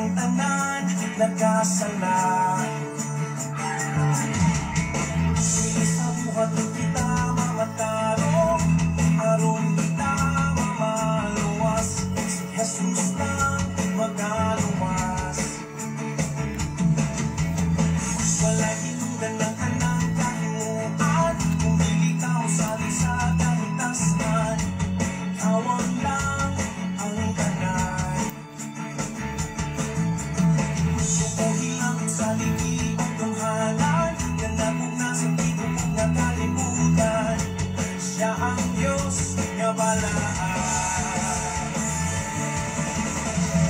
Ang tanan nagkasala. Sa buhat kita mamatarong, aron kita mamaluwas, si Jesus lang magaluwas. Walay hinungdan ng tanang kahimuan, kung dili ka usali sa kahitasan, kawang lang ang kanay. Sukuhi lang sa ligi o tunghalan, ganapog na sa tigupog na kalibutan. Siya ang Diyos nga balaan.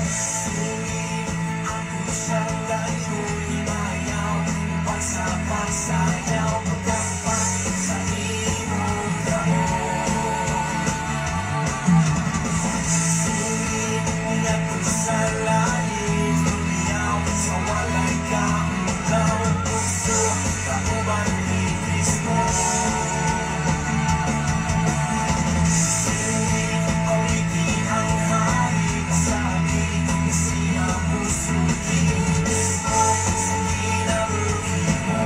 Sulit ako siyang layon, imayaw, pagsa-pagsayaw, pagkapat sa imong kamot. Sulit ngadto sa langit, liyaw sa walay kaulaw, puso kauban ni Kristo. Sulit awiti ang hari, sabi nga siya musuki, mismo sa kinabuhi mo.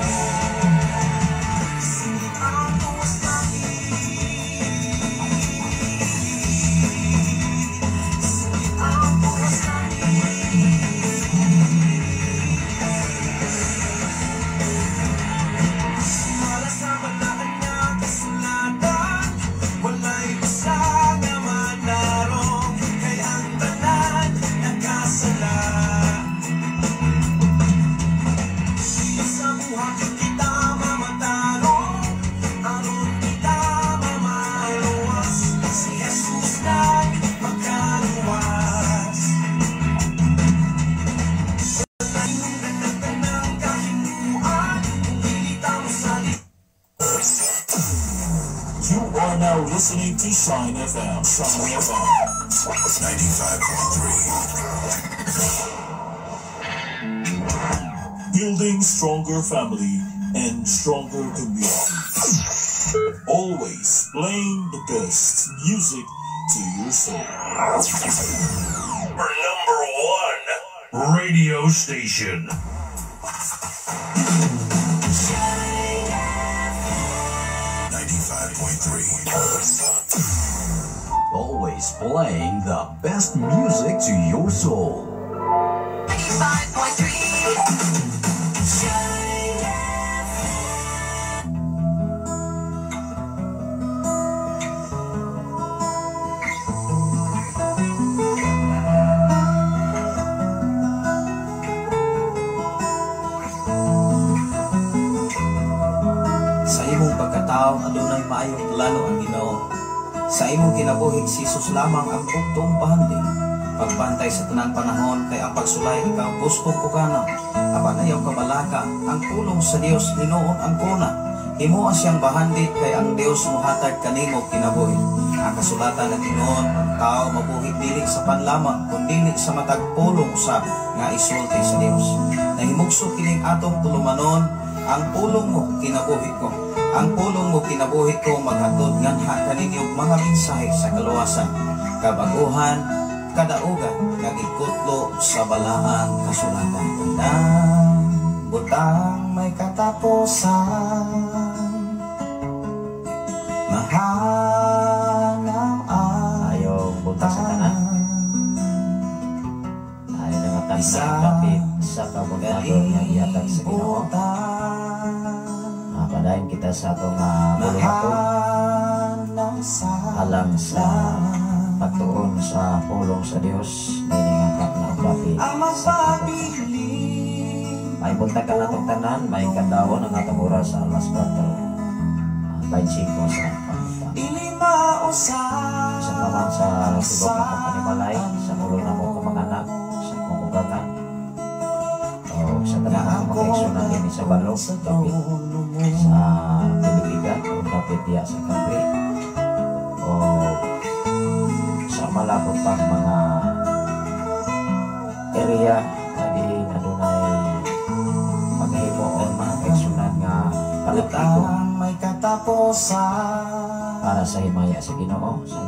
Singit ang tuwas langit, singit ang tuwas langit. Sumala sa balaan nga kasulatan, walay usa nga manarong, kay ang tanan nagkasala. Sa buhat kita mamatarong, aron kita mamaluwas, si Jesus lang magkaluwas. Walay hinungdan ng tanang kahimuan, kung dili ta mosali. You are now listening to Shine FM. Shine FM. 95.3. Building stronger family and stronger community. Always playing the best music to your soul. Number one radio station. 95.3. Always playing the best music to your soul. 95.3 Shine FM. Sa imong pagkatao adunay maayong plano ang Ginoo. Sa imong kinabuhi si Jesus lamang ang bugtong bahandi. Pagbantay sa tanang panahon kay ang pagsulay ikaw gustong pugana. Apan ayaw kabalaka ang pulong sa Dios hinuon ang kuna. Himoa siyang bahandi kay ang Dios mohatag kanimo kinabuhi. Ang kasulatan ng Ginoo, ang tao mabuhi dili sa panlamang kundi sa matag pulong usab nga isulti sa Dios. Nahimugso kining atong tulumanon, ang pulong mo kinabuhi ko. Ang pulong mo kinabuhi ko maghatod nganha kaninyo mga mensahe sa kaluwasan, kabaguhan, kadaugan nga gikutlo sa balaang kasulatan. Tanang butang may katapusan, mahanaw ang Ayong buntag sa tanan. Ayo na nga tanan dapit sa kabuntagon nga gihatag sa Ginoo. Padayon kita sa atong buluhaton alang sa pagtuon sa pulong sa Dios niini nga katna og dapit sa katapusan. May buntag ka natong tanan, may kadawon ang atong oras sa alas 4:25 sa pamunta. Isa pa man sa tibok na panimalay, sa ulo na mo kamang anak, sa akong ugangan, o sa tanan akong mga kaigsunan dinhi sa balog, dapit sa Pilipigan, o dapit diya sa country, o sa malapot pang mga area na diin adunay maghimo o mga kaigsunan nga palapiko may katapusan para sa himaya sa Ginoo sa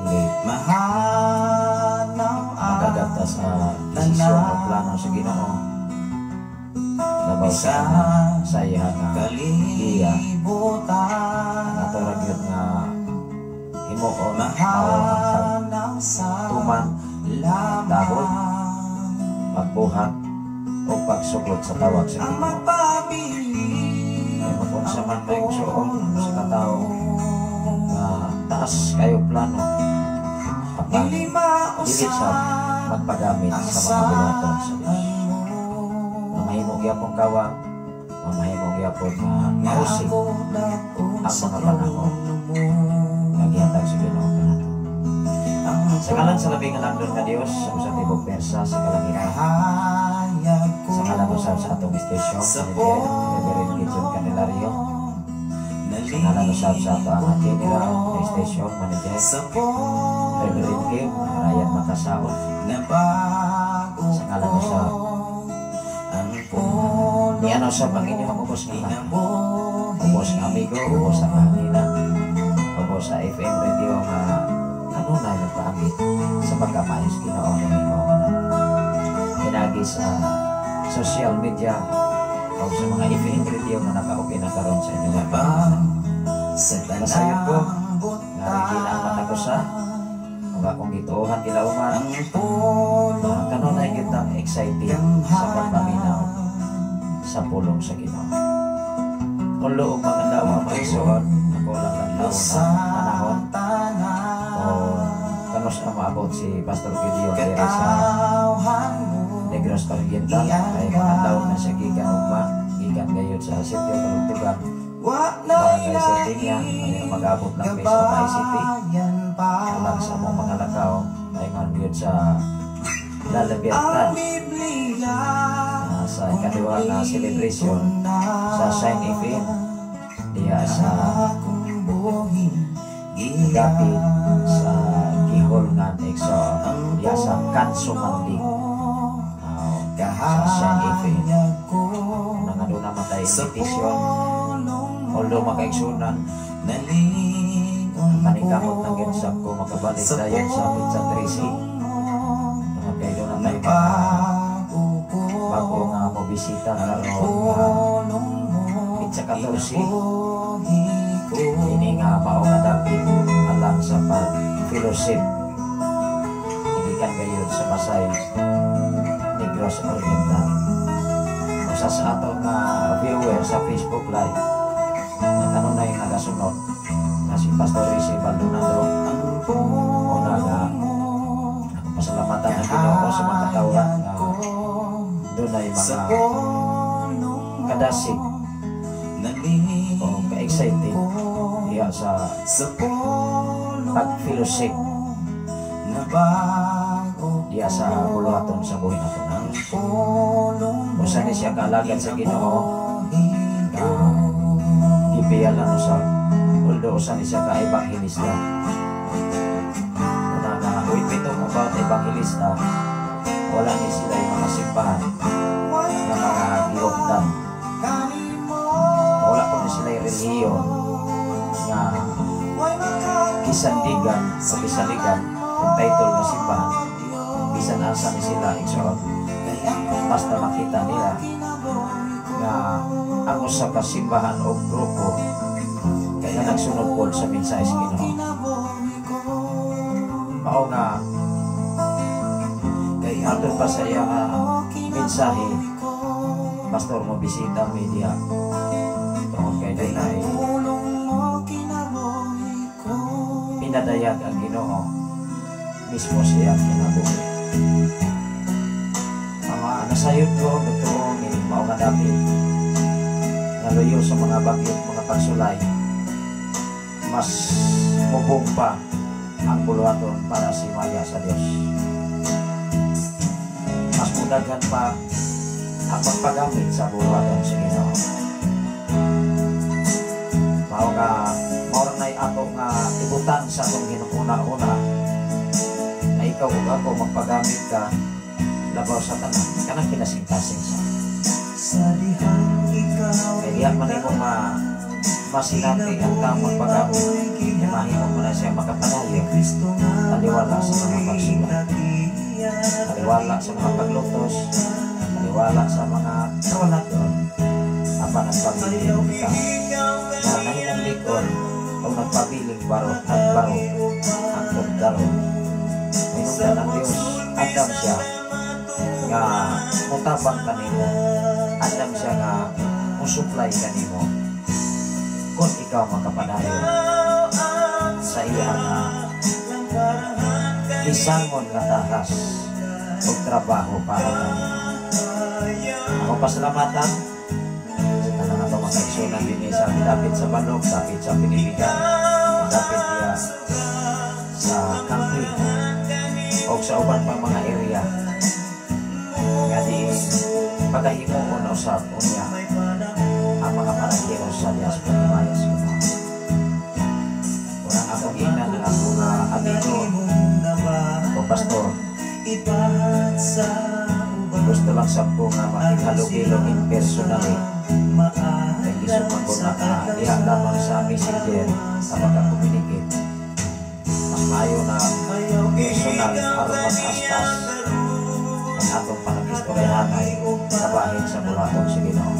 mahanaw magagatan ta sa desisyon o plano sa Ginoo labaw sa iya nga giya. Kalibutan. Ang ato ra gyud nga himuon mao ang Mahanaw sa pagtuman, lamang pagbuhat o pagsugot sa tawag sa ang Ginoo. magpabilin Kay magunsa man may igsuon sa katao nga taas kayo plano apan Dili dili mausap sa magpagamit ang sa mga buluhaton sa Dios. mo. Nga mahimo gyapon kawang, nga mahimo gyapon nga Nga mausig ako daon ang sa mga panahon trono mo. nga gihatag sa Ginoo kanato. Ang Sa ngalan sa labing nga landon nga Dios sa tibok persa sa kalangitan, kahayag ko sa ngalan usab sa atong istasyon sa manager Reverend Gideon Candelario, sa ngalan usab sa ato ang general na station manager sa polong Reverend Kim Ryan Makasaon, nabago sa ngalan usab ang polong niano sa ang inyong ubos nga tanan, kinabuhi ubos nga amigo, ubos sa kahanginan, ubos sa FM radio nga kanunay nagpaamit sa pagkamayos Ginoo ng imong anak. Pinagi sa social media o sa mga FM radio nga naka-open na karon sa inyong mga Labang sa Nasayod ko, tanang nga regina ang matag usa ug akong gituohan gilauman ang polong kanunay kitang excited sa pagpaminaw sa pulong sa Ginoo. Ulo og mga adlaw, mga igsoon, ako lang adlaw sa na panahon tanan o kanus na maabot si Pastor Gideon diri sa katawhan mo Negros Oriental kay mga adlaw na siya gikan ugma, gikan gayud sa sitio Kalugtugan, wa na Barangay Serdinia, kaya mag-abot lang mi sa Bay City gabayan pa alang sa among mga lakaw paingon gyud sa La Libertad ang Biblia sa ikaduha nga celebration sa Shine FM diya sa akong buhi dapit sa Giholngan Exo diya sa Kanso Mandig, sa Shine FM kahayag ko na nga doon naman tayo sa invitation, polong mo although makaigsunan nalingon paningkamot ng ginsap ko makabalik sa dayon sa Pizza 13 polong mo tungod kay doon na tayo mga nabago ko bago nga mo bisita ang karon nga polong mo Pizza 14 kinabuhi ko ini nga mao nga dapit alang sa pag fellowship gikan gayud sa Pasay, Negros Oriental. Usa sa ato nga viewer sa Facebook Live na kanunay nagasunod na si Pastor Rizzi Baldonado, ang una nga polong mo ako pasalamatan ang Ginoo sa mga katawhan kahayag nga ko dunay sa mga polong mo kadasig nalingon o ka-excited ko diha sa sa polong pag-fellowship nabago diha sa buluhaton sa buhi nato nga ang Dios. polong mo Usa ni siya kaalagad sa Ginoo kinabuhi nga ko. gipiyalan usab, although usa ni siya ka ebanghelista. Una nga when we talk about ebanghelista, wala ni sila yung mga simbahan nga mga gihuptan. Wala po ni sila yung relihiyon nga kisandigan o kisaligan kung title nga simbahan. Bisan asa ni sila, igsoon, basta makita nila nga ang usa ka simbahan o grupo nga nagsunod po sa mensahe sa Ginoo, mao nga matod pa sa iya nga mensahe, pastor, mo bisita media tungod kay dunay pinadayag ang Ginoo mismo siya kinabuhi. Mga nasayod ko nagtuo ni mao nga dapit nga luyo sa mga bagyo, mga pagsulay, mas mubong pa ang buluhaton para sa himaya sa Dios, mas mudaghan pa ang pagpagamit sa buluhaton sa Ginoo. Mao nga mao ra nay ato nga ibutan sa atong hinukuna-una na ikaw ug ako magpagamit ka labaw sa tanan kanang kinasing-kasing sa Sa dihang ikaw kay diha man nimo masinati ang taong magpagamit kay mahimo mo na siya makapadayon Kristo nga taliwala sa mga pagsulay, mao'y taliwala Taliwala sa mga paglutos, taliwala sa mga kawalaton, apan nagpabiling ka na nahimong likod o nagpabiling baro, nagbaro hangtod karon. Minungdan ang Dios, andam siya nga mutabang kanimo, andam siya nga musuplay kanimo kung ikaw makapadayon sa iya nga gisangon nga tahas og trabaho para kanimo. Ako pasalamatan sa tanan nga mga kaigsunan dinhi sa dapit sa Balog, dapit sa Pilipinas, dapit diya sa country o sa uban pang mga area nga diin pagahimuon usab unya ang mga panaghios sa diaspora Himayas Ginoo. Unang akong giingnan ang akong amigo o pastor, gusto lang sab ko nga makighalubilo in personally kay lisod man ko na diha lamang sa Messenger sa makakommunicate. Mas maayo na personal aron mas astas ang atong panag-istoryahanay kabahin sa bulaton sa Ginoo.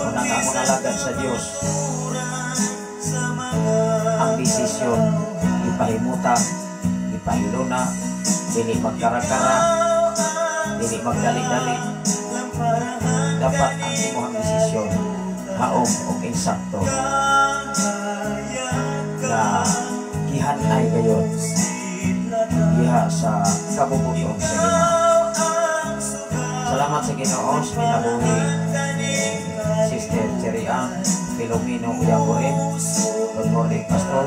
Unang ang mga alagad sa Dios, ang desisyon ipahimuta, ipahiluna, dili magkara-kara, dili magdali-dali. Dapat ang imuhang desisyon haom o insakto na gihanay gayon diha sa kabubuton sa Ginoo. Salamat sa Ginoo sa kinabuhi ni Sister Cherry Ann Filomeno Uyangurin. Good morning, Pastor.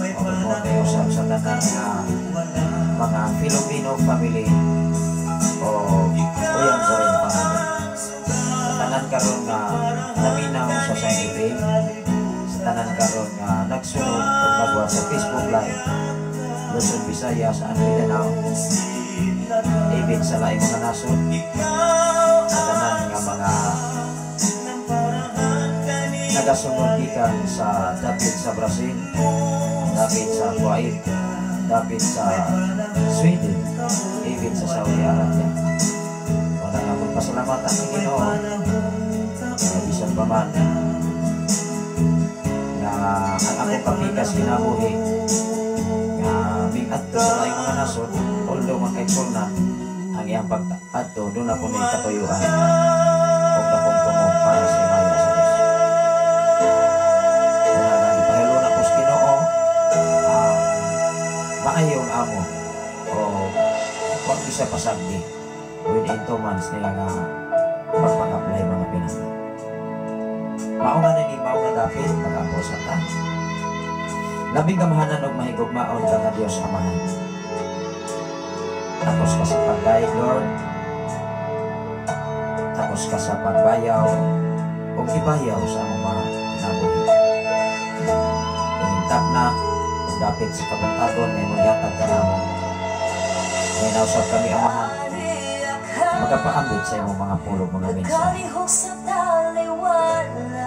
O good morning usab sa tanan nga mga Filomeno family o Uyangurin family. Sa tanan karon nga naminaw sa Sign FM, sa tanan karon nga nagsunod o nagwa sa Facebook Live, Luzon, Visayas, and Mindanao, even sa laing mga nasod, sa tanan nga mga nagasunod gikan sa dapit sa Brazil, dapit sa Kuwait, dapit sa Sweden, even sa Saudi Arabia. Wala nga akong pasalamatan ni Ginoo nga bisan pa man nga ang akong kapikas kinabuhi nga miadto sa laing mga nasod, although makaigsoon ang iyang pag-adto, doon ako may katuyuan og dakong tumong para sa himaya sa Diyos. Wala nga ipahilo na ko sa Ginoo ang maayong amo o wag isa pasagdi within 2 months nila nga pagpang-apply, mga pinaka. Mao nga ni mao nga dapit mag-ampo sa ta. Labing gamhanan og mahigugmaon ka nga Dios Amahan. Tapos ka sa pag-guide, Lord. Tapos ka sa pagbayaw o gibayaw sa among mga kinabuhi. Inintap na ug dapit sa kabuntagon nga imong gihatag kanamo. May nausab kami, Amahan, magapaambit sa imong mga pulong, mga mensahe.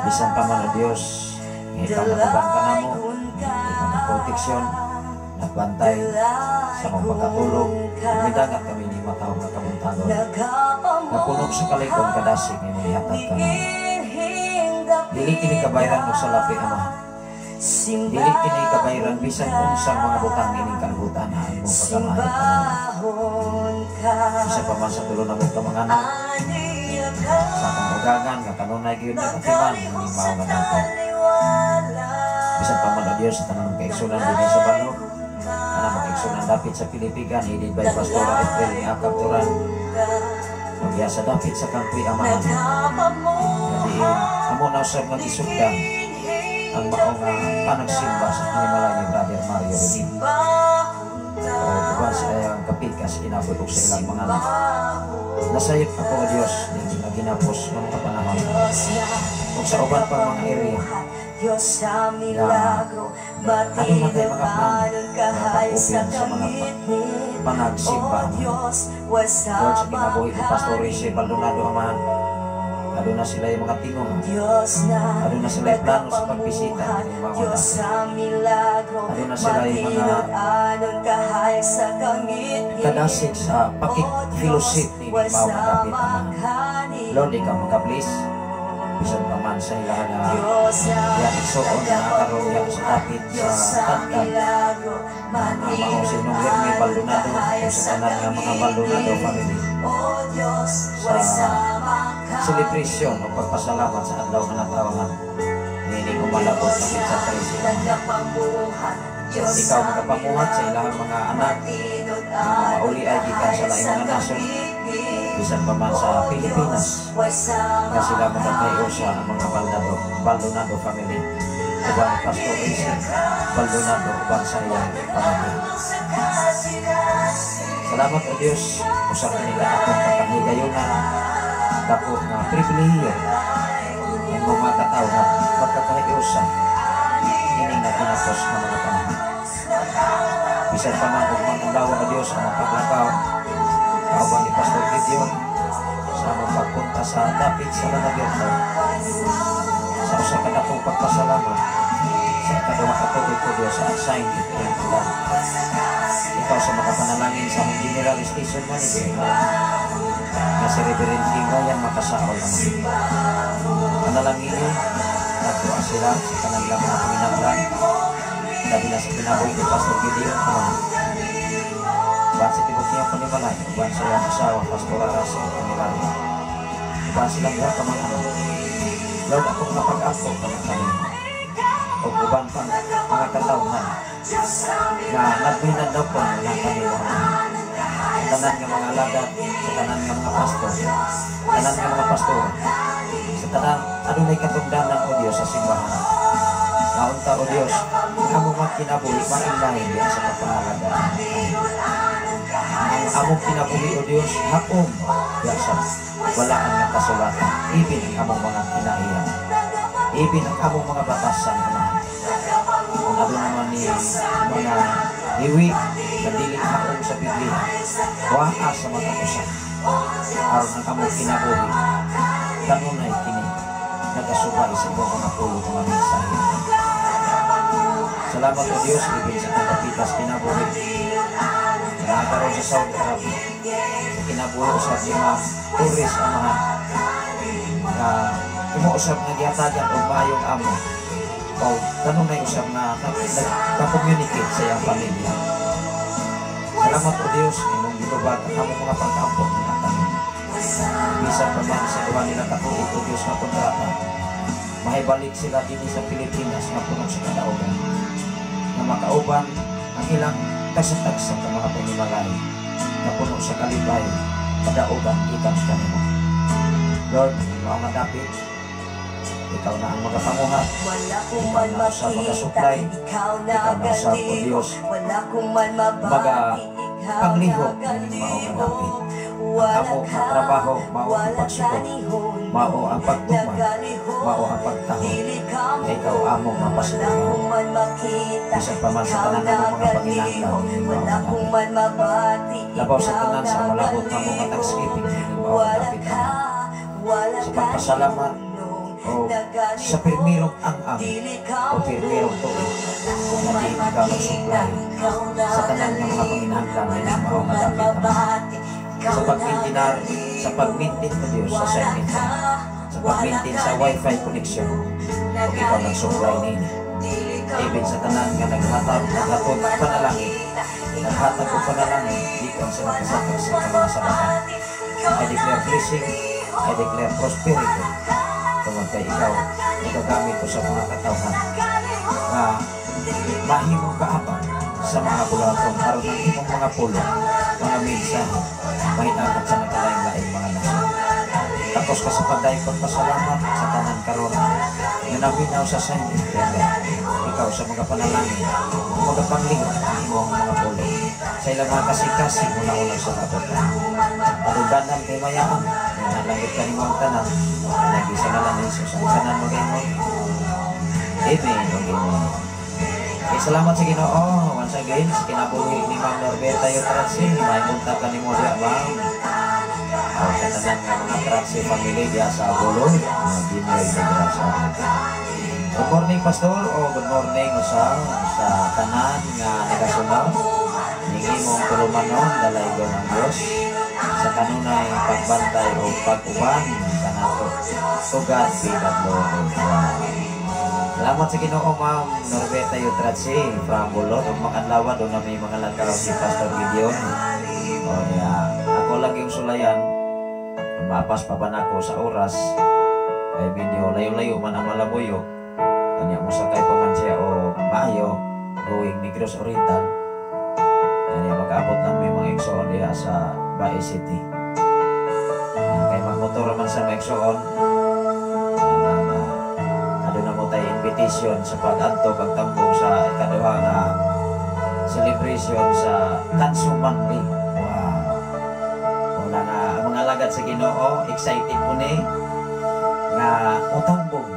Bisan pa man, O Dios, nga ikaw nakauban kanamo, ikaw na proteksyon, nagbantay sa among pagkatulog, midangat kami ni mataw nga kabuntagon. Napuno sa kalikon kadasig nga imong gihatag kanamo. Dili kini kabayran og salapi, Ama. Dili kini kabayran bisan unsang mga butang ining kalibutan ang imong pagkamaayo kanamo. Isa pa man sa tulo namo ka mga anak, sa akong ugangan nga kanunay gyud nga katiman ining mao nga dato. Bisan pa man, O Dios, sa tanan kaigsunan dinhi sa balog, tanang mga kaigsunan dapit sa Pilipigan, headed by Pastora April ni Akab Turan, Magya sa dapit sa Kampi, Amahan. Nga diin, amo na usab nga gisugdan ang mao nga panagsimba sa panimalay ni Brother Mario Renin. O uban sa iyang kapikas kinabuhi ug sa ilang mga anak. Nasayop ako, O Dios, nga ginapos nga mga panahon. Ug sa uban pang mga area nga aduna kay mga plano nga pag-open sa mga panagsimba, Amahan. Lord, sa kinabuhi ni Pastor Rizzi Baldonado, Amahan, Aduna sila yung mga tinguha. Diyos na Aduna sila yung plano sa pagbisita nagapamuhat, ng mga Diyos sa milagro, Aduna sila yung mga matinod-anon kahayag sa kangitngit. Kadasig sa pakik-fellowship ni Way mao sa nga dapit, Amahan. makani. Lord, ikaw maka-bless bisan pa man sa ilaha nga Diyos na iyang igsuon na karon diha sa dapit sa Diyos sa Tadtad. Milagro, Nga mao si Nong Hermie Baldonado ug sa tanan nga mga Baldonado family O Diyos, sa way sa makani. celebration o pagpasalamat sa adlaw nga natawahan nining umalabot na petsa 13. Nagapamuhat, Diyos Ikaw sa magapamuhat sa ilahang mga anak nga mauli ay gikan sa laing mga nasod, bisan pa man sa Pilipinas, nga sila makatayo sa mga Baldonado family uban Pastor AC Baldonado uban sa iyang pamilya. Salamat, O Dios, usa kanila atong kapahigayunan, dako nga pribilehiyo ang mga katawhan magkakahiusa ining naginapos nga mga panahon. Bisan pa man ug mangundawa, O Dios, ang mga paglakaw kauban ni Pastor Gideon sa among pagpunta sa dapit sa Lanagierno sa usa ka dakong pagpasalamat sa ikaduha ka tuig, O Dios, sa sign iyang plan. Ikaw sa makapanalangin sa among General Station Manager nga si Reverend King Ryan Makasaol, Ama. Panalangin nato sila sa tanan lang mga panginahanglan, labi na sa kinabuhi ni Pastor Gideon, Ama. Uban sa tibok niyang panimalay, uban sa iyang asawa, Pastora Russell Candelaria, uban silang duha ka mga anak. Lord, akong napag-ampo ka kanimo ug uban pang mga katawhan nga naghinadlokon na kanimo. Tanan nga mga alagad, sa tanan nga mga pastor, tanan nga mga pastor, sa tanan adunay katungdanan, O Dios, sa simbahan. Naunta, O Dios, ang among mga kinabuhi mainlahin diha sa pagpahalaga. Ang among kinabuhi, O Dios, hakom diha sa balaan nga kasulatan. Ibin ang among mga kinaiya. Ibin ang among mga batasan, Amahan. Kung aduna man ni mga hiwi na dili haom sa Biblia, waa sa mga usa. Aron ang among kinabuhi, kanunay kini nagasubay sa imong mga pulo, mga mensahe. Salamat, O Dios, ibin sa kagapitas kinabuhi. Nakaroon sa Saudi Arabia. Sa kinabuhi usab ni Ma'am Torres, Amahan. Nga imo usab nga gihatagan og maayong amo. O kanunay usab nga nagka-communicate sa iyang pamilya. Salamat, O Dios, imong gitubag ang among mga pag-ampo nga kami. Bisan pa man sa duha nila ka tuig, O Dios, nga kontrata, mahibalik sila dinhi sa Pilipinas nga puno sa kadaugan. Nga makauban ang ilang tagsa-tagsa ka mga panimalay nga puno sa kalipay, kadaugan gikan kanimo. Lord, mao nga dapit, ikaw na ang magapanguhat. Wala ko Ikaw man na usab makita, magasupply. ikaw Ikaw na usab, O nagalihok. Dios, Wala ko man maga mabati, ikaw panglihok nagalihok. mao nga dapit. Wala Amo ka, nga trabaho, mao ang wala pagsugod, kanihon, mao ang pagtuman, nagalihok. mao ang pagtahod. Dili ka Na ikaw among Wala mapasalamat. ko man makita, Bisan pa man sa ikaw tanan namong mga nagalihok. panginahanglan, mao Wala nga ko dapit. man mabati, Labaw sa ikaw tanan sa malabot na mga nagalihok. Thanksgiving, mao nga Wala dapit, ka, Ama. wala Sa pagpasalamat kanihon, o nagalihok. sa pirmirong ang-ang Dili ka o pirmirong tuig Wala ko na man di ikaw makita, nagsupply ikaw sa tanan nga mga nagalihok. panginahanglan Wala nining ko mao nga man dapit, Ama. mabati, ikaw Sa pagmintinar, sa pagmintin, O Dios, sa Wala sign, ka, sa wala pagmintin sa ka wifi connection, ug ikaw nag-supply nini. Dili ka Ibig sa tanan nga naghatag, naghatod panalangin, naghatag og panalangin gikan sa nakasakit sa mga sabahan. I declare blessing, I declare prosperity. Tungod kay ikaw nagagamit ko sa mga katawhan nga mahimong kaabang sa mga bulaton aron ang imong mga pulong, mga mensahe, mahinangat sa nagkalaing-laing mga nasod. Tapos ka sa pagdayon pagpasalamat sa tanan karon nga naminaw sa sign internet. Ikaw sa mga panalangin, mga panglihok ang imong mga pulong. Sa ilang mga kasing-kasing una-una sa labotan. Kadugdanan kay mayaan, nga langit kanimo ang tanan, lagi sa ngalan ni Jesus ang tanan magaingon. Amen ug amen. Okay, salamat sa Ginoo once again sa kinabuhi ni Ma'am Norberta Yotransin. May buntag kanimo diya, Ma'am. O sa tanan nga mga Yutratsi family diya sa Bulo, Ginoy Negros Oriental. Good morning, Pastor, o good morning usa sa tanan nga nagasunod. Ning imong tulumanon, dalaygon ang Dios sa kanunay pagbantay o pag-uban kanato. To God be the glory. Wow. Salamat sa Ginoo, Ma'am Norbeta Yutratsi from Bulot. Ug makadlaw doon na may mga lakaw si Pastor Gideon. O niya, ako lang yung sulayan. Mapas pa ba nako sa oras? Kay medyo layo-layo man ang Malabuyo. Kanya mo sakay pa man siya o maayo going Negros Oriental. Kanya makaabot lang may mga igsoon diha sa Bae City. Kay magmotor man sa mga igsoon. Aduna mo tay invitation sa pag-adto pagtambong sa ikaduha nga celebration sa Tanso Monday. Wow. Wala na ang mga alagad sa Ginoo, excited po ni nga mutambong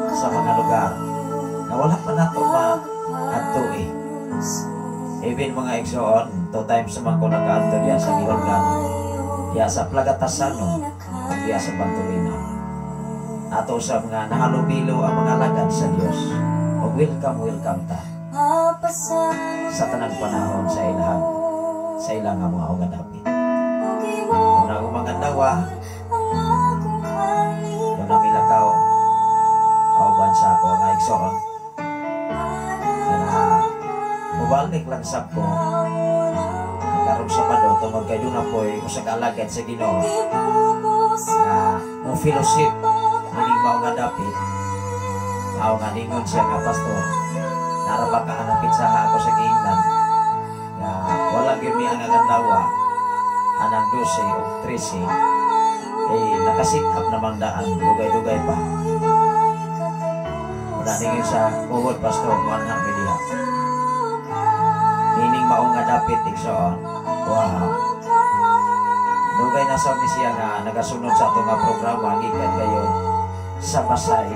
sa mga lugar na wala pa nato ma-adto eh. Even mga igsoon, two times naman ko nakaadto diya sa Gihongan, diya sa Plagatasano, ug diya sa Bantolina. Ato sa mga nahalubilo ang mga alagad sa Dios. Ug welcome, welcome ta sa tanang panahon sa ilang nga mga nga dapit. Una akong mga adlaw, doon na milakaw, kauban sa ako nga igsoon. Na mubalik lang sab ko karong Sabado tungod kay doon na po'y usa ka alagad sa Ginoo nga mo fellowship nining mao nga dapit. Mao nga ningon siya nga, "Pastor, nara ba ka anang pitsaha?" Ako sa giingnan nga wala gyud mi ang adlaw anang 12 o 13 eh nakasit up namang daan dugay-dugay pa. Wala ningon sa uhod, "Pastor, muanha mi diha nining mao nga dapit, igsoon." Wow, dugay na sa ni siya nga nagasunod sa ato nga programa gikan kayo sa Pasay,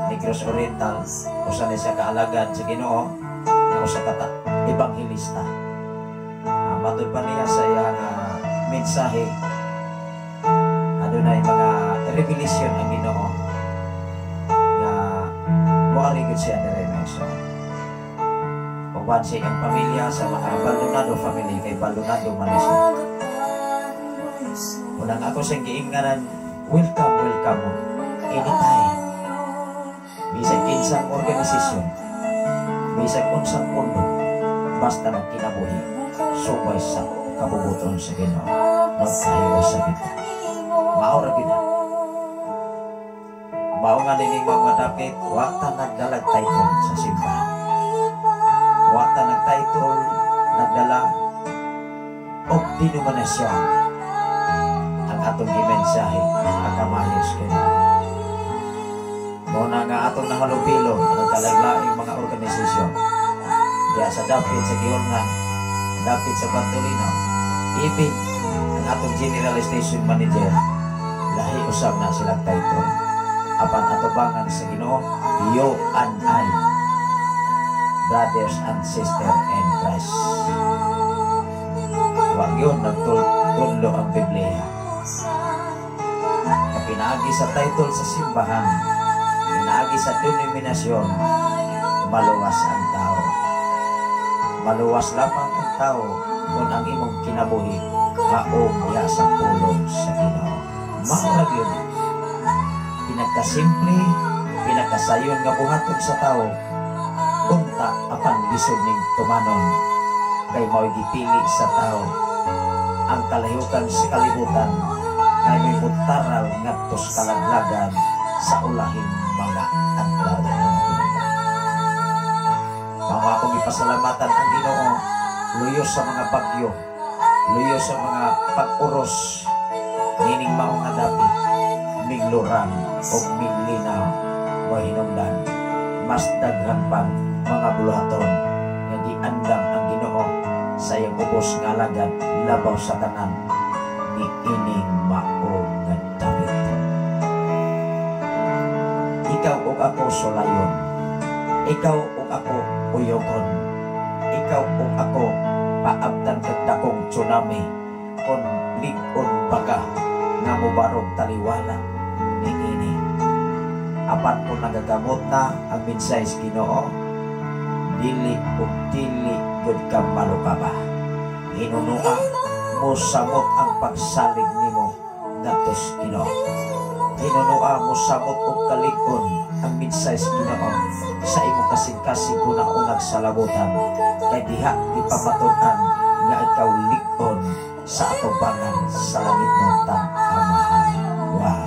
Negros Oriental. Usa ni siya kaalagad sa Ginoo nga usa ka ebanghelista. Matud pa niya sa iya nga mensahe, adunay mga revelation ang Ginoo nga moari gud siya dire, mga igsoon. Uban siya ang pamilya sa mga Baldonado family kay Baldonado man ni siya. Unang ako siyang giingnanan, welcome, welcome mo. Anytime. Bisag kinsang organisasyon, bisag unsang pundo, basta nagkinabuhi, subay sa kabubuton sa Ginoo. Magkayo sa kita. Mao ra gyud na. Mao nga nining mga dapit, wa ta nagdalag title sa simbahan. Wa ta nagtitle, nagdala og denominasyon. Ang atong gimensahe, ang kamayo sa Ginoo. Mao na nga atong nahalubilo ang kalaglaing mga organisasyon. Diya sa dapit sa Gihongan, dapit sa Bantolino, ibig ang atong General Station Manager, lahi usab na silang title. Apan atubangan sa Ginoo, you and I, brothers and sister in Christ. Wa yun nagtudlo ang Biblia. Pinaagi sa title sa simbahan, pinaagi sa denominasyon, maluwas ang tao. Maluwas lamang ang tao kung ang imong kinabuhi haom diha sa pulong sa Ginoo. Mao ra gyud. Pinagkasimple, pinagkasayon nga buhaton sa tao, unta apan lisod ning tumanon kay mao'y gipili sa tao ang kalahiukan sa kalibutan kay may mutaral ngadto sa kalaglagan sa ulahing mga adlaw, mga pinaka. Mao akong gipasalamatan ang Ginoo luyo sa mga bagyo, luyo sa mga pag-uros nining mao nga dapit, minglurang o minglinaw mo hinungdan mas daghan pang mga buluhaton nga giandam ang Ginoo sa iyang ubos nga alagad labaw sa tanan ni ining mao nga dapit. Ikaw ug ako sulayon. Ikaw ug ako uyogon. Ikaw ug ako paabtan kag dakong tsunami kon lig-on baga. nga mobarog taliwala niini. Apan kung nagagamot na ang mensahe sa Ginoo, dili ug dili gud ka malukaba. Hinunua mosamot ang pagsalig nimo ngadto sa Ginoo. Hinunua mosamot og kalig-on ang mensahe sa Ginoo sa imong kasing-kasing huna-hunag sa labutan, kay diha gipamatud-an nga ikaw lig-on sa atubangan sa langitnon tang Amahan. Wow.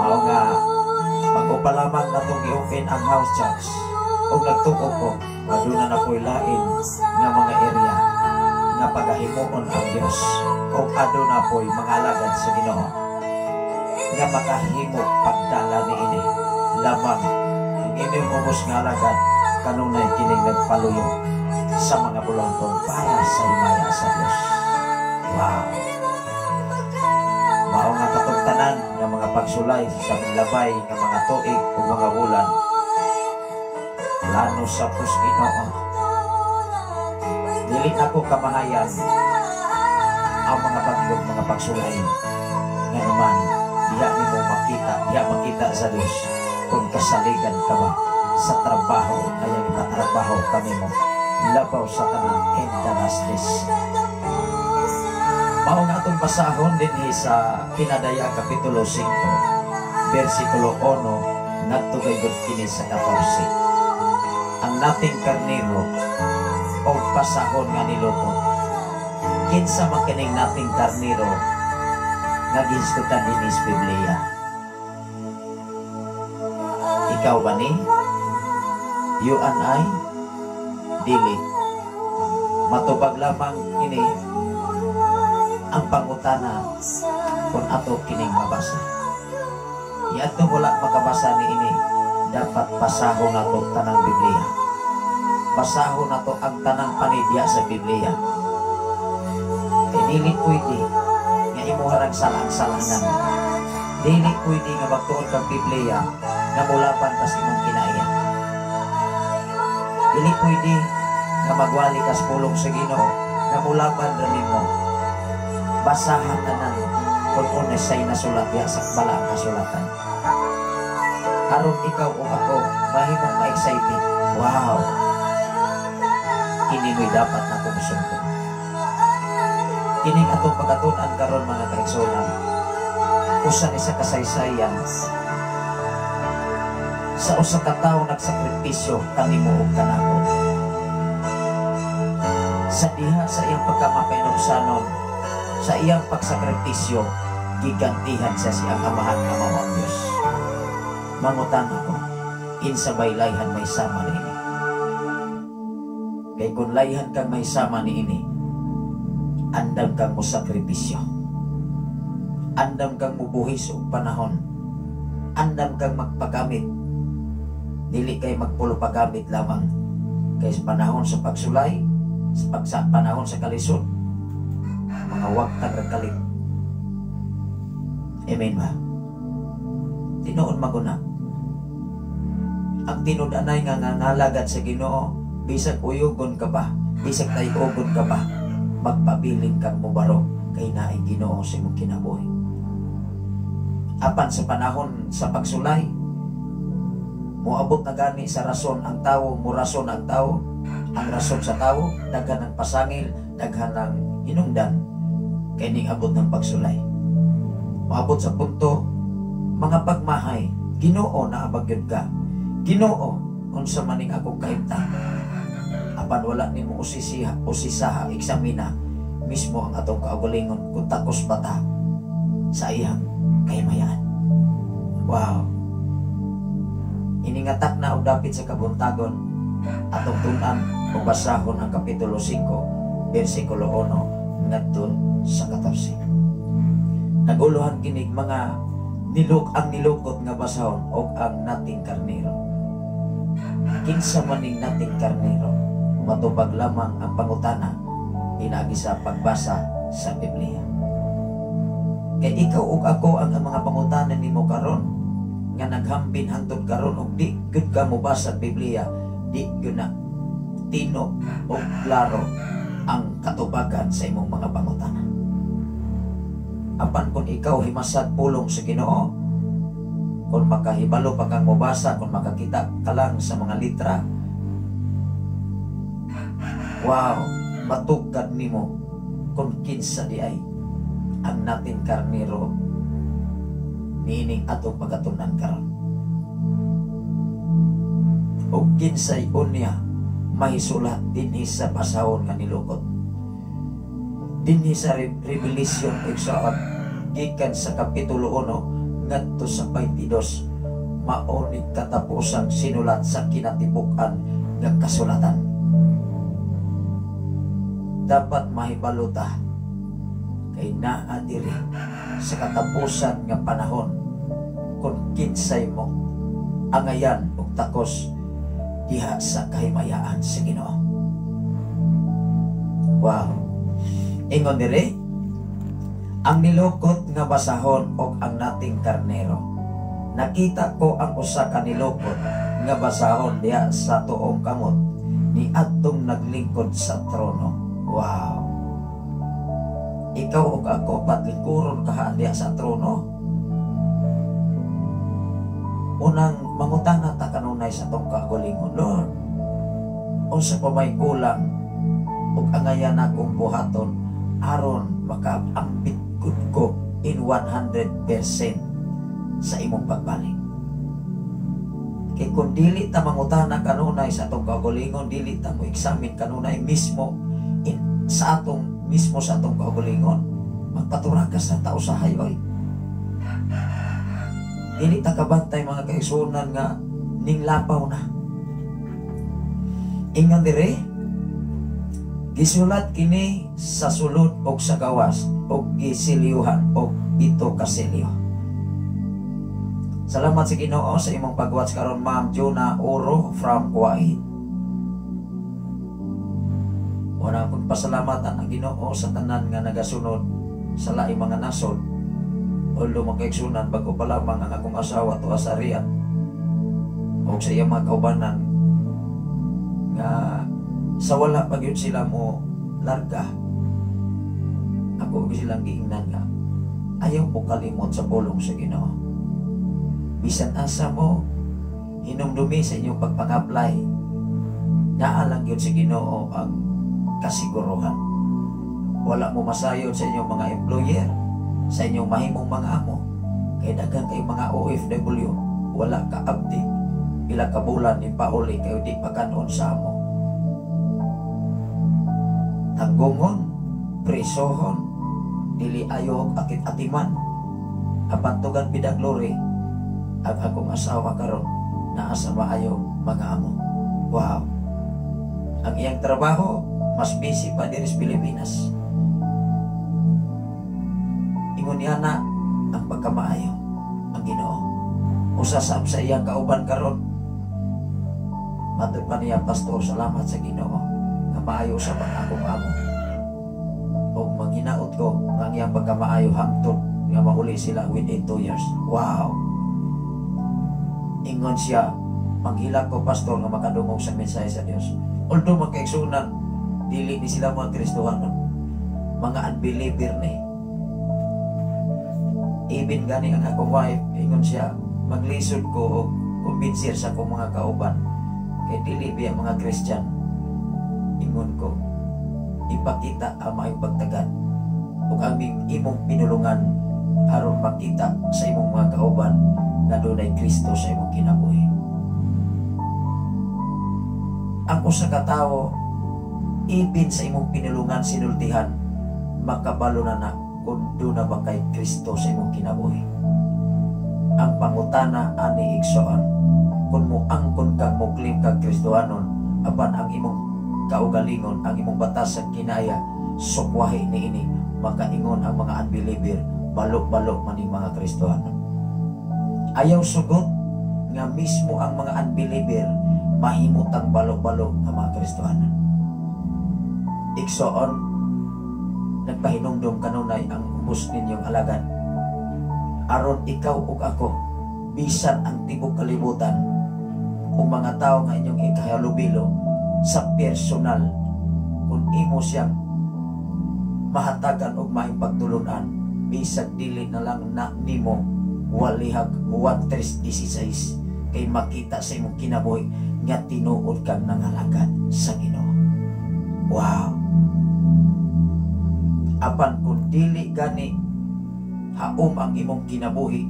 Mao nga bago pa lamang natong i-open ang house church ug nagtuo ko aduna na po'y lain nga mga area nga pagahimuon ang Dios ug aduna po'y mga alagad sa Ginoo nga makahimo pagdala niini. Lamang ang inyong ubos nga alagad kanunay kining nagpaluyo sa mga bulanton para sa himaya sa Dios. Wow. Mao nga katong tanan nga mga pagsulay sa miglabay nga mga tuig o mga bulan, plano sa pus Ginoo. Dili nako kamahayan ang mga bagyong mga pagsulay, nga naman diha nimo makita, diha makita sa Dios kung kasaligan ka ba sa trabaho na iyang ipatrabaho kanimo labaw sa tanan in the last days. Mao nga atong basahon dinhi sa Pinadaya Kapitulo 5, versikulo 1 ngadto kay gud kini sa 14. Ang nating karnero o pasahon nga niluto. Kinsa man kining nating karnero nga gihisgutan dinhi sa Biblia? Ikaw ba ni? You and I? Dili. Matubag lamang ini ang pangutana kung ato kining mabasa. Iadto wala makabasa ni ini, dapat basahon nato tanang Biblia. Basahon nato ang tanang panidya sa Biblia. Kay dili pwede nga imuha rang salang-salangan. Dili pwede nga magtuon kang Biblia nga mulaban ka sa imong kinaiya. Dili pwede nga magwali ka sa pulong sa Ginoo nga mulaban ra nimo. Basahan tanan kung unay sa'y nasulat diha sa balaang kasulatan. Aron ikaw o ako mahimong ma-excited. Wow! Kini mo'y dapat na kumusundon. Kining atong pagkatun-an karon, mga kaigsuonan, usa ni sa kasaysayan sa usa ka tawo nagsakripisyo kanimo ug kanako. Sa diha sa iyang pagkamakainumsanon, sa iyang pagsakripisyo, gigantihan sa siyang Amahan nga mao ang Diyos. Mangutana ko, kinsa bay layhan may sama niini? Kay kung layhan kang may sama niini, andam kang mosakripisyo. Andam kang mubuhis og panahon. Andam kang magpagamit. Dili kay magpulo pagamit lamang. Kay sa panahon sa pagsulay, sa pagsa panahon sa kalisod, mga wagtang ra kalit. Amen ba? Tinuod maguna. Ang tinud-anay nga nangalagad sa Ginoo, bisag uyugon ka pa, bisag tayugon ka pa, magpabilin kang mubaro kay naay Ginoo sa imong kinabuhi. Apan sa panahon sa pagsulay, moabot na gani sa rason ang tawo, mo rason ang tawo, ang rason sa tawo, daghan ng pasangil, daghan ng hinungdan, kay ning abot ng pagsulay. Moabot sa punto, mga pagmahay, "Ginoo, naa ba gyud ka? Ginoo, unsa maning akong kahimtang?" Apan wala nimo usisiha, usisaha, eksamina mismo ang atong kaugalingon kung takos ba ta sa iyang kahimayaan. Wow. Iningatak na og dapit sa kabuntagon, atong tun-an o basahon ang Kapitulo 5, versikulo 1 ngadto sa 14. Naguluhan kinig mga niluk ang nilukot nga basahon og ang nating karnero. Kinsa maning nating karnero? Matubag lamang ang pangutana pinaagi sa pagbasa sa Biblia. Kay ikaw ug ako ang mga pangutana nimo karon nga naghambin hangtod karon og di gud ka mobasa sa Biblia, di gyud na tino o klaro ang katubagan sa imong mga pangutana. Apan kung ikaw himasag pulong sa Ginoo, kung makahibalo pa kang mobasa, kung makakita ka lang sa mga litra, wow, matugkad nimo kung kinsa di ay ang nating karnero niining atong pagkatunan karon. O kinsay unya mahisulat dinhi sa basahon nga nilukot. Dinhi sa Revelation, igsoon, gikan sa Kapitulo 1 ngadto sa 22, mao ni katapusang sinulat sa kinatibuk-an nga kasulatan. Dapat mahibalo ta kay naa diri sa katapusan nga panahon kung kinsay mo angayan og takos diha sa kahimayaan sa Ginoo. Wow. Ingon dire, ang nilukot nga basahon og ang nating karnero. Nakita ko ang usa ka nilukot nga basahon diha sa tuong kamot ni adtong naglingkod sa trono. Wow. Ikaw ug ako patlingkuron kaha diha sa trono. Unang mangutana ta kanunay sa atong kaugalingon, "Lord, unsa pa may kulang ug angayan akong buhaton aron makaambit gud ko in 100% sa imong pagbalik?" Kay kung dili ta mangutana kanunay sa atong kaugalingon, dili ta mo examine kanunay mismo in, sa atong mismo sa atong kaugalingon, magpaturagas na ta usahay oy. Dili ta kabantay, mga kaigsuonan, nga ning lapaw na. Ingon dire, gisulat kini sa sulod og sa gawas og giselyuhan og 7 ka selyo. Salamat sa Ginoo sa imong pag-watch karon, Ma'am Juna Oro from Kuwait. Wala akong pasalamatan ang Ginoo sa tanan nga nagasunod sa laing mga nasod. Although, mga kaigsunan, bago pa lamang ang akong asawa tuwa sa Riyadh o sa iyang mga kaubanan nga sa wala pa gyud sila mo larga, ako gyud silang giingnan nga ayaw mo kalimot sa pulong sa Ginoo. Bisan asa mo hinumdumi sa inyong pagpang-apply, naa lang gyud sa Ginoo ang kasiguruhan. Wala mo masayod sa inyong mga employer, sa inyong mahimong mga amo, kay daghan kay mga OFW wala ka update pila ka bulan ni pauli kay di pa kanon sa amo. Tanggungon, presohon, dili ayo og akit-atiman. Apan to God be the glory, ang akong asawa karon naa sa maayo mga amo. Wow. Ang iyang trabaho mas busy pa diri sa Pilipinas. Ingon niya na ang pagkamaayo ang Ginoo. Usa sab sa iyang kauban karon, matud pa niya, "Pastor, salamat sa Ginoo nga maayo sa ang akong amo." Ug manghinaot ko nga ang iyang pagkamaayo hangtod nga mauli sila within 2 years. Wow. Ingon siya, "Manghilak ko, Pastor, nga makadungog sa mensahe sa Dios." Although, mga kaigsunan, dili ni sila mga Kristohanon. Mga unbeliever ni. Even gani ang akong wife, ingon siya, "Maglisod ko og kumbensir sa akong mga kauban kay dili biya mga Christian." Ingon ko, "Ipakita ang maayong pagtagad ug ang imong pinulungan aron makita sa imong mga kauban nga dunay Kristo sa imong kinabuhi." Ang usa ka tawo, even sa imong pinulungan sinultihan, makabalo na na kung duna ba kay Kristo sa imong kinabuhi. Ang pangutana ani, igsoon, kung moangkon kang mo-claim kag Kristohanon apan ang imong kaugalingon, ang imong batas sa kinaya sukwahi niini, makaingon ang mga unbeliever, balo-balo man ning mga Kristohanon. Ayaw sugot nga mismo ang mga unbeliever mahimutang balo-balo ang mga Kristohanon. Igsoon, nagpahinumdum kanunay ang ubos ninyong alagad aron ikaw ug ako, bisan ang tibok kalibutan ug mga tao nga inyong ikahalubilo sa personal, kung imo siyang mahatagan og maayong pagtulunan. Bisag dili na lang na nimo walihag Juan 3:16 kay makita sa imong kinabuhi nga tinuod kang nangalagad sa Ginoo. Wow. Apan kung dili gani haom ang imong kinabuhi,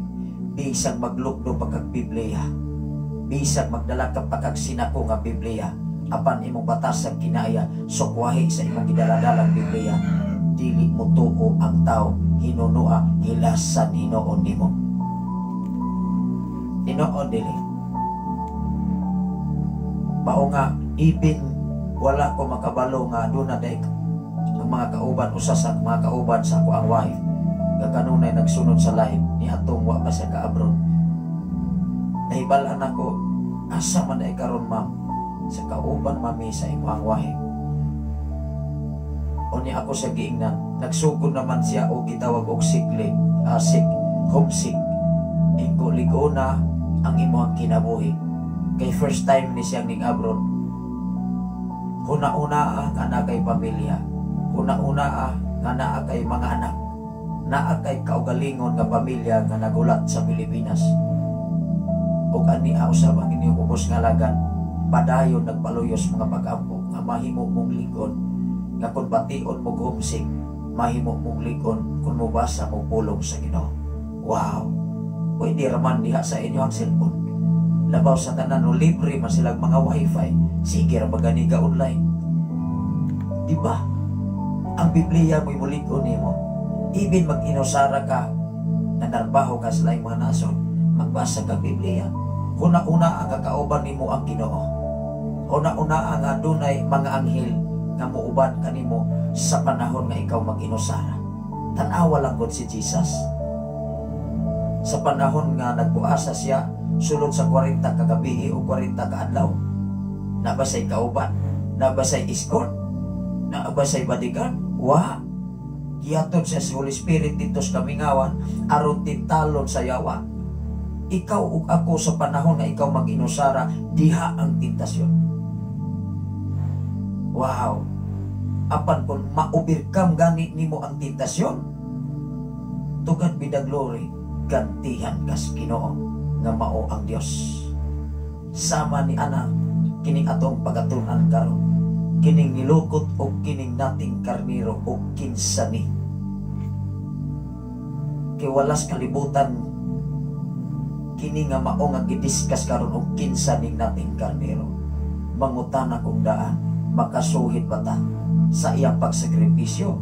bisag maglukdo pa kag Biblia, bisag magdala ka pa kag sinako nga Biblia, apan imong batasag kinaya sukwahi sa imong gidaladalang Biblia, dili mo tuo ang tao, hinunua hilasan hinuon nimo. Tinuod dili? Mao nga even wala ko makabalo nga aduna day ang mga kauban, usa sa mga kauban sa ako ang wife nga kanunay nagsunod sa live ni atong wa pa siya ka-abroad. Nahibal-an ako, asa man ay karon, ma'am? Sa kauban mami sa imong wife. Unya ako sa giingnan, nagsugod naman siya og gitawag og sick leave, sick, homesick. Ingko, lig-ona ang imong kinabuhi. Kay first time ni siyang ning abroad. Huna-una nga naa kay pamilya. Huna-una nga naa kay mga anak. Naa kay kaugalingon nga pamilya nga nagulat sa Pilipinas. Ug ani usab ang inyong ubos nga alagad, padayon nagpaluyos mga pag-ampo nga mahimo mong lig-on nga kung bation mo homesick, mahimo mong lig-on kung mobasa mo pulong sa Ginoo. Wow. Pwede raman diha sa inyo ang cellphone. Labaw sa tanan no, libre man silang mga wifi. Sige ra maganiga online. Di ba? Ang Biblia mo'y mulig-on nimo. Even mag-inusara ka, nanarbaho ka sa laing mga nasod, magbasa ka Biblia. Huna-una ang kakauban nimo ang Ginoo. Huna-una ang adunay mga anghel nga muuban kanimo sa panahon nga ikaw mag-inusara. Tan-awa lang gud si Jesus. Sa panahon nga nagbuasa siya, sulod sa 40 ka gabii o 40 ka adlaw. Naa ba siya'y kauban? Naa ba siya'y escort? Naa ba siya'y bodyguard? Wa. Gihatod siya sa Holy Spirit dito sa kamingawan aron tintalon sa yawa. Ikaw ug ako, sa panahon nga ikaw mag-inusara, diha ang tentasyon. Wow. Apan kung ma-overcome gani nimo ang tentasyon, to God be the glory, gantihan kas Ginoo nga mao ang Dios. Sama ni ana kining atong pagatunan karon. Kining nilukot og kining nating karniro og kinsa ni. Kay walas kalibutan kini nga mao nga gidiscuss karon og kinsa ning nating karniro. Mangutana kong daan, makasuhid ba ta sa iyang pagsakripisyo?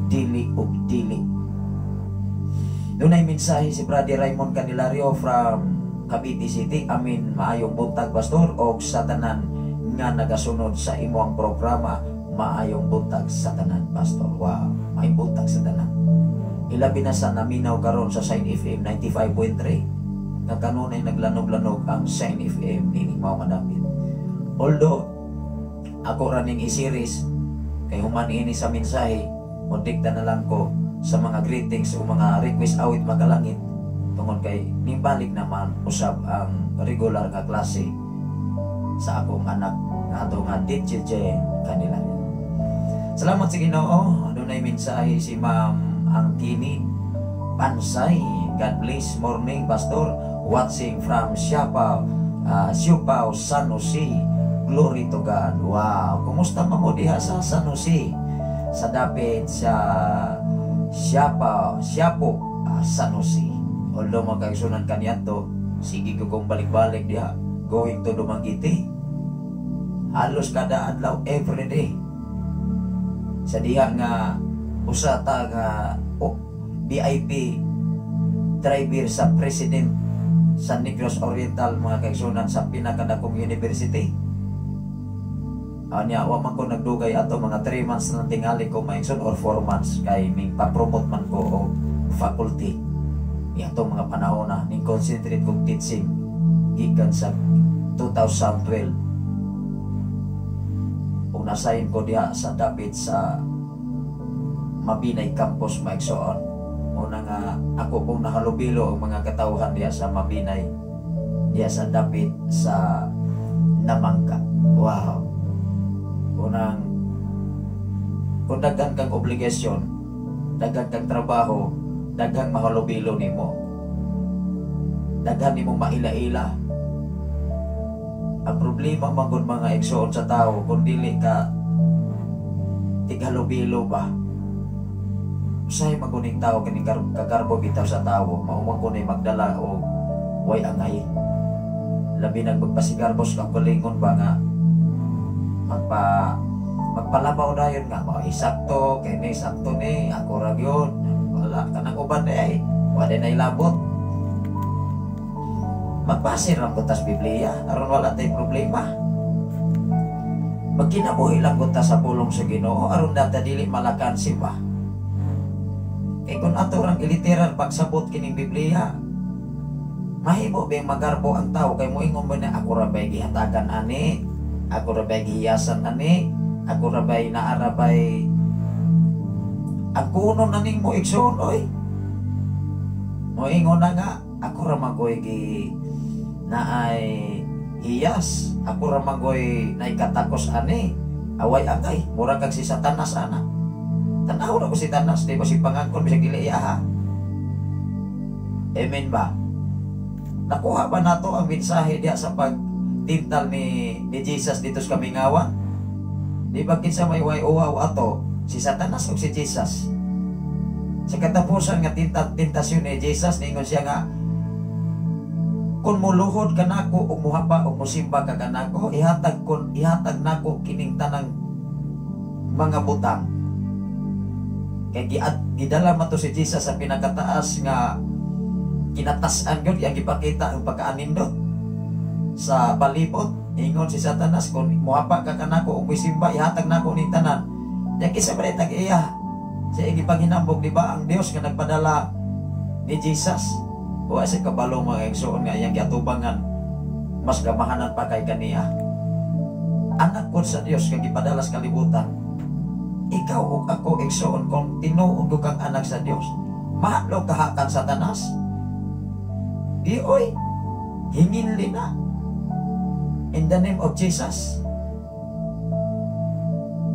Dili og dili. Dunay mensahe si Brother Raymond Candelario from Cavite City. Amin, maayong buntag, pastor, og sa tanan nga nagasunod sa imong programa. Maayong buntag sa tanan, pastor. Wow, maayong buntag sa tanan. Ilabi na sa naminaw karon sa Shine FM 95.3 nga kanunay naglanog-lanog ang Shine FM nining mao nga dapit. Although ako ra ning i-series kay human ini sa mensahe, modikta na lang ko sa mga greetings o mga request awit magalangit tungod kay nimbalik naman usab ang regular nga klase sa akong anak nga ato nga DJ kanila. Salamat sa Ginoo. Adunay mensahe si Ma'am Angkini Pansay. God bless, morning, pastor, watching from Siapa, Siopao, San Jose. Glory to God. Wow, kumusta man mo diha sa San Jose? Sa dapit sa Siapa, Siapo, San Jose. Although mga kaigsunan kaniadto, sige ko kung balik-balik diha, going to Dumaguete. Halos kada adlaw, every day. Sa diha nga usa ta nga, oh, VIP driver sa president sa Negros Oriental, mga kaigsunan, sa pinakadakong university. Anya, wa man ko nagdugay ato, mga 3 months na tingali ko, maigsoon, or 4 months kay ning pa-promote man ko og faculty. Ato mga panahon na ning concentrate kog teaching gikan sa 2012 ug nasayin ko diha sa dapit sa Mabinay Campus, maigsoon. Una nga ako pong nahalubilo ang mga katawhan diha sa Mabinay, diha sa dapit sa Namangka. Wow. Unang kung daghan kang obligasyon, daghan kang trabaho, Daghang mahalubilo nimo. Daghan nimong maila-ila. Ang problema man gud, mga igsoon, sa tao, kung dili ka tighalubilo ba, usahay man kuning tao, kining kagarbo bitaw sa tao, mao man kunay magdala og way angay. Labi nang magpasigarbos kang galingon ba nga magpalabaw dayon nga mao isakto kay ni, sakto ni ako ra gyud, wala kanang uban ay wala na ilabot. Magbase lang ko tas Biblia aron wala tay problema. Magkinabuhi lang ko ta sa pulong sa Ginoo aron data dili malakansi ba. Kay kung ato rang iliteral pagsabot kining Biblia, mahimo ba magarbo ang tao kay moingon ba na ako ra bay gihatagan ani, ako ra bay gihiyasan ani, ako ra bay naara bay ang kuno na nimo, igsoon oy. Moingon na nga ako ra magoy gi naay hiyas, ako ra magoy naikatakos ani, away angay, mura kag si Satanas ana. Tanaw ra ko si Satanas, di ba si pangangkon bisag dili iya ha. Amen ba? Nakuha ba nato ang mensahe diha sa pagtintal ni Jesus dito sa kamingawan? Di ba kinsa may way uwaw ato? Si Satanas o si Jesus? Sa katapusan nga tintasyon ni Jesus, ningon siya nga, "Kung muluhod ka nako ug muhapa ug musimba ka kanako, ihatag nako kining tanang mga butang." Kay gidala man to si Jesus sa pinakataas nga kinatasan gyud, iyang gipakita ang pagkaanindot sa palibot. Ingon si Satanas, "Kung muhapa ka kanako ug musimba, ihatag nako ning tanan." Yang kinsa ba tag iya? Sa iyang gipanghinambog, di ba, ang Dios nga nagpadala ni Jesus. Wa sa kabalo, mga igsoon, nga iyang giatubangan mas gamahanan pa kay kaniya. Anak ko sa Dios nga gipadala sa kalibutan. Ikaw ug ako, igsoon, kung tinuod kang anak sa Dios, mahadlok ka kang Satanas? Di oy, hinginli na. In the name of Jesus.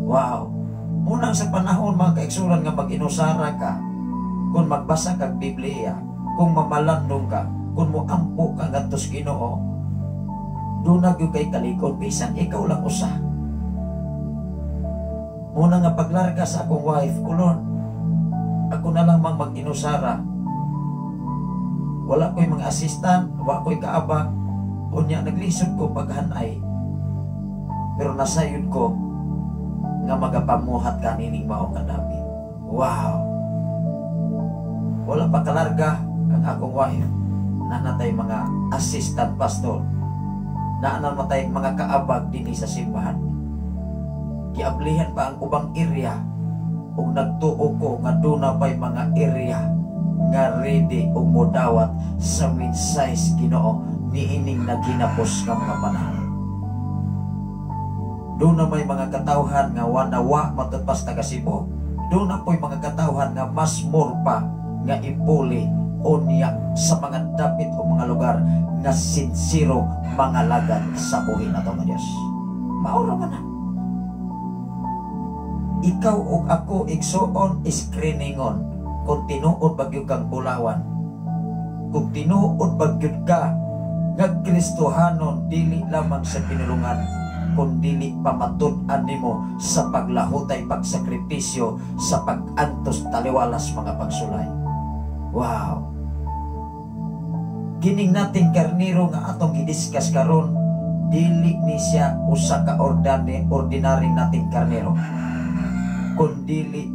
Wow. Unang sa panahon, mga kaigsuonan, nga mag-inusara ka, kung magbasa kag Biblia, kung mamalandong ka, kung moampo ka ngadto sa Ginoo, duna gyud kay kalikod bisan ikaw lang usa. Muna nga paglarga sa akong wife, kulon, ako na lang mang mag-inusara. Wala ko'y mga assistant, wala ko'y kaabag, unya naglisod ko paghanay. Pero nasayod ko nga magapamuhat kanining mao kanabi. Wow! Wala pa kalarga ang akong wife. Nanatay mga assistant pastor. Naa matay mga kaabag dinhi sa simbahan. Giablihan pa ang ubang area ug nagtuo ko nga duna pay mga area nga ready og modawat sa mensahe sa Ginoo niining naghinapos nga mga panahon. Duna may mga katawhan nga wanawa matud pas taga Cebu. Duna po'y mga katawhan nga mas more pa nga ipuli unya sa mga dapit o mga lugar nga sinsero mga lagad sa buhi nato nga Dios. Maura man na. Ikaw ug ako, igsoon, screeningon kung tinuod ba gyud kang bulawan. Kung tinuod ba gyud ka nga Kristohanon, dili lamang sa pinulungan kun dili pamatud-an nimo sa paglahutay, pagsakripisyo, sa pag-antos taliwalas mga pagsulay. Wow. Kining nating karniro nga atong gidiscuss karon, dili ni siya usa ka ordinary nating karnero. Kun dili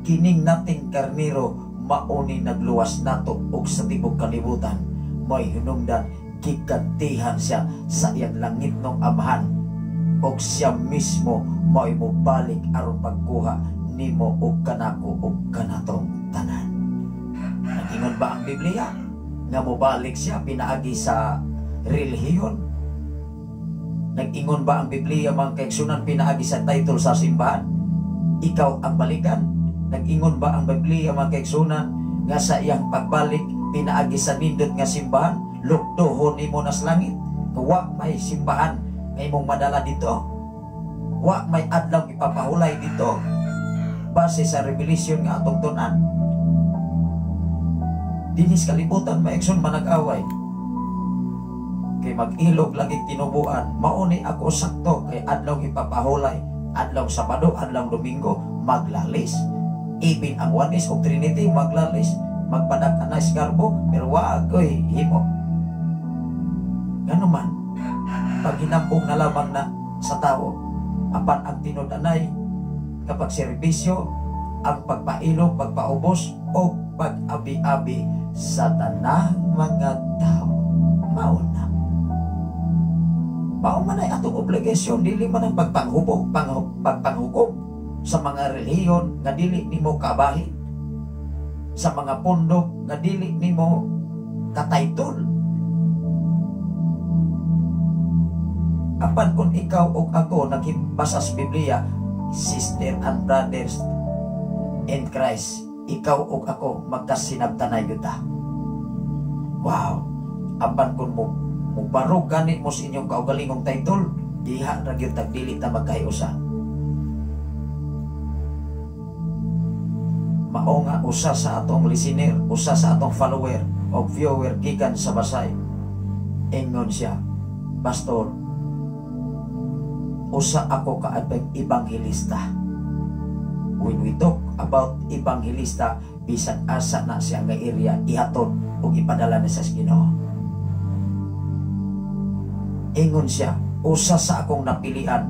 kining nating karnero mauni nagluwas nato og sa tibok kalibutan. May hinungdan gigantihan siya sa iyang langitnong Amahan og siya mismo mao'y mobalik aron pagkuha nimo og kanako og kanatong tanan. Nag-ingon ba ang Biblia nga mobalik siya pinaagi sa relihiyon? Nag-ingon ba ang Biblia, mga kaigsunan, pinaagi sa title sa simbahan? Ikaw ang balikan? Nag-ingon ba ang Biblia, mga kaigsunan, nga sa iyang pagbalik pinaagi sa nindot nga simbahan, lukdohon nimo nas langit? Wa may simbahan nga imong madala dito. Wa may adlaw ipapahulay dito. Base sa revelation nga atong tunan. Dinis kalibutan maigsoon manag-away. Kay mag-ilog lagi tinubuan, mauni ako sakto kay adlaw ipapahulay, adlaw Sabado, adlaw Domingo, maglalis. Ibin ang Oneness o Trinity, maglalis, magpadak-anay garbo, pero wagoy himo. Ganuman, paghinambong na lamang na sa tao, apan ang tinud-anay kapag serbisyo, ang pagpailog, pagpaubos, o pag-abi-abi sa tanang mga tao. Mauna. Mao man ay atong obligasyon, dili man ang pagpanghubog, pagpanghukom sa mga relihiyon nga dili nimo kabahin, sa mga pundok nga dili nimo kataytol. Apan kung ikaw o ako naghibasa sa Biblia, sister and brothers in Christ, ikaw o ako magkasinabtanay gyud ta. Wow! Apan kung mubarog gani mo sa inyong kaugalingong title, diha ra gyud tag dili ta magkahiusa. Mao nga usa sa atong listener, usa sa atong follower o viewer gikan sa Basay, ingon siya, Pastor, usa ako ka ebanghelista. When we talk about ebanghelista, bisan asa na siya nga area ihatod ug ipadala ni sa Ginoo. Ingon siya, usa sa akong napilian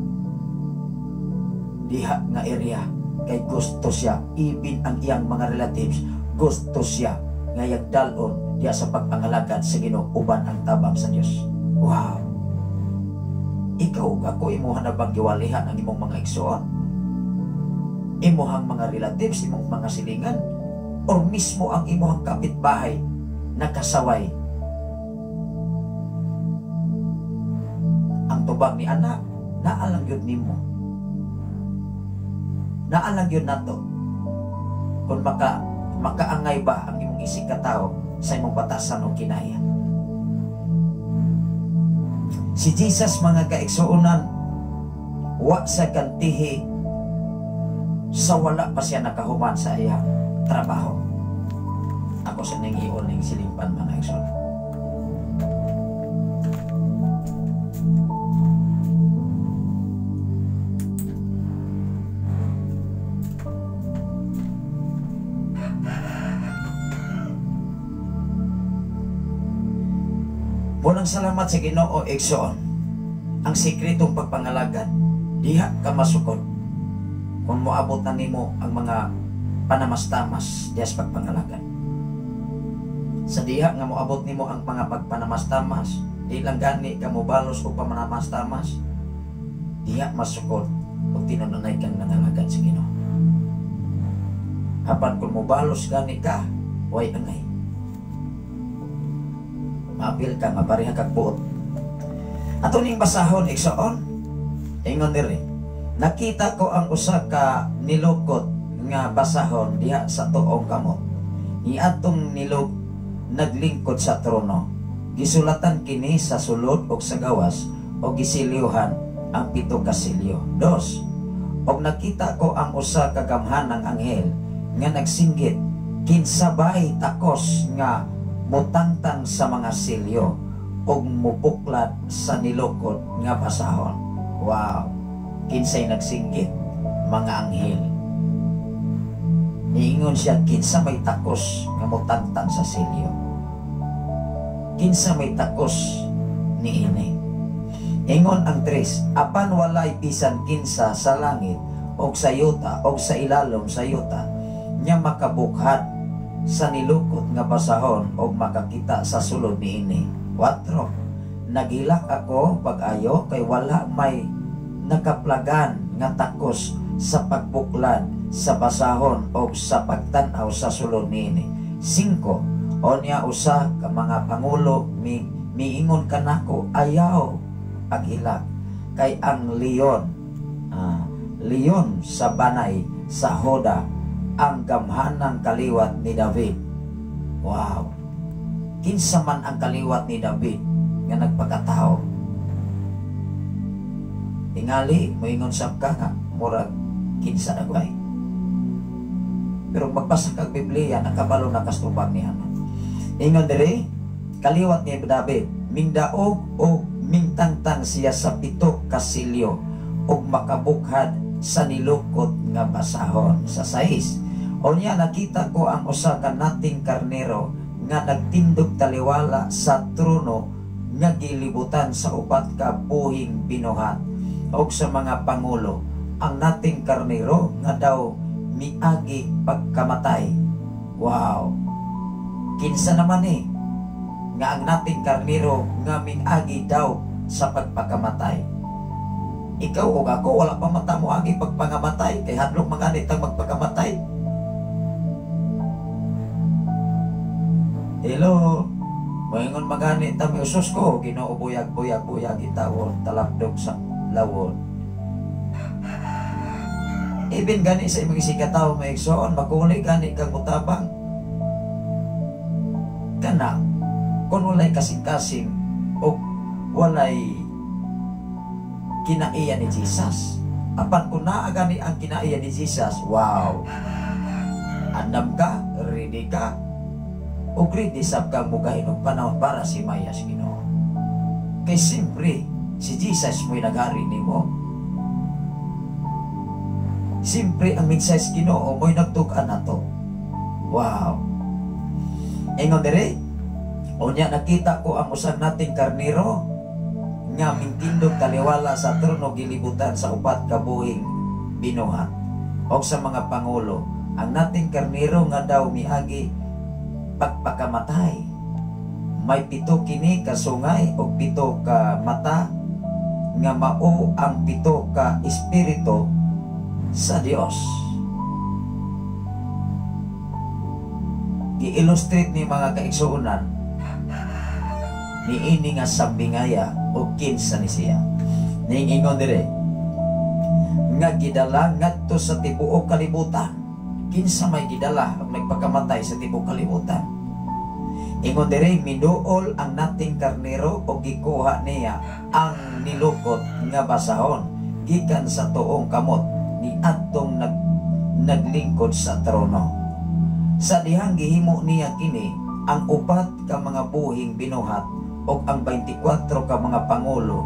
diha nga area kay gusto siya, ibin ang iyang mga relatives, gusto siya nga iyang dalon diha sa pagpangalagad sa Ginoo uban ang tabang sa Dios. Wow! Ikaw ako imuha na bang giwalihan ang imong mga igsoon? Imuhang mga relatives, imong mga silingan, or mismo ang imuhang kapitbahay nakasaway? Ang tubag ni anak, naalang yun nimo. Naalang yun nato. Kung makaangay ba ang imong isig katao sa imong batasan o kinaya. Si Jesus, mga kaigsuonan, wa sa kantihi sa wala pa siya nakahuman sa iyang trabaho. Ako sa ning ion ning silimpan, mga igsoon. Walang salamat sa Ginoo, igsoon. Ang sikretong pagpangalagad, diha ka masukod kung moabot na nimo ang mga panamastamas diha sa pagpangalagad. Sa diha nga moabot nimo ang mga pagpanamastamas, di lang gani ka mobalos o pamanamastamas, diha masukod kung tinununay kang nangalagad sa Ginoo. Apan kung mobalos gani ka, way angay. Maapil ka, mapareha kag buot. Ato ning basahon, igsoon, ingon diri, nakita ko ang usa ka nilukot nga basahon diha sa tuong kamot. Niadtong nilog naglingkod sa trono. Gisulatan kini sa sulod og sa gawas og gisiliuhan ang 7 ka silyo. 2. Og nakita ko ang usa ka gamhanang anghel nga nagsinggit, kinsabay takos nga mutangtang sa mga silyo og mubuklat sa nilukot nga basahon. Wow! Kinsay nagsinggit? Mga anghel. Niingon siya, kinsa may takos nga mutangtang sa silyo? Kinsa may takos niini? Ingon ang 3, apan walay bisan kinsa sa langit og sa yuta og sa ilalom sa yuta nya makabukhat sa nilukot nga basahon og makakita sa sulod niini. 4. Nagilak ako pag-ayo kay wala may nakaplagan nga takos sa pagbuklad sa basahon og sa pagtan-aw sa sulod niini. 5. Onya usa ka mga pangulo miingon kanako, ayaw paghilak kay ang leon, leon sa banay sa Hoda, ang gamhanang kaliwat ni David. Wow! Kinsa man ang kaliwat ni David nga nagpakatao? Tingali moingon sab ka nga murag kinsa nagway. Pero magbasa kag Biblia, nakabalo na kastubag ni ana. Ingon diri, kaliwat ni David, mingdaog o mingtangtang siya sa pito ka selyo ug makabukhad sa nilukot nga basahon. Sa 6, unya nakita ko ang usa ka nating karnero nga nagtindog taliwala sa trono nga gilibutan sa upat ka buhing binuhat og sa mga pangulo. Ang nating karnero nga daw miagi pagkamatay. Wow! Kinsa naman eh nga ang nating karnero nga miagi daw sa pagpakamatay? Ikaw o ako, wala pa mata mo agi pagpangamatay, kay hadlok mga nitang magpakamatay. Hello, moingon magani ta mi usos ko, Ginoo buyag buyag buyag itawon talapdog sa lawon. Ibin gani sa imong isikatawo maigsoon, makuli gani kang mutabang. Kana kung walay kasing-kasing o walay kinaiya ni Jesus. Apan kung naa gani ang kinaiya ni Jesus, wow! Andam ka, ready ka, o ready sab kang mugahin og panahon para si Mayas Ginoo. Kay siyempre, si Jesus mo'y naghari nimo. Siyempre, ang mensahe sa Ginoo mo'y nagtug-an nato. Wow! Ingon diri, unya nakita ko ang usag nating karnero nga mingtindog taliwala sa trono gilibutan sa upat ka buhing binuhat og sa mga pangulo. Ang nating karnero nga daw miagi pagpakamatay. May 7 kini ka sungay og 7 ka mata nga mao ang 7 ka espiritu sa Dios. Gi-illustrate ni mga kaigsuonan niini nga sambingaya o kinsa ni siya. Niingon dire nga gidala ngadto sa tibuok kalibutan. Kinsa may gidala og nagpakamatay sa tibuok kalibutan? Ingon dire, miduol ang nating karnero og gikuha niya ang nilukot nga basahon gikan sa tuong kamot ni adtong naglingkod sa trono. Sa dihang gihimo niya kini ang upat ka mga buhing binuhat og ang 24 ka mga pangulo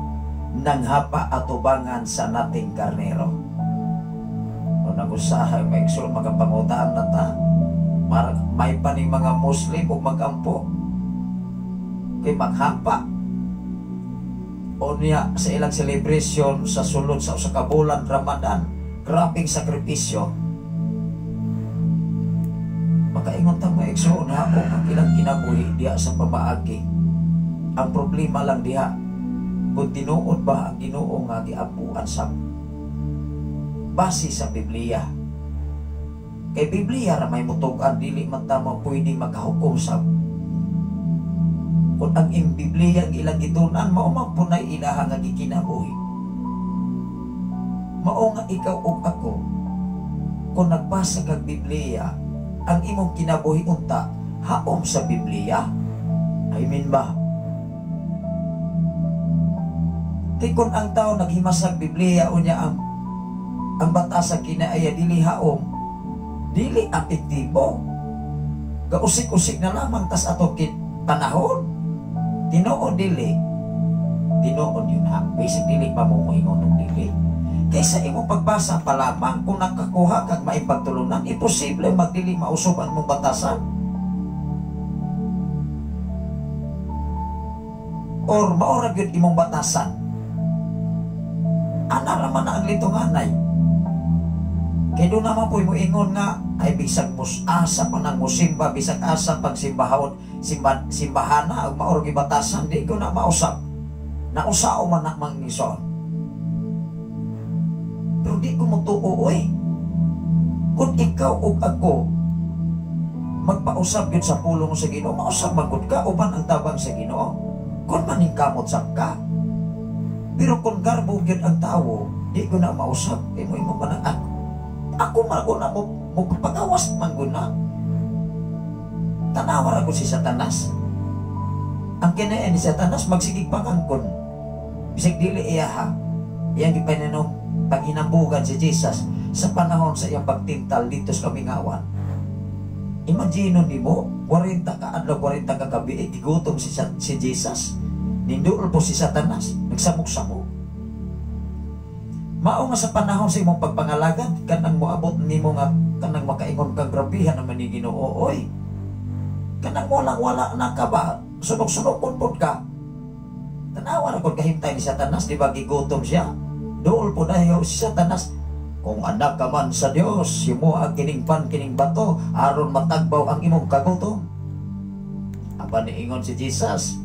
nanghapa atubangan sa nating karnero. O nagusahay maigsoon makapangutaan na ta. May pa ni mga Muslim og magampo kay maghapa. O niya sa ilang celebration sa sulod sa usa ka bulan Ramadan, grabeng sakripisyo. Makaingon ta maigsoon ha og ang ilang kinabuhi diha sa pamaagi. Ang problema lang diha kung tinuod ba ang Ginoo nga giampuan sa base sa Biblia. Kay Biblia ra may mutug-an, dili man ta mo pwede makahukom sa kung ang Biblia ang ilang gitun-an, mao man punay ilaha nga gikinabuhi. Mao nga ikaw ug ako, kung nagbasa kag Biblia, ang imong kinabuhi unta haom sa Biblia. I mean ba? Kay kung ang tao naghimasag Biblia unya ang batas sa kinaaya dili haom, dili apektibo. Gausik-usik na lamang tas atong panahon. Tinuod dili. Tinuod yun ha. Basic dili pa mo moingon og dili. Kaysa imong pagbasa pa lamang kung nakakuha kag maipagtulunan, imposible magdili mausob ang imong batasan. Or maura gyud imong batasan. Ana ra man ang litunganay. Kay doon naman po mo ingon nga ay bisag asa pa nang musimba, bisag asa pagsimbahon, simbahana ug maura gyud batasan, di ko na mausap. Nausao man na mangison. Pero di ko motuo oy. Kung ikaw ug ako magpausap gyud sa pulong sa Ginoo, mausap man gud ka uban ang tabang sa Ginoo. Kung maningkamot sab ka. Pero kung garbo gyud ang tawo, di ko na mausap. Kay mo imo pa nang ako. Ako man ko na mo pagawas man gud na. Tanawa ra ko si Satanas. Ang kinaya ni Satanas magsigig pangangkon. Bisag dili iya ha. Iyang gipaninom paghinambugan si Jesus sa panahon sa iyang pagtintal dito sa kamingawan. Imagine nimo, 40 ka adlaw, 40 ka gabi, gigutom si Jesus. Ninduol po si Satanas, nagsamok-samok. Mao nga sa panahon sa imong pagpangalagad, kanang moabot nimo nga kanang makaingon kang grabihan naman ni Ginoo, oy. Kanang walang-wala na ka ba, sunok-sunok pud ka. Tanawa ra pud kahimtay ni Satanas, di ba gigutom siya? Duol po dayo si Satanas. Kung anak ka man sa Dios, himoa kining pan kining bato aron matagbaw ang imong kagutom. Apan niingon si Jesus,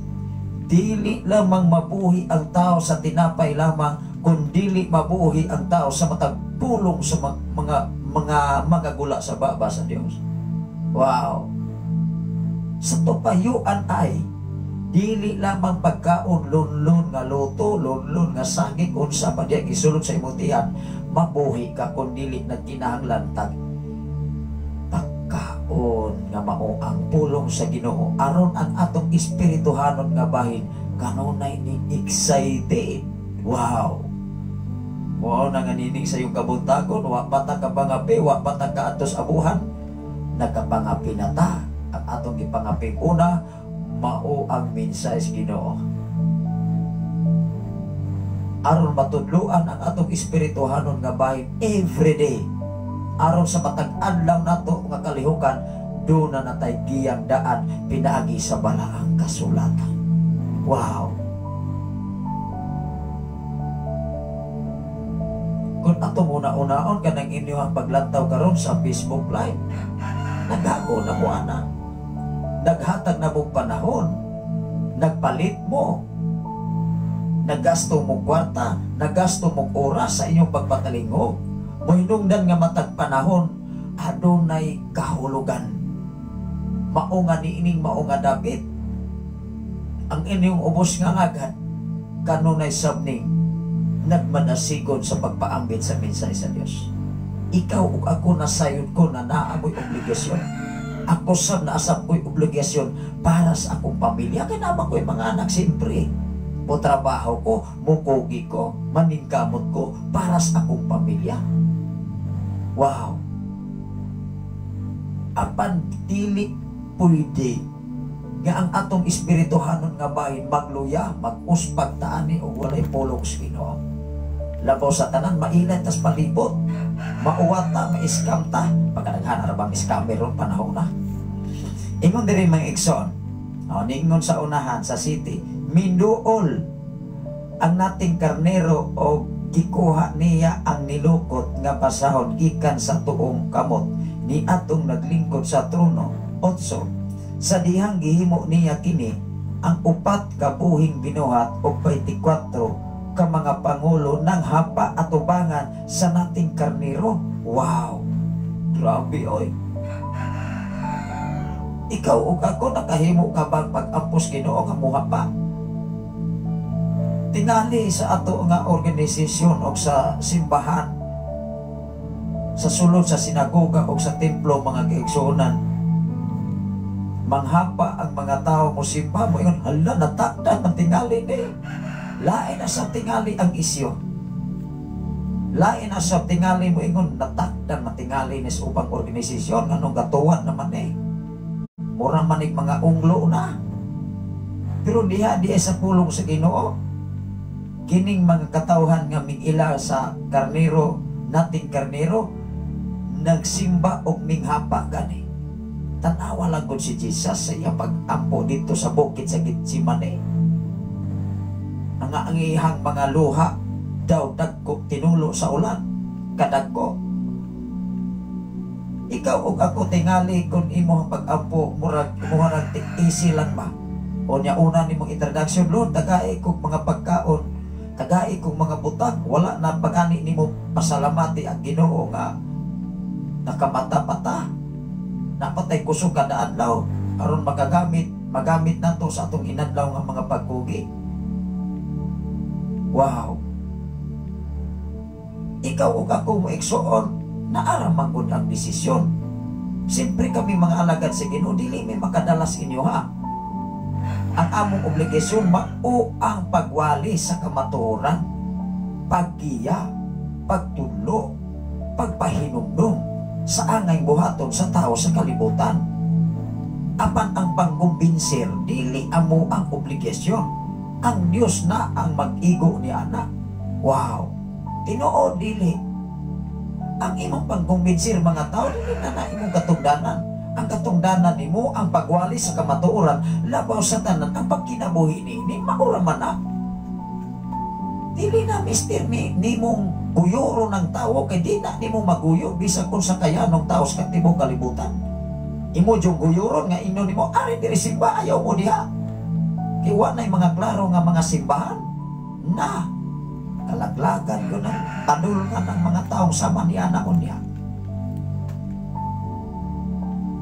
dili lamang mabuhi ang tao sa tinapay lamang, kun dili mabuhi ang tao sa matag pulong sa mga gula sa baba sa Dios. Wow. Sa tupayuan ay dili lamang pagkaon, lunlun nga luto, lunlun nga saging, unsa pa diya gisulod sa imong tiyan, mabuhi ka kun dili nagkinahanglan tag pagkaon nga mao ang pulong sa Ginoo aron ang atong espirituhanon nga bahin kanunay ning excited. Wow. Wow na nga nining sa iyong kabuntagon, wa pa ta kapangapi, wa pa ta kaadtos abuhan, nagkapangapi na ta. Ang atong gipangaping una mao ang mensahe sa Ginoo. Aron matudloan ang atong espirituhanon nga bahin everyday. Aron sa matag adlaw nato nga kalihukan, doon na natay giyang daan pinaagi sa balaang kasulatan. Wow. Kung atong una-unaon kanang inyong paglantaw karon sa Facebook Live, nagago na mo ana. Naghatag na mo panahon, nagpalit mo, naggasto mo kwarta, naggasto mo oras sa inyong pagpatalingog. Mohinungdan nga matag panahon, adunay kahulugan. Mao nga niining mao nga dapit ang inyong ubos nga alagad kanunay sabning nagmanasigon sa pagpaambit sa mensahe sa Dios. Ikaw ug ako nasayod ko na naamoy obligasyon. Ako sab naasab ko'y obligasyon para sa akong pamilya. Kaya naman ko'y mga anak, siyempre. Mo trabaho ko, mukugi ko, maningkamot ko para sa akong pamilya. Wow! Apan dili pwede nga ang atong espirituhanon nga bahin magluya, mag-uspag taani o walay pulong sa Ginoo. Labaw sa tanan, mailan tas palibot, mauwat ta, ma-scam ta. Pagkadaghan na bang scammer ron panahon na. Ingon diri mga igsoon, ningon sa unahan sa city, minduol ang nating karnero o gikuha niya ang nilukot nga pasahon gikan sa tuong kamot ni atong naglingkod sa trono. 8. Sa dihang gihimo niya kini ang upat ka buhing binuhat og 24 ka mga pangulo ng hapa atubangan sa nating karnero. Wow! Grabe oy. Ikaw ug ako nakahimo ka bang pag-ampos Ginoo nga muhapa? Tingali sa ato nga organisasyon o sa simbahan, sa sulod sa sinagoga o sa templo mga kaigsuonan, manghapa ang mga tao mo simba mo ingon, hala natakdan man tingali ni. Lain na sa tingali ang isyo. Lain na sa tingali mo ingon, natakdan man tingali ni sa ubang organisasyon anong gatuan naman eh. Mura manig mga unglo na. Pero diha diha sa pulong sa Ginoo, kining mga katawhan nga mingila sa karnero, nating karnero, nagsimba og minghapa gani. Tanawa lang gud si Jesus sa iyang pag-ampo dito sa bukid sa Getsemane. Ang angihang mga luha daw dagko tinulo sa ulan, kadagko. Ikaw og ako tingali kung imong pag-ampo murag imuha easy lang ba. O nya una nimong introduction, Lord, tagai kog mga pagkaon, tagai kog mga butang, wala na pagani nimo pasalamati ang Ginoo nga nakamata-pata. Napatay kusog kada adlaw aron magamit nato sa atong inadlaw nga mga pagkugi. Wow. Ikaw ug ako mo igsuon, naara man gud ang desisyon. Siyempre kami mga alagad sa Ginoo, dili may makadalas inyo ha. Ang among obligasyon mao ang pagwali sa kamatuoran, paggiya, pagtudlo, pagpahinumdum. Sa angay buhaton sa tao sa kalibutan. Apan ang pangkumbinser dili amo ang obligasyon. Ang Dios na ang mag-igo ni ana. Wow. Tinuod dili. Ang imong pangkumbinser mga tao dili na na imong katungdanan. Ang katungdanan nimo ang pagwali sa kamatuoran labaw sa tanan ang pagkinabuhi niini maura man na. Dili na mister ni nimong guyoro ng tao kay di na nimo maguyo bisag unsa kayanong tao sa tibuok kalibutan. Imo jung guyuron nga ingnon nimo ari diri simba ayaw mo diha. Kay wa nay mga klaro nga mga simbahan na kalaglagan ko ng padulngan ng mga taong sama niya na unya.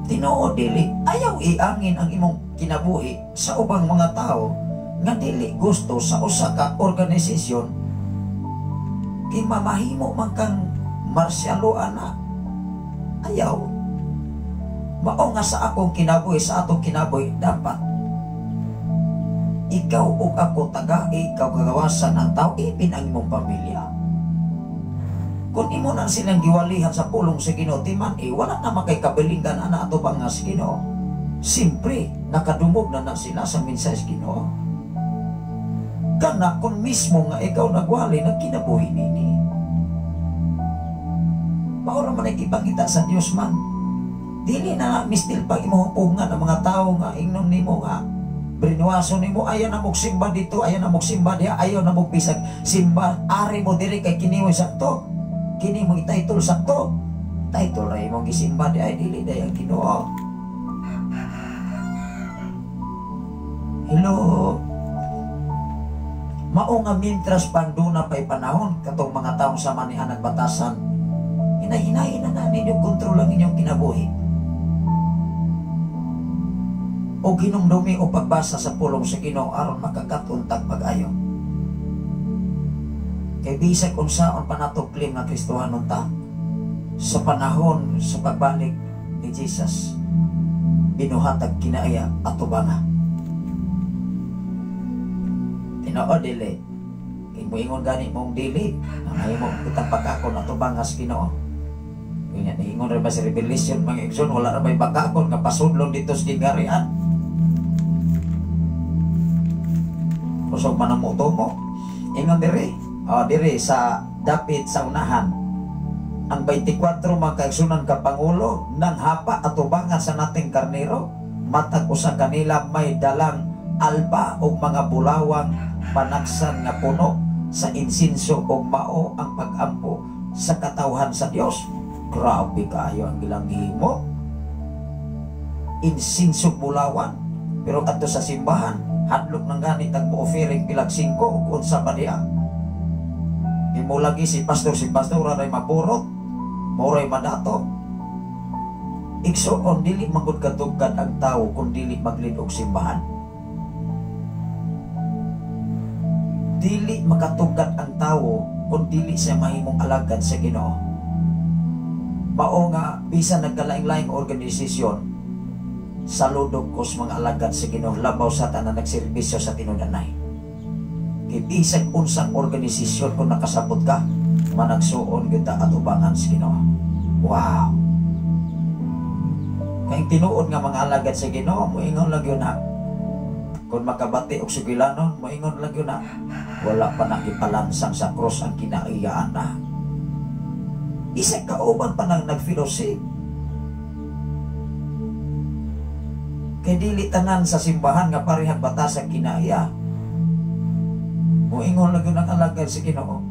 Tinuod dili ayaw iangin ang imong kinabuhi sa ubang mga tao nga dili gusto sa usa ka organisasyon kay mamahimo man kang martial law ana. Ayaw. Mao nga sa akong kinabuhi, sa atong kinabuhi dapat ikaw ug ako taga ikaw kagawasan ang tao ipin ang imong pamilya. Kung imo na silang giwalihan sa pulong sa Ginoo timan wala na man kay kabilinggan ana ato pa nga sa Ginoo. Simpre nakadungog na na sila sa mensahe sa Ginoo. Kana kung mismo nga ikaw nagwali nagkinabuhi nini. Mao ra man ay gipangita sa Dios man. Dili na mistil pag imong pungan ang mga tao nga ingnon nimo nga brinuaso nimo ayaw na mong simba dito, ayaw na mong simba diha, ayaw na mong bisag simba ari mo diri kay kini mo sakto. Kini mo title sakto. Title ra imong gisimba di ay dili day ang Ginoo. Hello. Mao nga mintras panduna pay panahon katong mga taong sama ni anang batasan. Hinay-hinay na na ninyo kontrol ang inyong kinabuhi. O ginumdumi o pagbasa sa pulong sa Ginoo aron makakaton tag pag-ayo. Kay bisag unsaon pa nato claim nga Kristohanon ta sa panahon sa pagbalik ni Jesus, binuhatag kinaaya atubanga. Tinuod dili. Kay moingon gani mong dili, mahimo kitang pagkakon atubanga sa Ginoo. Kaya niingon ra ba sa Revelation mga igsoon, wala ra ba'y bakakon nga pasudlon dito sa gingarian. Kusog man ang muto mo. Ingon diri, diri sa dapit sa unahan. Ang 24 mga kaigsunan ka pangulo ng hapa atubangan sa nating karnero, matag usa kanila may dalang alba o mga bulawang panagsan nga puno sa insinso o mao ang pag-ampo sa katawhan sa Dios. Grabe kaayo ang ilang gihimo. Insinso bulawan, pero adto sa simbahan hadlok nang ganit ang offering bilag 5 ug unsa pa diha. Imo lagi si pastor aray maburot, moray madato. Igsoon dili magud katugkad ang tawo kung dili maglid og simbahan. Dili makatugkad ang tawo kung dili siya mahimong alagad sa Ginoo. Mao nga bisan nagkalaing-laing organisasyon, saludo ko sa mga alagad sa Ginoo labaw sa tanan nagserbisyo sa tinud-anay. Kay bisag unsang organisasyon kung nakasabot ka, managsuon gyud ta atubangan sa Ginoo. Wow. Kay tinuod nga mga alagad sa Ginoo, moingon lang gyud na. Kung makabati og sugilanon, moingon lang gyud na. Wala pa na ipalansang sa krus ang kinaiyaan na. Isa kauban pa nang nag-fellowship. Kay dili tanan sa simbahan nga parehang batas ang kinaiya. Moingon lang yun ang alagad sa Ginoo.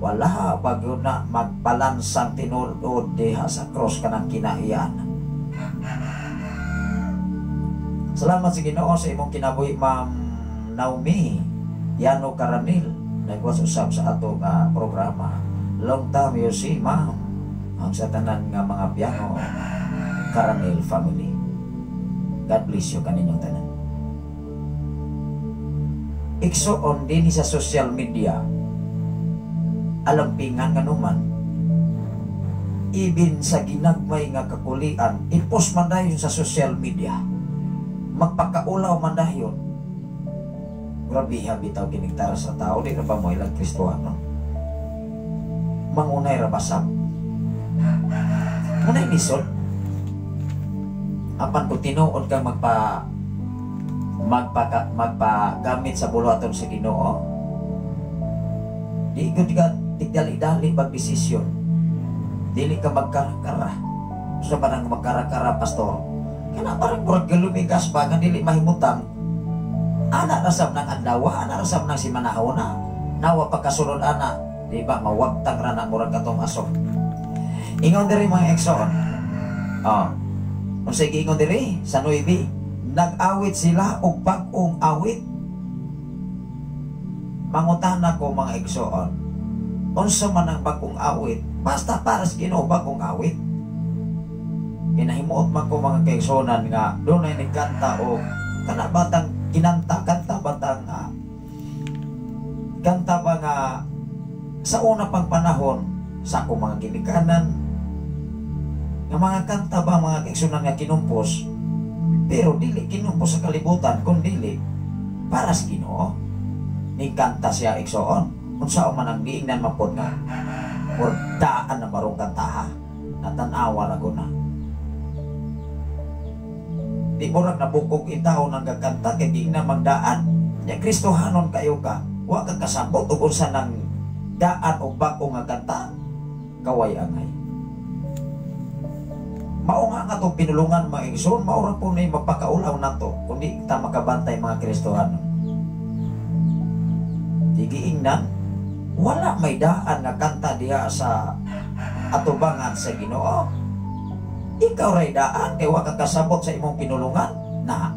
Wala pa yun na magpalansang tinuod diha sa cross kanang kinaiyan. Salamat sa Ginoo sa imong kinabuhi, Ma'am Naomi Yano Caranil. Nagwas usab sa atong programa. Long time you see, ma'am. Ang sa tanan nga mga Piano Caranil family. God bless you kaninyong tanan. Igsoon din sa social media, alampingan nga numan, ibin sa ginagmay nga kakulian, i-post man dayon sa social media, magpakaulaw man dayon. Grabe bitaw kinigtara sa tao, di na ba mo ilang Kristohano? Mangunay rabasab. Munay lisod. Apan kung tinuod kang magpagamit sa buluhaton sa Ginoo, di gud ka tigdali-dali magdesisyon. Dili ka magkarakara. Sa parang magkarakara, pastor. Kana parang murag galumigas ba nga dili mahimutang. Ana rasab ng adlaw, ana rasab ng simanahona. Nawa pagkasunod ana, di ba mawagtang ra na murag katong aso. Ingon diri mga igsoon. Oh. Unsay giingon diri sa 9, nag-awit sila og bag-ong awit. Mangutana ko mga igsoon, unsa man ang bag-ong awit? Basta para sa Ginoo bag-ong awit. Kinahimuot man ko mga kaigsuonan nga dunay nagkanta og kana batang kinanta, kanta batang kanta ba nga sa una pang panahon sa akong mga ginikanan nga mga kanta ba mga kaigsuonan nga kinumpos, pero dili kinumpos sa kalibutan kun dili para sa Ginoo. Ningkanta siya igsoon, unsa man ang giingnan mapod nga murdaan na barong kantaha, natanawa ra ko na. Di murag nabukog itaw nang gagkanta kay giingnan magdaan. Nya Kristohanon kayo ka, wa ka kasabot og unsa nang daan og bag-o nga kanta, kaway angay. Mao nga nga itong pinulungan mga igsoon, mao ra po na mapakaulaw nato kung di ta makabantay mga Kristohanon. Di giingnan, wala may daan nga kanta diha sa atubangan sa Ginoo. Ikaw ray daan kay wa ka kasabot sa imong pinulungan na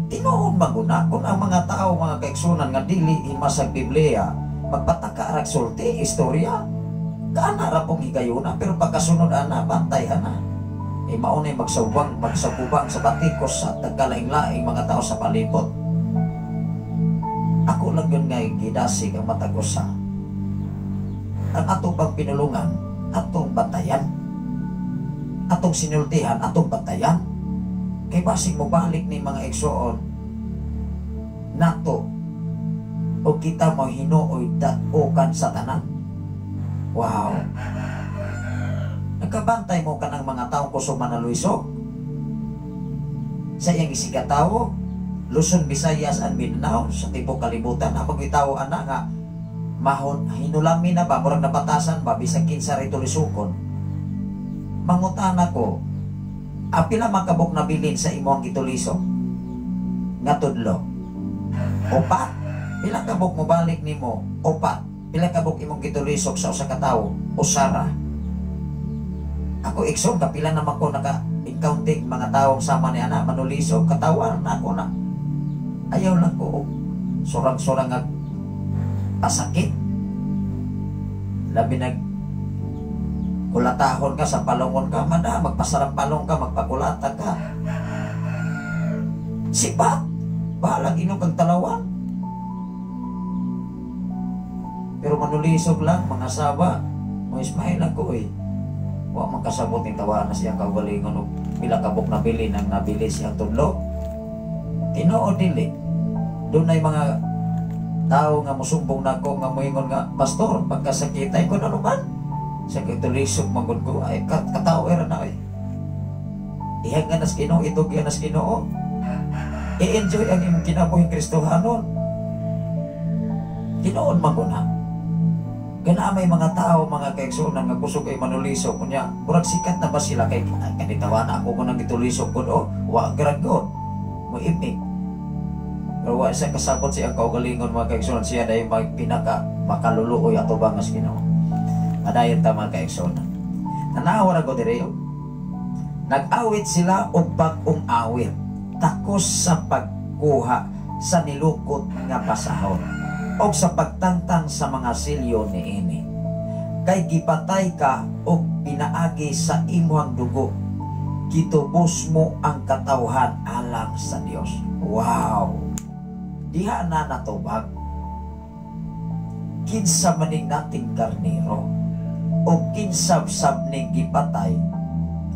tinuod maguna kung ang mga tao mga kaigsunan nga dili himasag Biblia magpataka rag sulti istorya kaana ra pong higayuna, pero pagkasunod ana bantay ana e maunay magsawang magsabubang sa batikos sa tagkalaing-laing mga tao sa palibot. Ako lang yun nga gidasig ang matag usa. Ang atong pang pinulungan, atong bantayan, atong sinultihan, atong bantayan. Kay basig mo balik ni mga igsoon nato o kita mo hinuoy dat-ukan sa tanan. Wow. Nagkabantay mo ka ng mga taong kusog manaluisog sa iyang isigatawo, Luzon, Visayas, and Mindanao, sa tibuok kalibutan. Ang pagkitawo ana nga mahon hinulami na ba, murag nabatasan ba, bisag kinsa rito lisukon. Mangutana ko, apila makabok nabilin sa imong gitulisok nga tudlo? Upat. Pila kabok mobalik nimo? Upat. Pila kabok imong gitulisok sa usa ka tawo? Usara. Ako igsoon, kapila naman ko naka-encounter mga taong sama ni ana manulisok, katawar na ako na. Ayaw lang ko surang-surang nga pasakit. Labi nag kulatahon ka sa palungon ka, mada, magpasarang palong ka, magpakulata ka. Sipat, bahalang inog ang talawan. Pero manulisog lang, mga saba, mga Ismail ako eh. Wa man kasabot ning tawaan na siyang kaugalingon og pila kabuk nabili nang nabili siyang tudlo. Tinuod dili. Dunay mga tao nga musumbong nako nga moingon nga pastor pagkasakitay ko na man. Sa kitulisog manggod ko ay katao era na ay. Ihag nga nas Ginoo, itog nga nas Ginoo. I-enjoy ang imong kinabuhing Kristohanon. Tinuod man ko na. Gana may mga tao, mga kaigsuonan nga kusog ay manulisog kunya, murag sikat na ba sila kay kanitawa na ako kunang gitulisog ko do, wa grad ko. Moimik. Pero wa siya kasabot siyang kaugalingon mga kaigsuonan, siya dahil may pinaka makaluluoy ato ba mas Ginoo. Adayon ta mga kaigsuonan. Tanawa ra ko diri. Nag-awit sila og bag-ong awit takos sa pagkuha sa nilukot nga pasahon og sa pagtangtang sa mga silyo niini. Kay gipatay ka og pinaagi sa imong dugo, gitubos mo ang katawhan alang sa Dios. Wow! Diha na natubag. Kinsa maning nating karnero o kinsab-sab ning gipatay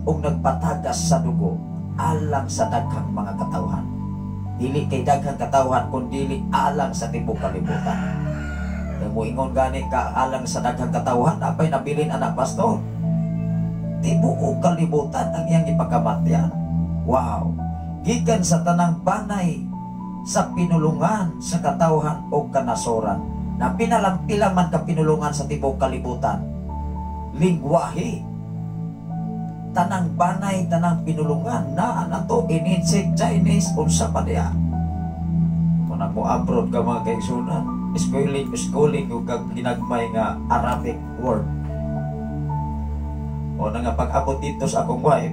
og nagpatagas sa dugo alang sa daghang mga katawhan. Dili kay daghang katawhan kun dili alang sa tibuok kalibutan. Kay moingon gani ka alang sa daghang katawhan, apay nabilin anak pastor. Tibuok kalibutan ang iyang ipakamatyan. Wow! Gikan sa tanang banay, sa pinulungan, sa katawhan o kanasoran. Na pinalampila man ka pinulungan sa tibuok kalibutan. Lingwahe. Tanang banay, tanang pinulungan na nato ininsik, Chinese, unsa pa diya. Kung mo abroad ka, mga kaigsunan, schooling, schooling ug kag ginagmay nga Arabic word. O na nga pag-abot dito sa akong wife,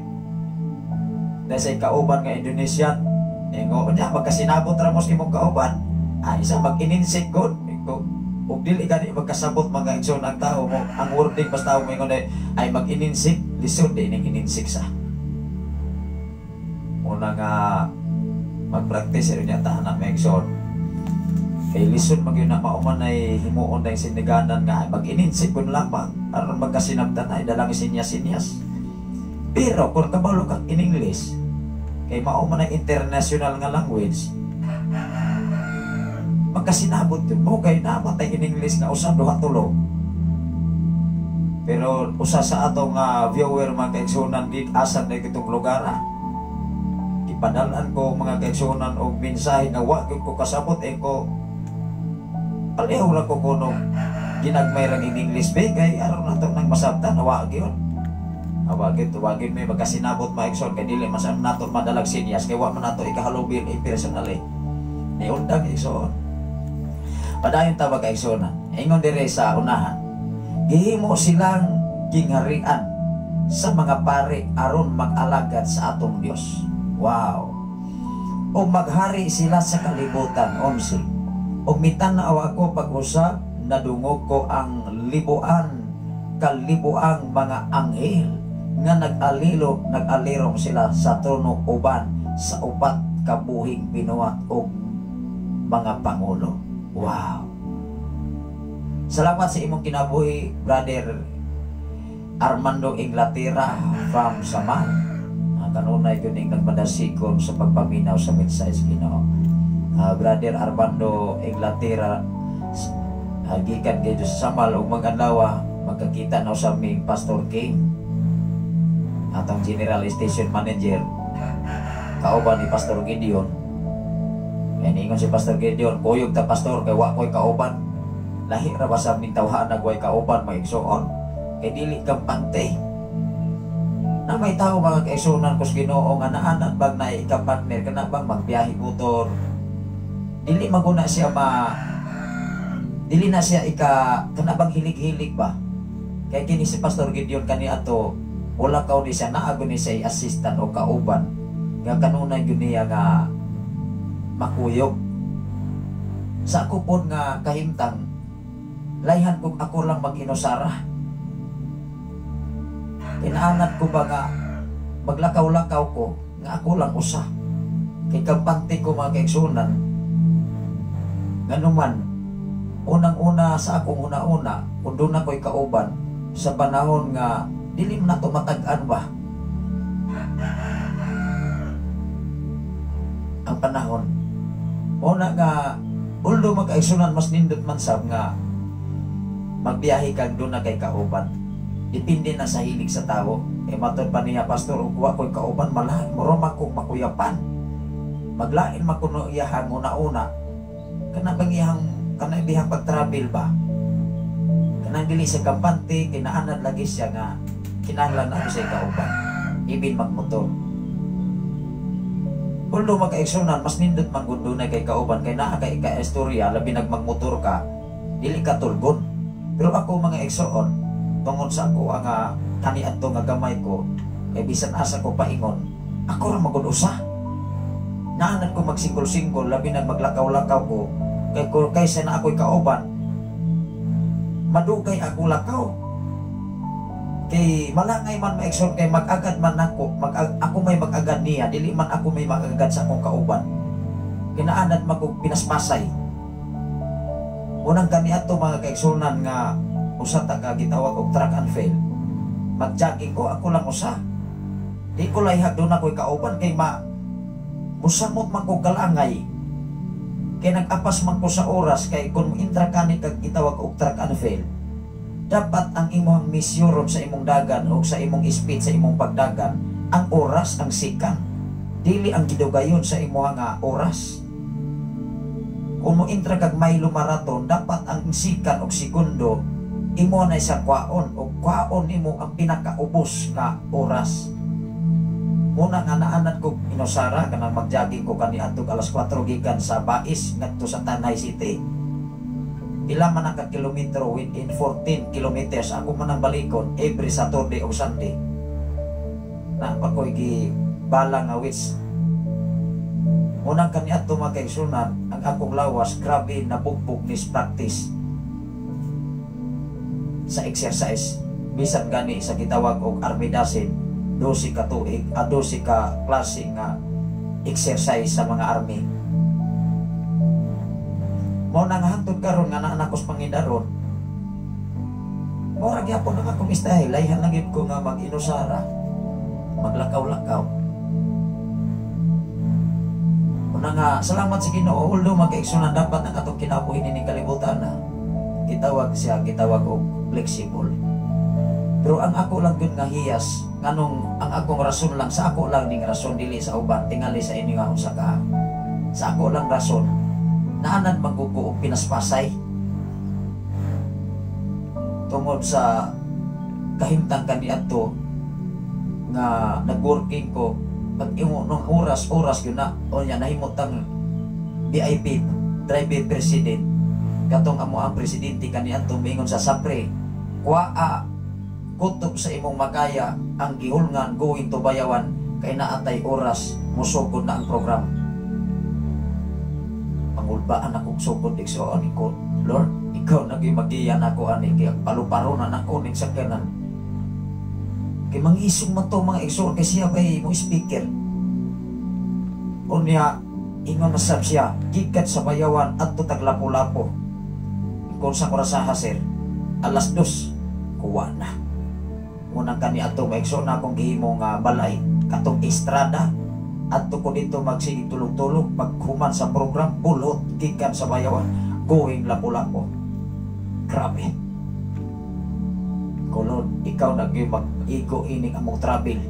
dahil sa kauban nga Indonesian, ingo niya, magkasinabot ra mo sa imong kauban. Ah, isa mag-ininsik god. Iko, ug dili gani magkasabot, mga igsoon, ang tao mo, ang wording basta mo ingon ay mag-ininsik, lisod di ining ininsik sa. Una nga mag-practice rin niya ta na, mga igsoon. Kay lisod man gyud na mauman ay himuon na yung siniganan nga mag-ininsik kun lamang aron magkasinabtan ay dalang sinyas-sinyas. Pero kung kabalo kang in English, kay mao man ang international nga language, magkasinabot yun mo kay namatay in English nga usa, duha, tulo. Pero usa sa atong viewer, mga kaigsunan, gig asan na itong lugar ah. Ipadalan ko, mga kaigsunan, og mensahe nga wa gyud ko kasabot eh ko palihaw lang ko kuno ginagmay rang in English be kay aron nato nang masabtan wa gyud. Awagin, tuwagin may magkasinabot, mga igsoon, kay dili man nato madalag sinyas kay wa man nato ikahalubil eh personally. Niundang, igsoon. Padayon ta, mga kaigsuonan. Ingon dire sa unahan. Gihimo silang gingharian sa mga pari aron mag-alagad sa atong Dios. Wow. O maghari sila sa kalibutan, 11. Og mitanaw ako pag-usab, nadungog ko ang libuan, kalibuang mga anghel nga nag-alilo, nag-alirong sila sa trono uban sa upat kabuhing binuhat og mga pangulo. Wow. Salamat sa imong kinabuhi, Brother Armando Inglaterra from Samal. Kanunay yun yung nagmadasikon sa pagpaminaw sa mensahe sa Ginoo. Brother Armando Inglaterra, gikan kay sa Samal ug mga adlaw magkakita na sa aming Pastor King, atong General Station Manager, kauban ni Pastor Gideon. Kaya niingon si Pastor Gideon, "Kuyog ta, Pastor, kay wa ko'y kauban." Lahi ra ba sa mintawhaan nagway kauban, mga igsoon, kay dili kampante na may tao, mga kaigsunan ko sa Ginoo, nga naanan bang na ika-partner kana bang magbiyahe motor, dili maguna siya ma dili na siya ika kana bang hilig-hilig ba. Kay kini si Pastor Gideon kani ato wala kaw ni siya naago ni siya assistant o kauban nga kanunay gyud niya nga makuyog. Sa ako pod nga kahimtang, layhan kog ako lang mag-inusara. Kinaanad ko ba nga maglakaw-lakaw ko nga ako lang usa kay kampante ko, mga kaigsunan. Nganuman unang-una sa akong una-una, kung doon ako'y kauban sa panahon nga dili man nato matag-an ba ang panahon una nga, although magkaigsunan, mas nindot man sab nga magbiyahe kag doon na kay kauban. Depende na sa hilig sa tao. Eh matod pa niya, "Pastor, ug wa ko'y kauban, malain mura man kong makuyapan." Maglain man kuno iyahang una-una kana bang iyang kana bihang pag-travel ba, kanang dili sa kampante. Kinaanad lagi siya nga kinahanglan na siya kauban ibin magmotor. Although magkaigsunan, mas nindot man gud dunay kay kauban kay naa kay ka istorya, labi nag magmotor ka, dili ka tulgon. Pero ako, mga igsoon, tungod sa ako ang kaniadto nga gamay ko kay bisan asa ko paingon, ako ra magud usa. Naanad ko magsinggol-singgol, labi nag maglakaw-lakaw ko kay kaysa na ako'y kauban, madugay ako lakaw kay malangay man, maigsoon, kay mag-agad man ako, ako may mag-agad niya, dili man ako may mag-agad sa akong kauban. Kinaanad man kog pinaspasay. Unang kaniadto, mga kaigsunan, nga usa ta ka gitawag og track and field, mag-jogging ko, ako lang usa. Di ko layhag doon ako'y kauban kay ma musamot man ko kalangay kay nag-apas man ko sa oras kay kung intra kani kag gitawag og track and field. Dapat ang imong measuron sa imong dagan o sa imong speed sa imong pagdagan, ang oras, ang second. Dili ang gidugayon sa imong nga oras. Kung mo intra kag Milo Marathon, dapat ang second o segundo imo na sa kwaon o kwaon nimo ang pinakaubos nga oras. Muna nga naanad ko inusara kanang magjogging ko kaniadtong alas 4 gikan sa Bais ngadto sa Tanay City. Pila man ang ka kilometro, within 14 kilometers ako man ang balikon every Saturday o Sunday. Na pa ko'y gi bala nga which unang kaniadto, mga kaigsunan, ang akong lawas grabe nabugbog nis practice sa exercise, bisan gani sa gitawag og army dozen, 12 ka tuig, 12 ka klase nga exercise sa mga army. Mao na nga hangtod karon nga naa ko sa pangindaron, mao ra gyapon ang akong style. Layhan lang gyud ko nga mag-inusara, maglakaw-lakaw. Una nga salamat sa Ginoo. Although, mga kaigsunan, dapat ang atong kinabuhi nining kalibutan na gitawag siya, gitawag og flexible. Pero ang ako lang gyud nga hiyas, nganong ang akong rason lang, sa ako lang ning rason, dili sa uban, tingali sa inyo nga unsa ka. Sa ako lang rason, naanad man ko og pinaspasay. Tungod sa kahimtang kaniadto nga nag-working ko, pag imo nung oras oras yun na o niya nahimutang BIP driver president, katong amo ang presidente kaniadto, miingon sa sapre, "Kuaa kutob sa imong makaya ang gihulngan going to Bayawan kay naatay oras, musugod na ang program." Pangulbaan akong sugod, igsoon ko, "Lord, ikaw nagi magiya nako ani kay paluparo na nako ning sakyanan." Kay mangisog man to, mga igsoon, kay siya bay mo speaker. Unya ingon na sab siya, "Gikan sa Bayawan adto tag Lapu-Lapu." Kung sa kurasaha, sir, alas 2 kuwa na. Unang kani ato, maigsoon, na akong gihimo nga balay katong estrada, adto ko dito magsigig tulog-tulog. Paghuman sa program, bulhot gikan sa Bayawan going Lapu-Lapu. Grabe ko, "Lord, ikaw na gyud mag-igo ining among travel."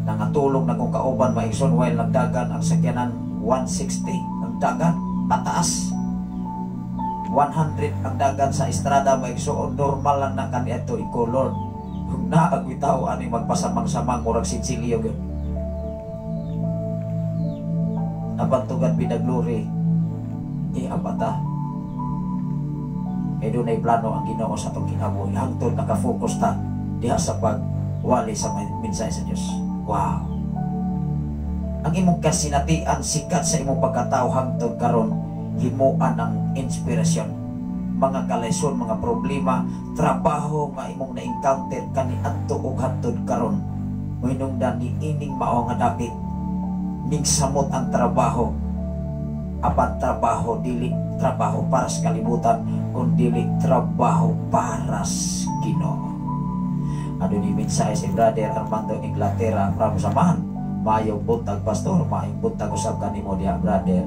Nangatulog na kong kauban, maigsoon, while nagdagan ang sakyanan, 160 ang dagan pataas, 100 ang dagan sa estrada, maigsoon. Normal lang na kaniadto. Iko, "Lord, kung naagwi tao ani magpasamang-samang murag sitsilyo gyud." Apan to God be the glory, iabata kay dunay plano ang Ginoo sa atong kinabuhi hangtod nakafocus ta diha sa pagwali sa mensahe sa Dios. Wow, ang imong kasinatian, sikat sa imong pagkatao hangtod karon, himuan ang inspirasyon. Mga kalaison, mga problema, trabaho nga imong na-encounter kaniadto ug hangtod karon, mohinungdan ni ining mao nga dapit ning samot ang trabaho, apan trabaho dili trabaho para sa kalibutan kun dili trabaho para sa Ginoo. Adunay mensahe si Brother Armando Inglaterra from Samahan. Maayong buntag, pastor. Maayong buntag usab kanimo diha, Brother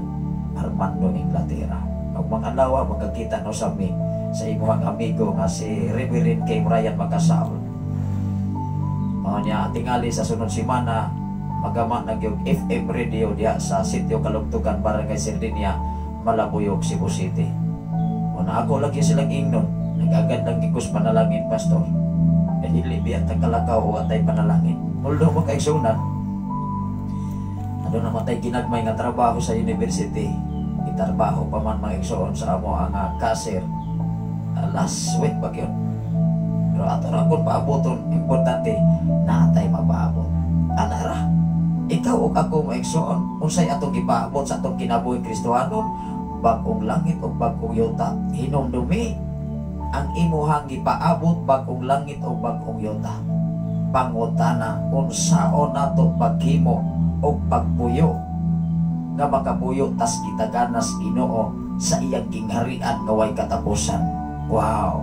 Armando Inglaterra. Ug mga adlaw magkakita no sa mi sa imong amigo nga si Reverend K. Brian Macasaul. Mao niya tingali sa sunod semana magama na gyud FM radio diha sa Sitio Kalugtugan, Barangay Sardinia, Malabuyok, Cebu City. Una ako lagi silang ingnon, nag-agad lang gikos panalangin, pastor. Eh, dili biya tagkalakaw o atay panalangin. Although, makaigsunan, ano naman tay ginagmay nga trabaho sa university. Itarbaho pa man, mga igsoon, sa amo ang cashier. Last week ba yun? Pero ato ra kung paaboton, importante natay mapaabot. Ana ra. Ikaw ug ako, mga igsoon, unsay atong gipaabot sa atong kinabuhi Kristohanon? Bag-ong langit ug bag-ong yuta. Hinumdumi ang imuhang gipaabot, bag-ong langit o bag-ong yuta. Pangutana, unsaon nato paghimo og pagpuyo nga makapuyo tas gitaganas Ginoo sa iyang gingharian nga way katapusan? Wow.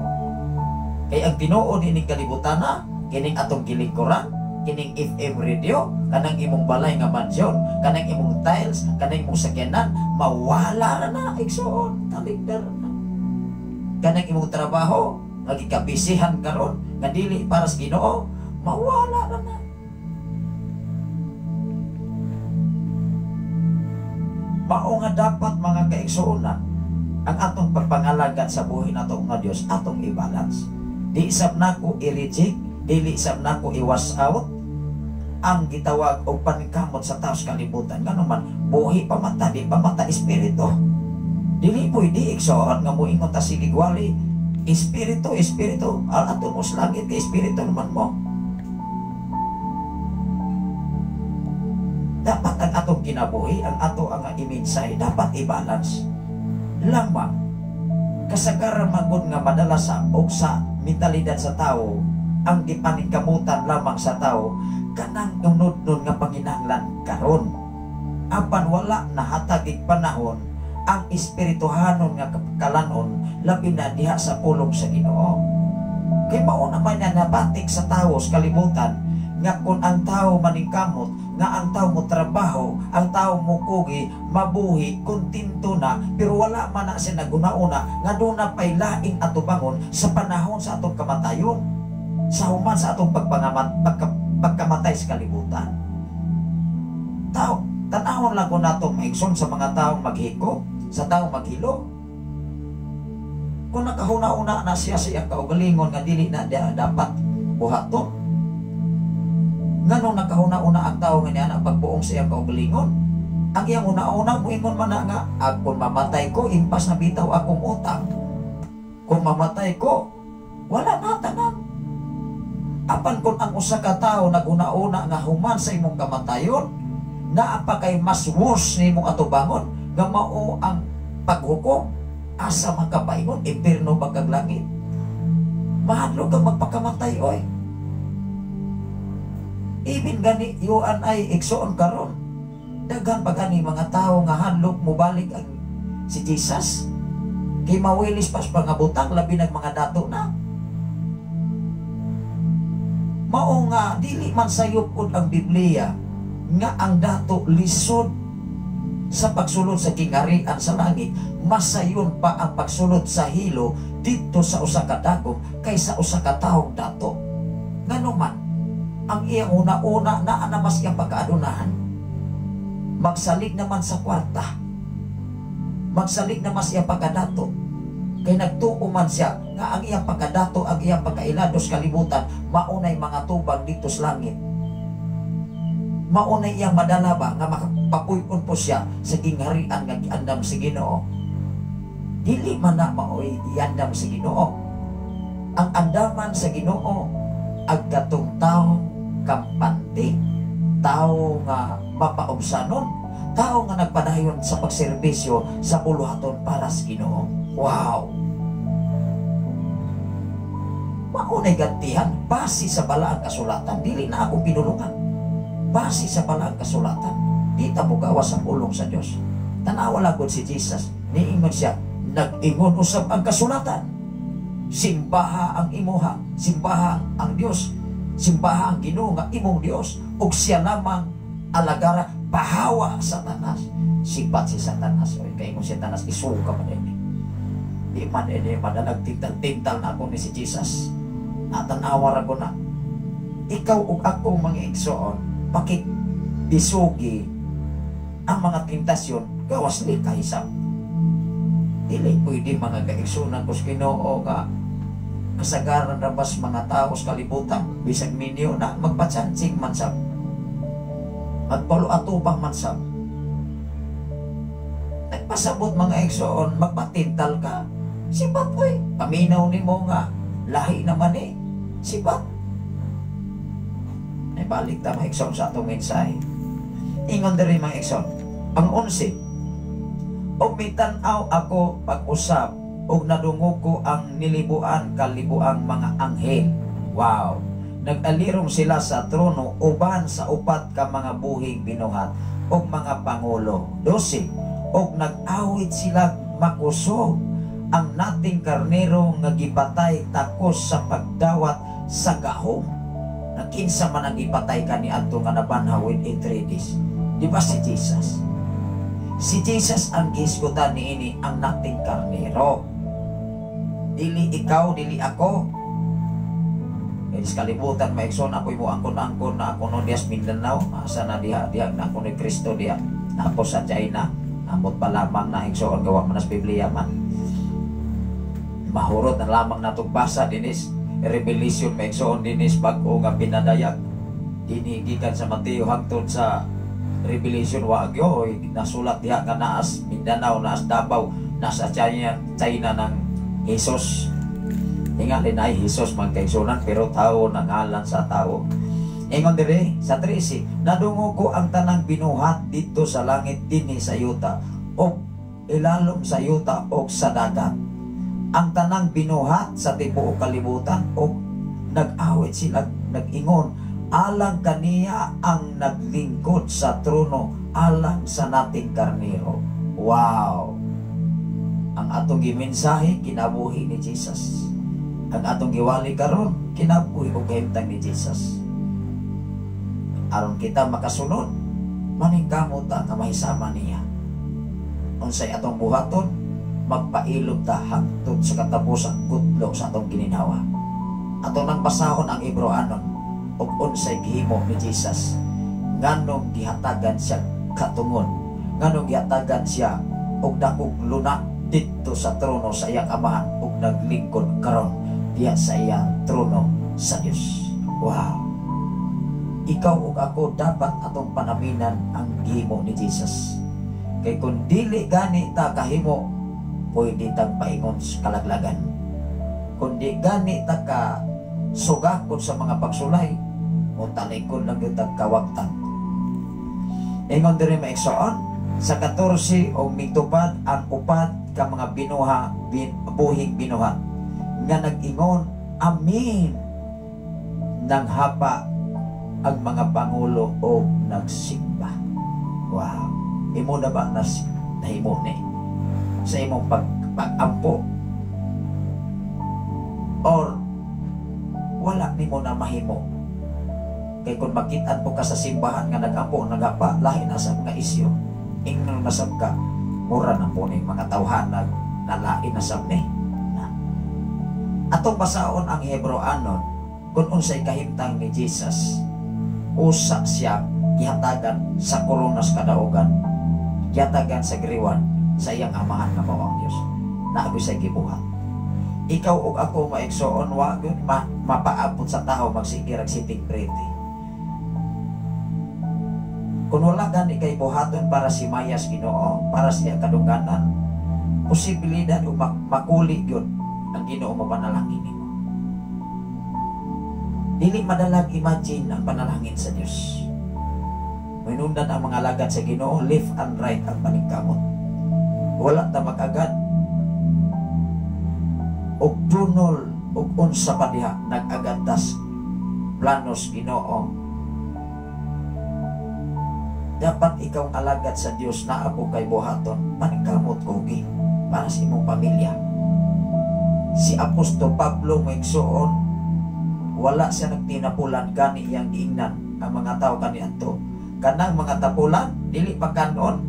Kay ang tinuod ining kalibutan na, kining atong gilingkuran, kining FM radio, kanang imong balay nga mansyon, kanang imong tiles, kanang imong sakyanan, mawala ra na, igsoon, taligdar na. Kanang imong trabaho, nga gikabisihan karon nga dili para sa Ginoo, mawala na na. Mao nga dapat mga kaigsuonan ang atong pagpangalagan sa buhi nato nga Dios atong i-balance. Di sab nako i-reject, dili sab nako i-wash out ang gitawag og paningkamot sa taos kalibutan. Ngano man buhi pa man ta, di pa man ta espiritu. Dili pwede igsoon nga moingon ta sige gwali espiritu, espiritu, ato mo sa langit kay espiritu naman mo. Dapat ang atong kinabuhi, ang ato ang imensahe, dapat i-balance. Lamang, kasagaran magod nga madala sa o sa mentalidad sa tao, ang gipaningkamutan lamang sa tao, kanang unod-nun nga panginahanglan karon. Apan wala nahatag panahon ang espirituhanon nga kalanon, labi na diha sa pulong sa Ginoo. Kay mao naman na nabatik sa tao sa kalibutan, nga kung ang tao maningkamot, nga ang tao mo trabaho, ang tao mo kugi, mabuhi, kontento na, pero wala man na siya naguna-una, nga doon na pa'y laing atubangon sa panahon sa atong kamatayon, sa human sa atong pagkamatay sa kalibutan. Tao, tanahon lang ko natong maigsoon sa mga taong maghiko, sa taong maghilo. Kung nakahuna-una na siya sa iyang kaugalingon nga dili na dapat buhaton, nganong nakahuna-una ang tao nga niya na pagbuong sa iyang kaugalingon, ang iyang una-una muingon man na nga, kung mamatay ko, impas na bitaw akong utang. Kung mamatay ko, wala na tanan. Apan kung ang usa ka tawo naguna-una nga human sa imong kamatayon, naa pa kay mas worse nimong atubangon nga mao ang paghukom, asa man ka paingon, impierno ba kag langit? Mahadlok kang magpakamatay oy. Ibin gani yuan ay igsoon karon. Daghan pa gani mga tawo nga hadlok mobalik ang si Jesus. Kay mawilis pas pangabutang labi nag mga dato na. Mao nga dili man sayop ang Biblia nga ang dato lisod sa pagsulod sa kingharian sa langit, masayon pa ang pagsulod sa hilo didto sa usa ka dagom kaysa usa ka taong dato. Ngano man ang iyang una-una naa na mas iyang pagkaadunahan. Magsalig naman sa kwarta. Magsalig naman sa iyang pagkadato. Kay nagtuo man siya nga ang iyang pagkadato, ang iyang pagkailados kalibutan, maunay mga tubag dito sa langit. Maunay iyang madala ba nga makapapuy-on po siya sa gingharian nga giandam sa Ginoo. Dili man na maoy iandam sa Ginoo. Ang andaman sa Ginoo ag katong taong kampante, tao nga mapaubsanon, tao nga nagpadayon sa pagserbisyo sa buluhaton para sa Ginoo. Wow! Maunay gantihan base sa balaang kasulatan, dili na ako pinulungan. Base sa balaang kasulatan, di ta mogawas ang pulong sa Dios. Tanawa lang si Jesus, niingon siya, nag-ingon usab ang kasulatan. Simbaha ang imuha, simbaha ang Dios, simbaha ang Ginoo nga imong Dios, ug siya lamang alagara, pahawa Satanas. Sipat si Satanas, oy kay ingon si Satanas isuka man ini. Di man ini madalag tintal-tintal na ako ni si Jesus. Natanawa ra ko na. Ikaw ug ako mga igsoon, pakidisugi ang mga tentasyon gawas ni kaysab. Dili pwede mga kaigsunan ko sa Ginoo nga kasagaran rabas mga tao sa kalibutan, bisag minyo na magpatsansing man sab, magpaluatubang man sab. Nagpasabot mga igsoon, magpatintal ka. Sipat oy, paminaw nimo nga lahi naman eh. Sipat. Ay balik ta mga igsoon sa atong mensahe. Ingon diri mga igsoon, ang 11, og mitan-aw ako pag-usab og nadungog ko ang nilibuan kalibuang mga anghel. Wow! Nag-alirong sila sa trono uban sa upat ka mga buhing binuhat og mga pangulo. 12, og nag-awit sila makusog ang nating karnero nga gipatay takos sa pagdawat sa gahom. Na kinsa man ang gipatay kaniadto nga nabanhaw within 3 days. Di ba si Jesus? Si Jesus ang gihisgutan niini ang nating karnero. Dili ikaw, dili ako. Eh, sa kalibutan, maigsoon ako'y mo angkon-angkon na ako no dias Mindanao. Asa na diha, diha na ako ni Kristo diha. Ako sa China. Amot pa lamang na igsoon, gawa man sa Biblia man. Mahurot na lamang natong basa dinis Revelation, maigsoon, dinis bag-o nga pinadayag. Dini gikan sa Mateo hangtod sa Revelation, wa gyoy nasulat diha nga naas Mindanao, naas Davao, nasa China, China ng Jesus. Tingali na ay Jesus man, kaigsunan, pero tao ng ngalan sa tao. Ingon dire sa 13, nadungo ko ang tanang binuhat dito sa langit, dinhi sa yuta o ilalom sa yuta o sa dagat. Ang tanang binuhat sa tibuok kalibutan, o nag-awit sila, nag-ingon alang kaniya ang naglingkod sa trono, alang sa nating karnero. Wow! Ang atong gimensahe, kinabuhi ni Jesus. Ang atong giwali karon, kinabuhi o kahimtang ni Jesus. Aron kita makasunod, maningkamot ta nga mahisama niya. Unsay atong buhaton, magpailob ta hangtod sa katapusan kutlo sa atong gininhawa. Ato nang basahon ang Hebreoanon ug unsay gihimo ni Jesus, nganong gihatagan siya katungod, nganong gihatagan siya og dakong luna didto sa trono sa iyang Amahan ug naglingkod karon diha sa iyang trono sa Dios. Wow! Ikaw ug ako, dapat atong panaminan ang gihimo ni Jesus. Kay kung dili gani ta kahimo, pwede tag paingon sa kalaglagan. Kung di gani ta ka sugakon sa mga pagsulay, mo talikod lang yung kawagtan. Ingon diri, maigsoon, sa 14, og mitupad ang upat ka mga binuha buhing binuhat nga nag-ingon, "Amen." Nanghapa ang mga pangulo o nagsimba. Wow! Imo na ba nas nahimo ni sa imong pag-ampo or wala nimo na mahimo? Kay kung makitaan po ka sa simbahan nga nag-ampo, nagapa, lahi na sa mga isyo. Ingnon na sab ka, mura na po ni mga tawhanag nalain na sab ni. Na. Atong basaon ang Hebreoanon kung unsay kahimtang ni Jesus. Usa siya gihatagan sa koronas kadaugan. Gihatagan sa giriwan sa iyang Amahan nga mao ang Dios. Naagoy sa gibuhat. Ikaw ug ako, maigsoon, wa gyud mapaabot sa tao magsige rag sitting pretty. Kung wala gani kay buhaton para si Mayas Ginoo, para siya kadungganan, posibilidad o makuli gyud ang Ginoo mo panalangin nimo. Dili madalag imagine ang panalangin sa Dios. Minundan ang mga alagad sa Ginoo, left and right ang paningkamot. Wala ta mag-agad og dunol og unsa pa diha, nag-agad tas planos Ginoo. Dapat ikaw ang alagad sa Dios, naa po kay buhaton, paningkamot kugi para sa imong pamilya. Si Apostol Pablo, maigsoon, wala siya nagtinapulan, gani iyang giingnan ang mga tao kaniadto. Kanang mga tapulan, dili pa kanon.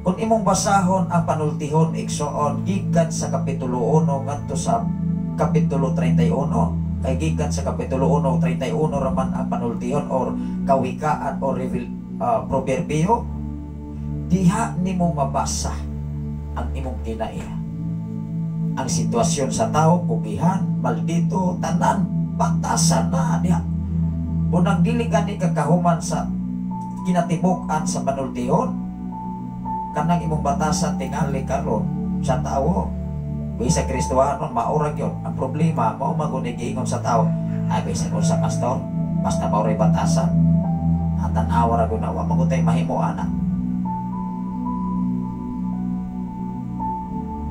Kung imong basahon ang panultihon, igsoon, gikan sa Kapitulo 1 ngadto sa Kapitulo 31, kay gikan sa Kapitulo 1, 31 raman ang panultihon or kawikaan or proverbio, diha nimo mabasa ang imong kinaiya. Ang sitwasyon sa tao, kugihan, maldito, tanan, batasan na diha. Unang dili gani kakahuman sa kinatibuk-an sa panultihon, kanang imong batasan tingali karon sa tao, bisa Kristohanon, maurag yun. Ang problema, mao man giingon sa tao, ay bisa ko sa pastor, basta maoray batasan. Tan-awa ra gud na, wa man tay mahimo ana.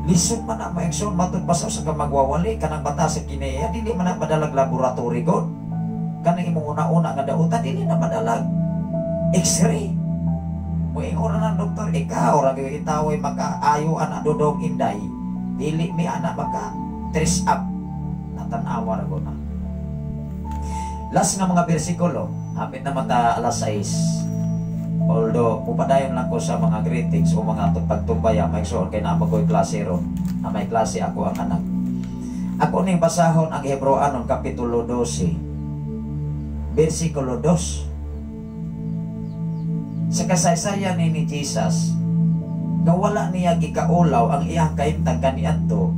Lisod man na, maigsoon, matud pa sa ka magwawali, kanang batasan kiniya, dili man na madalag laboratory god. Kanang imong una-una nga dautan, dili na madalag x-ray. Moingon na ng doktor, ikaw ra gyud itaway makaayo ana dodong inday. Dili mi ana maka dress up. Natanawa ra na. Last nga mga bersikulo, hapit na mata alas 6. Although, pupadayon lang ko sa mga greetings o mga pagtumbaya, may igsoon, kay naa ko'y klase ron, na may klase ako ang anak. Ako ning basahon ang Hebreoanon Kapitulo 12, versikulo 2. Sa kasaysayan ni Jesus, nga wala niya gikaulaw ang iyang kahimtang kaniadto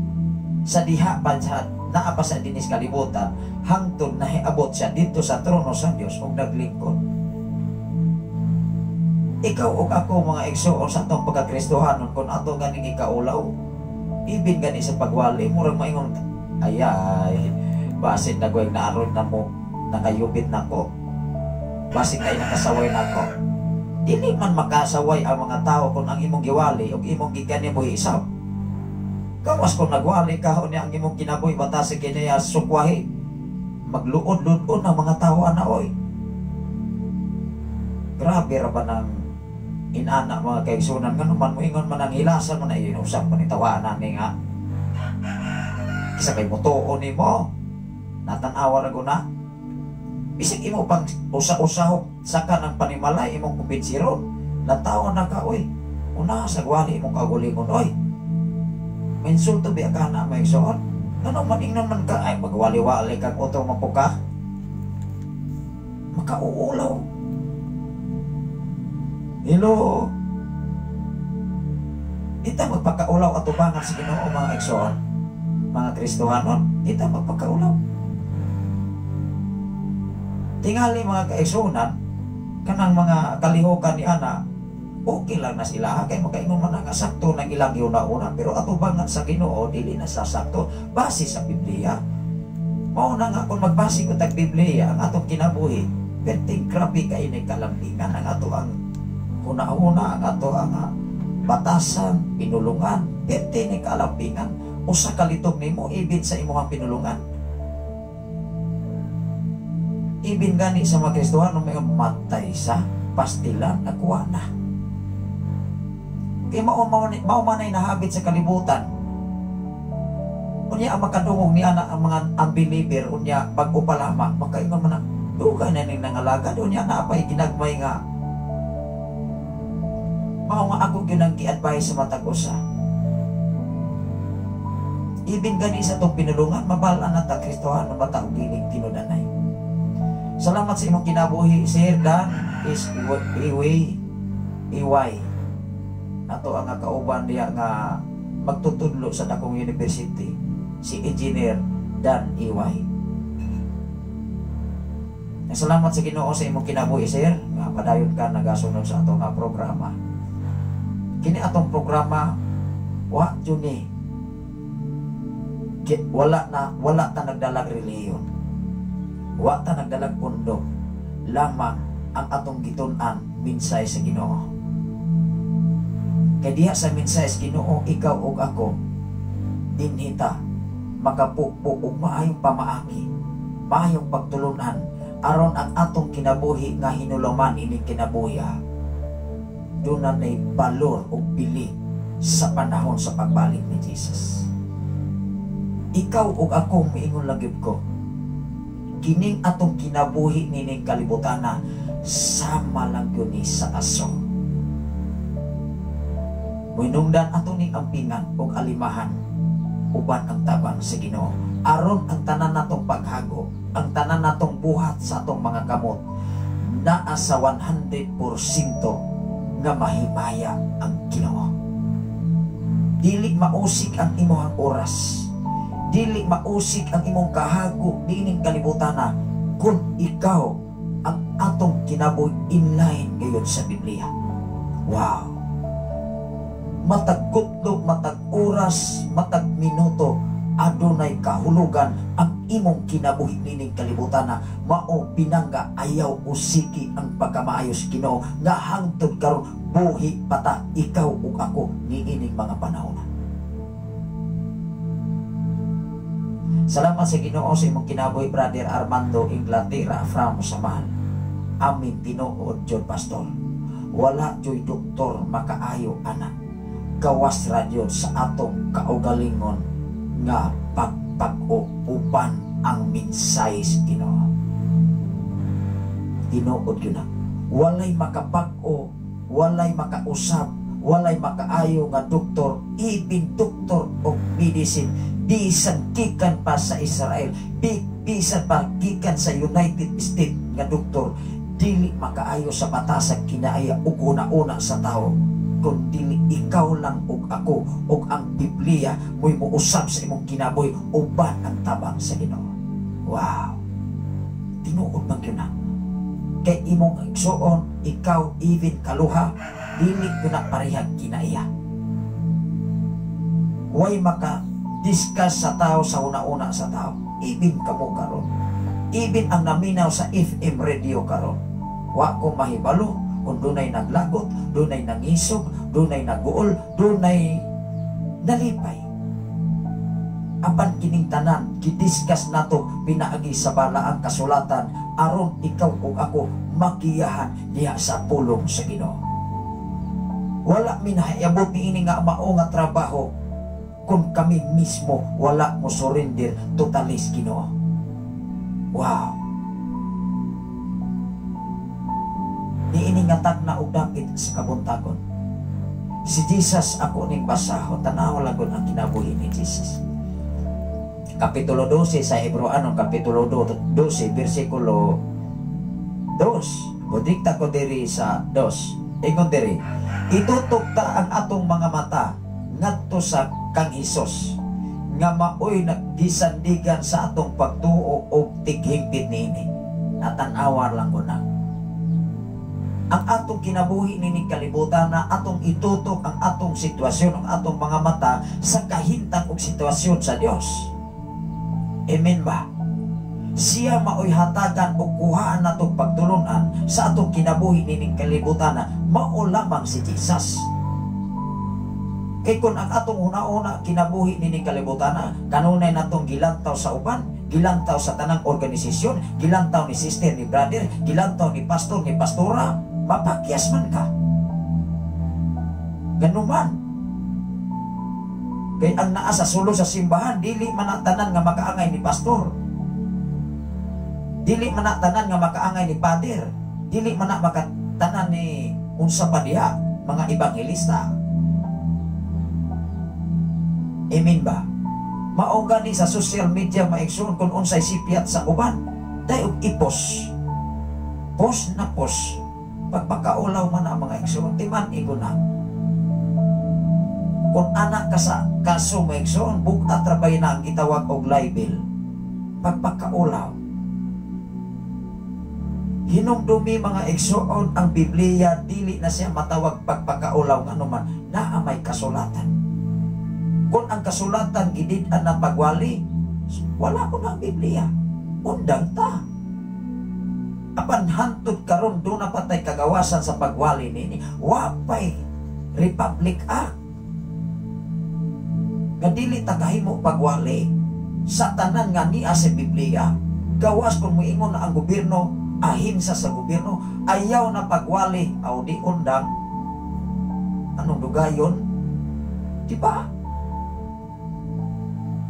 sa diha pa sa naa pa sa dinis kalibutan hangtod nahiabot siya dito sa trono sa Dios ug naglingkod. Ikaw ug ako, mga igsoon, sa atong pagkakristohanon, kung ato ganing ikaulaw, ibin gani sa pagwali, murag maingon, "Ay ay, basin na naaron na mo nakayubit nako, basin kay nakasaway nako." Dili man makasaway ang mga tao kung ang imong giwali ug imong gikanibuhi isab. Gawas kung nagwali ka niya, ang imong kinabuhi batase kiniya sukwahi, magluod-luod ang mga tao ana oy. Grabe ra ba ng inana, mga kaigsunan? Ngano man moingon man ang hilasan man ay usap panitawanan ni nga kisa kay motuo nimo, natan-awa ra guna. Bisag imo pang usa-usahok saka ng panimalay, imong kumbinsiron, lantaon na ka oy, una sa gwali imong kaugalingon oy. Mainsulto biya ka na, may igsoon. Ngano man ingnon man ka ay magwali-wali kang utong mapuka, makauulaw. Hello. Kita magpakaulaw atubangan sa Ginoo, mga igsoon, mga Kristohanon, kita magpakaulaw. Tingali, mga kaigsunan, kanang mga kalihokan ni ana, okay lang na sila kay makaingon man nga sakto ng ilang giuna-una, pero atubangan sa Ginoo dili na sa sakto base sa Biblia. Mao na nga kung magbase ko tag Biblia ang atong kinabuhi, perting grabe kay ni kalambingan ang ato ang huna-huna, ang ato ang batasan, pinulungan, perti ni kalambingan. Usa ka litok nimo ibin sa imong pinulungan. Ibin gani sa mga Kristohano may matay sa pastilan, nakuha na. Kay mao man ay nahabit sa kalibutan. Unya ang makadungog ni ana ang mga unbeliever, unya bag-o pa lamang makaingon man na dugay na ning nangalagad, unya naa pay ginagmay nga. Mao nga ako gyud ang gi-advise sa matag usa. Ibin gani sa atong pinulungan, mabal-an na ta Kristohano mata og dili tinud-anay. Salamat sa imong kinabuhi, Sir Dan is Iway Iway. Ato ang kauban diya nga magtutudlo sa dakong university, si Engineer Dan Iway. Salamat sa Ginoo sa imong kinabuhi, sir, nga padayon ka nagasunod sa atong nga programa. Kini atong programa wa jud ni wala na, wala ta nagdalag relihiyon. Wa ta nagdalag pundo. Lamang ang atong gitun-an, minsay sa Ginoo. Kay diha sa minsay sa Ginoo, ikaw ug ako dinhi ta makapupo og maayong pamaagi, maayong pagtulunan aron ang atong kinabuhi nga hinuluman ining kinabuhi doon na nay balor og bili sa panahon sa pagbalik ni Jesus. Ikaw ug ako, miingon lang gyud ko, kining atong kinabuhi nining kalibutana sama lang gyud ni sa aso. Muhinungdan ato ning ampingan ug alimahan uban ang tabang sa Ginoo aron ang tanan natong paghago, ang tanan natong buhat sa atong mga kamot, naa sa 100% nga mahimaya ang Ginoo. Dili mausik ang imong oras, dili mausik ang imong kahago dining kalibutana kung ikaw ang atong kinabuhi inline gayon sa Biblia. Wow! Matag gutlo, matag oras, matag minuto, adunay kahulugan ang imong kinabuhi nining kalibutana. Mao pinangga ayaw usiki ang pagkamaayos Ginoo nga hangtod karon buhi pata ikaw ug ako niining mga panahon. Salamat sa Ginoo sa imong kinabuhi, Brother Armando Inglaterra from Samal. Amin, tinuod jud, pastor. Wala joy doktor makaayo ana. Gawas ra jud sa atong kaugalingon nga pagpag-o uban ang minsay sa Ginoo. Tinuod yun na. Walay makabag-o, walay makausab, walay makaayo nga doktor, even doctor of medicine, bisan gikan pa sa Israel, bisan pa gikan sa United States nga doktor, dili makaayo sa batasag kinaiya ug una-una sa tao, kun dili ikaw lang ug ako ug ang Biblia mo'y muusab sa imong kinabuhi uban ang tabang sa Ginoo. Wow. Tinuod man gyud na. Kay imong igsuon, ikaw, even kaluha, dili gyud na parehag kinaiya. Way maka discuss sa tao sa una-una sa tao. Even kamo karon. Even ang naminaw sa FM radio karon. Wa ko mahibalo kung dunay naglagot, dunay nangisog, dunay naguol, dunay nalipay. Apan kining tanan gidiscuss nato pinaagi sa balaang kasulatan aron ikaw ug ako magiyahan diha sa pulong sa Ginoo. Wala minahayabot niini nga mao nga trabaho kung kami mismo wala mo surrender totally sa Ginoo. Wow. Niini nga tagna og dapit sa kabuntagon. Si Jesus ako ning basahon, tanaw lagon ang kinabuhi ni Jesus. Kapitulo 12 sa Hebreoanon, Kapitulo 12, versikulo 2. Bodikta ko diri sa 2. Ingon diri, itutok ta ang atong mga mata ngadto sa kang Hesus nga maoy naggisandigan sa atong pagtuo og tighimpit niini. Natan-awa lang ko na. Ang atong kinabuhi nining kalibutan na atong itutok ang atong sitwasyon, ang atong mga mata sa kahintang og sitwasyon sa Dios. Amen ba? Siya maoy hatagan o kuhaan natong pagtulunan sa atong kinabuhi nining kalibutan na mao lamang si Jesus. Kay kung ang atong una-una kinabuhi nining kalibutan na kanunay natong gilantaw sa uban, gilantaw sa tanang organisasyon, gilantaw ni sister, ni brother, gilantaw ni pastor, ni pastora, mapakyas man ka. Ganuman. Kay ang naa sa sulod sa simbahan, dili man na tanan nga makaangay ni pastor. Dili man na tanan nga makaangay ni pader. Dili man na makatanan ni unsa pa diha, mga ebanghelista. Amen ba? Mao gani sa social media maigsoon kung unsay sipyat sa uban, day og ipos. Post na post. Pagpakaulaw man ang mga igsoon, timan igo na. Kung anak ka sa kaso maigsoon, bugat rabay na ang gitawag og libel. Pagpakaulaw. Hinumdumi mga igsoon, ang Biblia dili na siya matawag pagpakaulaw nganuman naa may kasulatan. Kung ang kasulatan gidid-an na pagwali, wala ko na ang Biblia. Undang ta. Apan hantod karon doon na patay kagawasan sa pagwali nini. Wapay Republic Act. Nga dili ta kahimo pagwali sa tanan nga niya sa Biblia. Gawas kung moingon na ang gobyerno, ahinsa sa gobyerno, ayaw na pagwali, aw di undang. Anong dugayon? Di ba?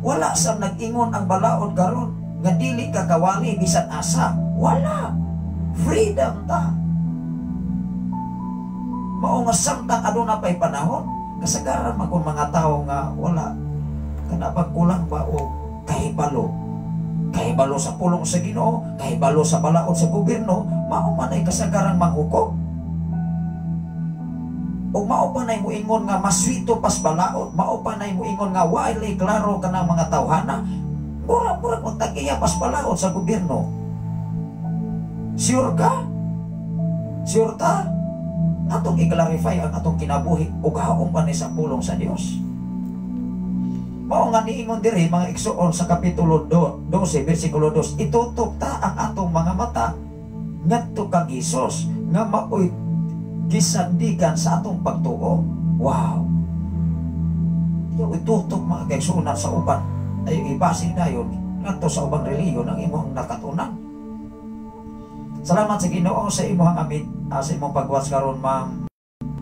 Wala sa nag-ingon ang balaod karon nga dili ka kawali bisan asa. Wala. Freedom ta. Mao nga samtang aduna pay panahon, kasagaran man kung mga tawo nga wala kana kulang ba o kahibalo. Kahibalo sa pulong sa Ginoo, kahibalo sa balaod sa gobyerno, mao man ay kasagaran manghukom. O mao pa nay moingon nga maswito pas balaod, mao pa nay moingon nga walay klaro kanang mga tawhana. Mura-mura kung tag-iya pas balaod sa gobyerno. Sure ka? Sure ta? Atong i-clarify ang atong kinabuhi ug haom pa ni sa pulong sa Dios. Mao nga niingon diri mga igsuon sa kapitulo 12 bersikulo 2, itutok ta ang atong mga mata ngadto kang Hesus nga maoy gisandigan sa atong pagtuo. Wow. Yung itutok mga kaigsuonan sa uban ay ibase dayon ngadto sa ubang relihiyon ang imong nakatunan. Salamat sa Ginoo sa imong amit, sa imong pagwas karon, Ma'am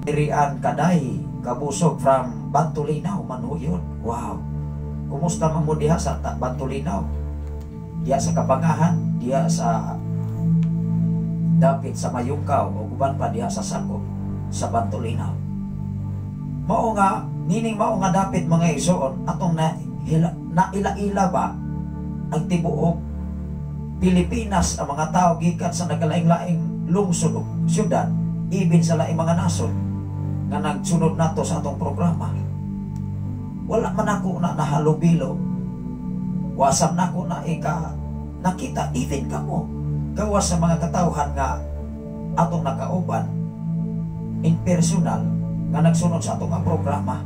Dirian Kaday Kabusog from Bantulinaw, Manhuyon. Wow. Kumusta man mo diha sa Bantulinaw? Diha sa Kabangahan, diha sa Dapit sa Mayungkaw o uban pa diha sa sakop sa Bantulinaw. Mao nga nining mao nga dapit, mga igsoon, atong na naila-ila ba ang tibuok Pilipinas, ang mga tao gikan sa nagkalaing-laing lungsod ug syudad, even sa laing mga nasod nga nagsunod nato sa atong programa. Wala man ako na nahalubilo, wasam nako na ika nakita, even kamo gawas sa mga katawhan nga atong nakauban in personal nga nagsunod sa atong nga programa.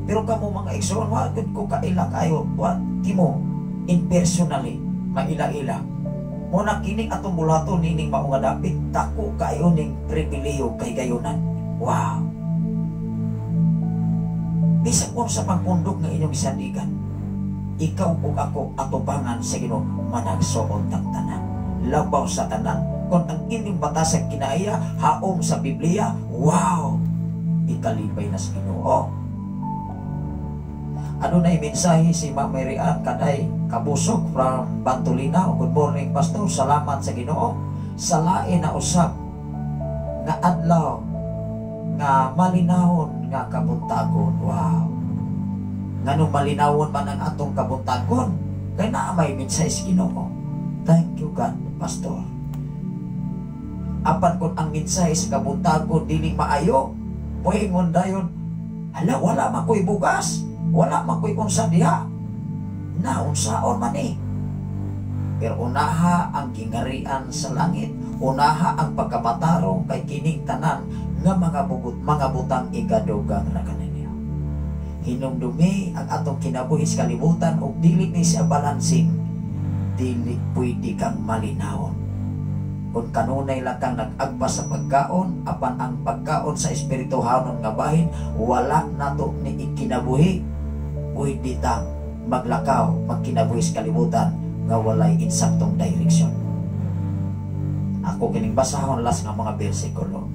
Pero kamo, mga igsoon, wa gud ko kaila kayo, wa kimo in personally maila-ila mo na kining atong bulaton nining mao nga dapit. Dako kayo ning pribilehiyo kay gayunan. Wow, bisag unsa pangpundok nga inyong gisandigan, ikaw ug ako atubangan sa Ginoo, managsuon tang tanan. Labaw sa tanan, kung ang inyong batasag kinaiya haom sa Biblia, wow, ikalipay na sa Ginoo. Ano na mensahe si Ma'am Mary Ann Kaday Kabusog from Bantulinaw. "Good morning, Pastor. Salamat sa Ginoo. Sa lain na usab nga adlaw nga malinawon nga kabuntagon." Wow. Nganong malinawon man ang atong kabuntagon? Kay naa may mensahe sa Ginoo. Thank you God, Pastor. Apan kung ang mensahe sa kabuntagon dili maayo, moingon dayon, "Hala, wala man ko'y bugas, wala man ko'y unsa diha. Na unsaon man ni?" Pero unaha ang gingarian sa langit, unaha ang pagkamatarong, kay kining tanan nga mga bugot, mga butang, igadugang ra kaninyo. Hinumdumi ang atong kinabuhi sa kalibutan ug dili ni siya balancing, dili pwede kang malinawon. Kung kanunay lang kang nag-agpas sa pagkaon, apan ang pagkaon sa espirituhanon nga bahin, wala nato ni ikinabuhi, pwede tang maglakaw, magkinabuhi sa kalibutan nga walay insaktong direksyon. Ako kining basahon last nga mga bersikulo.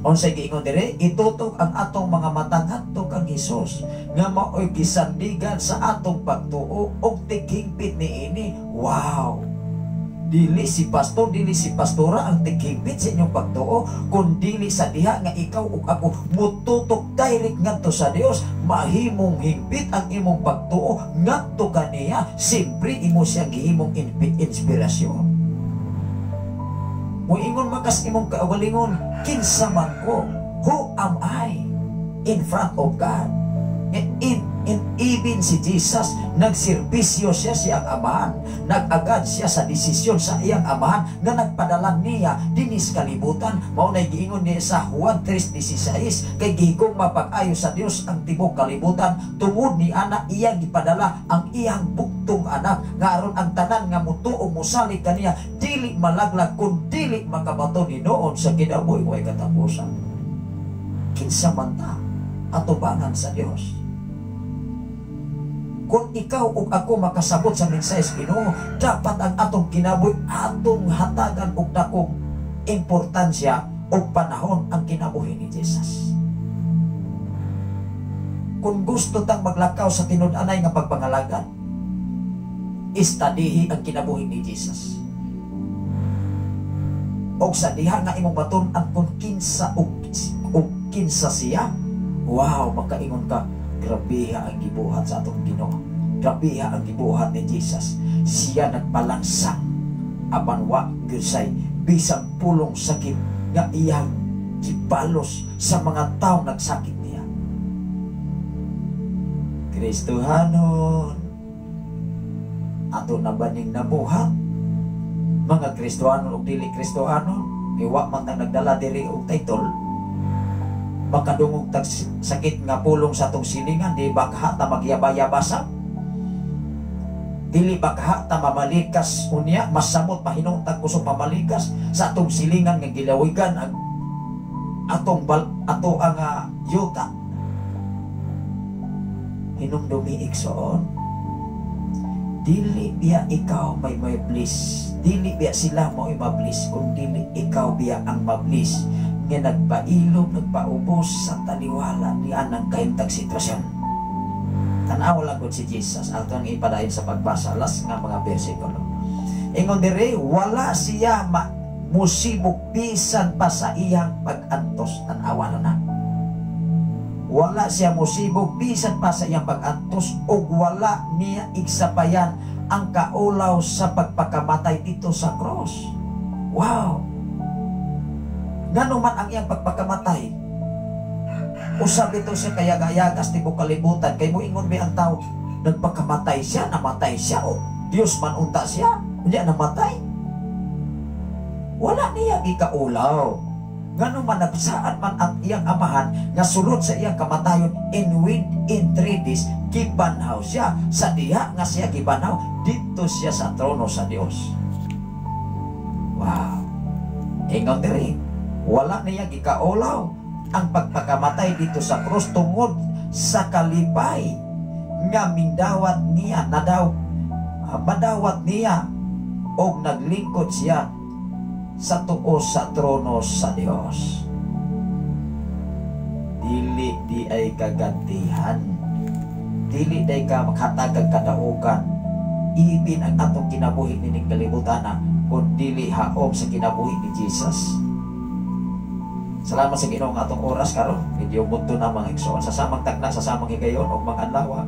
Unsay giingon dire? Itutok ang atong mga mata ngadto kang Hesus nga maoy gisandigan sa atong pagtuo ug tighingpit niini. Wow! Dili si pastor, dili si pastora ang tighingpit sa inyong pagtuo, kun dili sa diha nga ikaw ug ako mututok direct ngadto sa Dios, mahimong hingpit ang imong pagtuo ngadto kaniya. Siyempre imo siyang gihimong inspirasyon. Muingon makas imong kaugalingon, "Kinsa man ko? Who am I in front of God?" In even si Jesus, nagserbisyo siya siyang amahan. Nag-agad siya sa desisyon sa iyang amahan nga nagpadala niya dinis kalibutan. Mao nay giingon niya sa Juan 3:16, "Kay gihigugma pag-ayo sa Dios ang tibuok kalibutan, tungod ni ana iyang gipadala ang iyang buktong anak, nga aron ang tanan nga mutuo, mosalig kaniya, dili malaglag kun dili makabaton hinuon sa kinabuhi way katapusan." Kinsa man ta atubangan sa Dios? Kung ikaw ug ako makasabot sa mensahe sa Ginoo, dapat ang atong kinabuhi atong hatagan og dakong importansya ug panahon ang kinabuhi ni Jesus. Kung gusto tang maglakaw sa tinud-anay nga pagpangalagad, istadihi ang kinabuhi ni Jesus. Og sa diha nga imong matun-an kung kinsa ug kinsa siya, wow, makaingon ka, "Grabeha ang gibuhat sa atong Ginoo. Grabeha ang gibuhat ni Jesus. Siya nagpalansang apan wa gyud say bisag pulong sakit nga iyang gibalos sa mga taong nagsakit niya." Kristohanon, ato na ba ning nabuhat? Mga Kristohanon ug dili Kristohanon, kay wa man tang nagdala diri og title. Makadungog tag sakit nga pulong sa atong silingan, di ba kaha ta magyaba-yaba sa? Dili ba kaha ta mamalikas unya, masamot pahinong tag kusog mamalikas sa atong silingan nga gilawigan ang atong bal, ato ang yuta? Hinumdumi, igsoon, dili biya ikaw may bliss, dili biya sila mo mabliss, kung dili ikaw biya ang mabliss nga nagpailom, nagpaubos sa taliwala ni anang kahimtang sitwasyon. Tanaw lang gud si Jesus. Atong ipadayon sa pagbasa, last nga mga bersikulo. Ingon dire, wala siya musibog bisan pa sa iyang pag-antos. Tan-awa na. Wala siya musibog bisan pa sa iyang pag-antos ug wala niya igsapayan ang kaulaw sa pagpakamatay dito sa cross. Wow! Ngano man ang iyang pagpakamatay? Usab ito siya kayagayagas tibok kalibutan kay moingon bi ang tao, nagpakamatay siya, namatay siya, o Dios man unta siya, unya namatay. Wala niya gikaulaw. Ngano man nagsaad man ang iyang amahan nga sulod sa iyang kamatayon, in within 3 days gibanhaw siya. Sa diha nga siya gibanhaw, dito siya sa trono sa Dios. Wow. Ingon diri, wala niya gikaulaw ang pagpakamatay dito sa krus tungod sa kalipay nga mindawat niya, nadaw madawat niya og naglingkod siya sa tuo sa trono sa Dios. Dili di ay kagantihan, dili day ka makatagag kadaugan, ibin ang atong kinabuhi nining kalibutana kun dili haom sa kinabuhi ni Jesus. Salamat sa Ginoo ang atong oras karon. Medyo mudto na mga igsoon sa samang tagna, sa samang higayon og mga adlaw.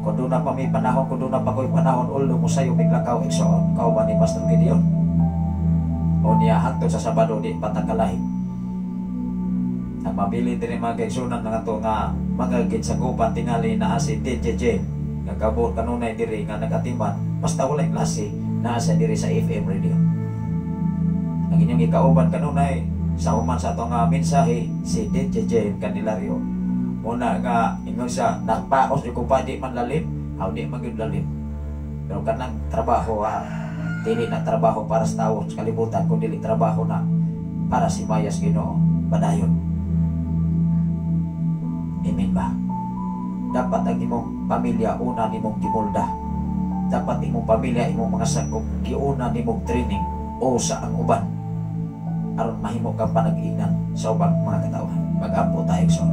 Kung doon na pa may panahon, kung doon na pa ko'y panahon, ulo mo sayo miglakaw igsoon. Kauban ni Pastor Gideon. O niya hangtod sa Sabado di patakalahi. Ang mabili diri mga kaigsunan nga ato nga mga gitsagupan tingali naa si DJ Jane nga kabot kanunay diri nga nagatiman basta walay klase naa siya diri sa FM radio. Ang inyong ikauban kanunay sa human sa atong mensahe si DJ Jane Candelario. Muna nga ingon siya napaos di ko pa di man lalim, aw di man gyud lalim. Pero kanang trabaho dili na trabaho para sa tawo sa kalibutan, kun dili trabaho na para si Mayas Ginoo padayon. Amen ba? Dapat ang imong pamilya una nimong gimolda. Dapat imong pamilya, imong mga sakop giuna nimong training o sa ang uban aron mahimo kang panag-ingnan sa ubang mga katawhan. Mag-ampo tayo igsoon.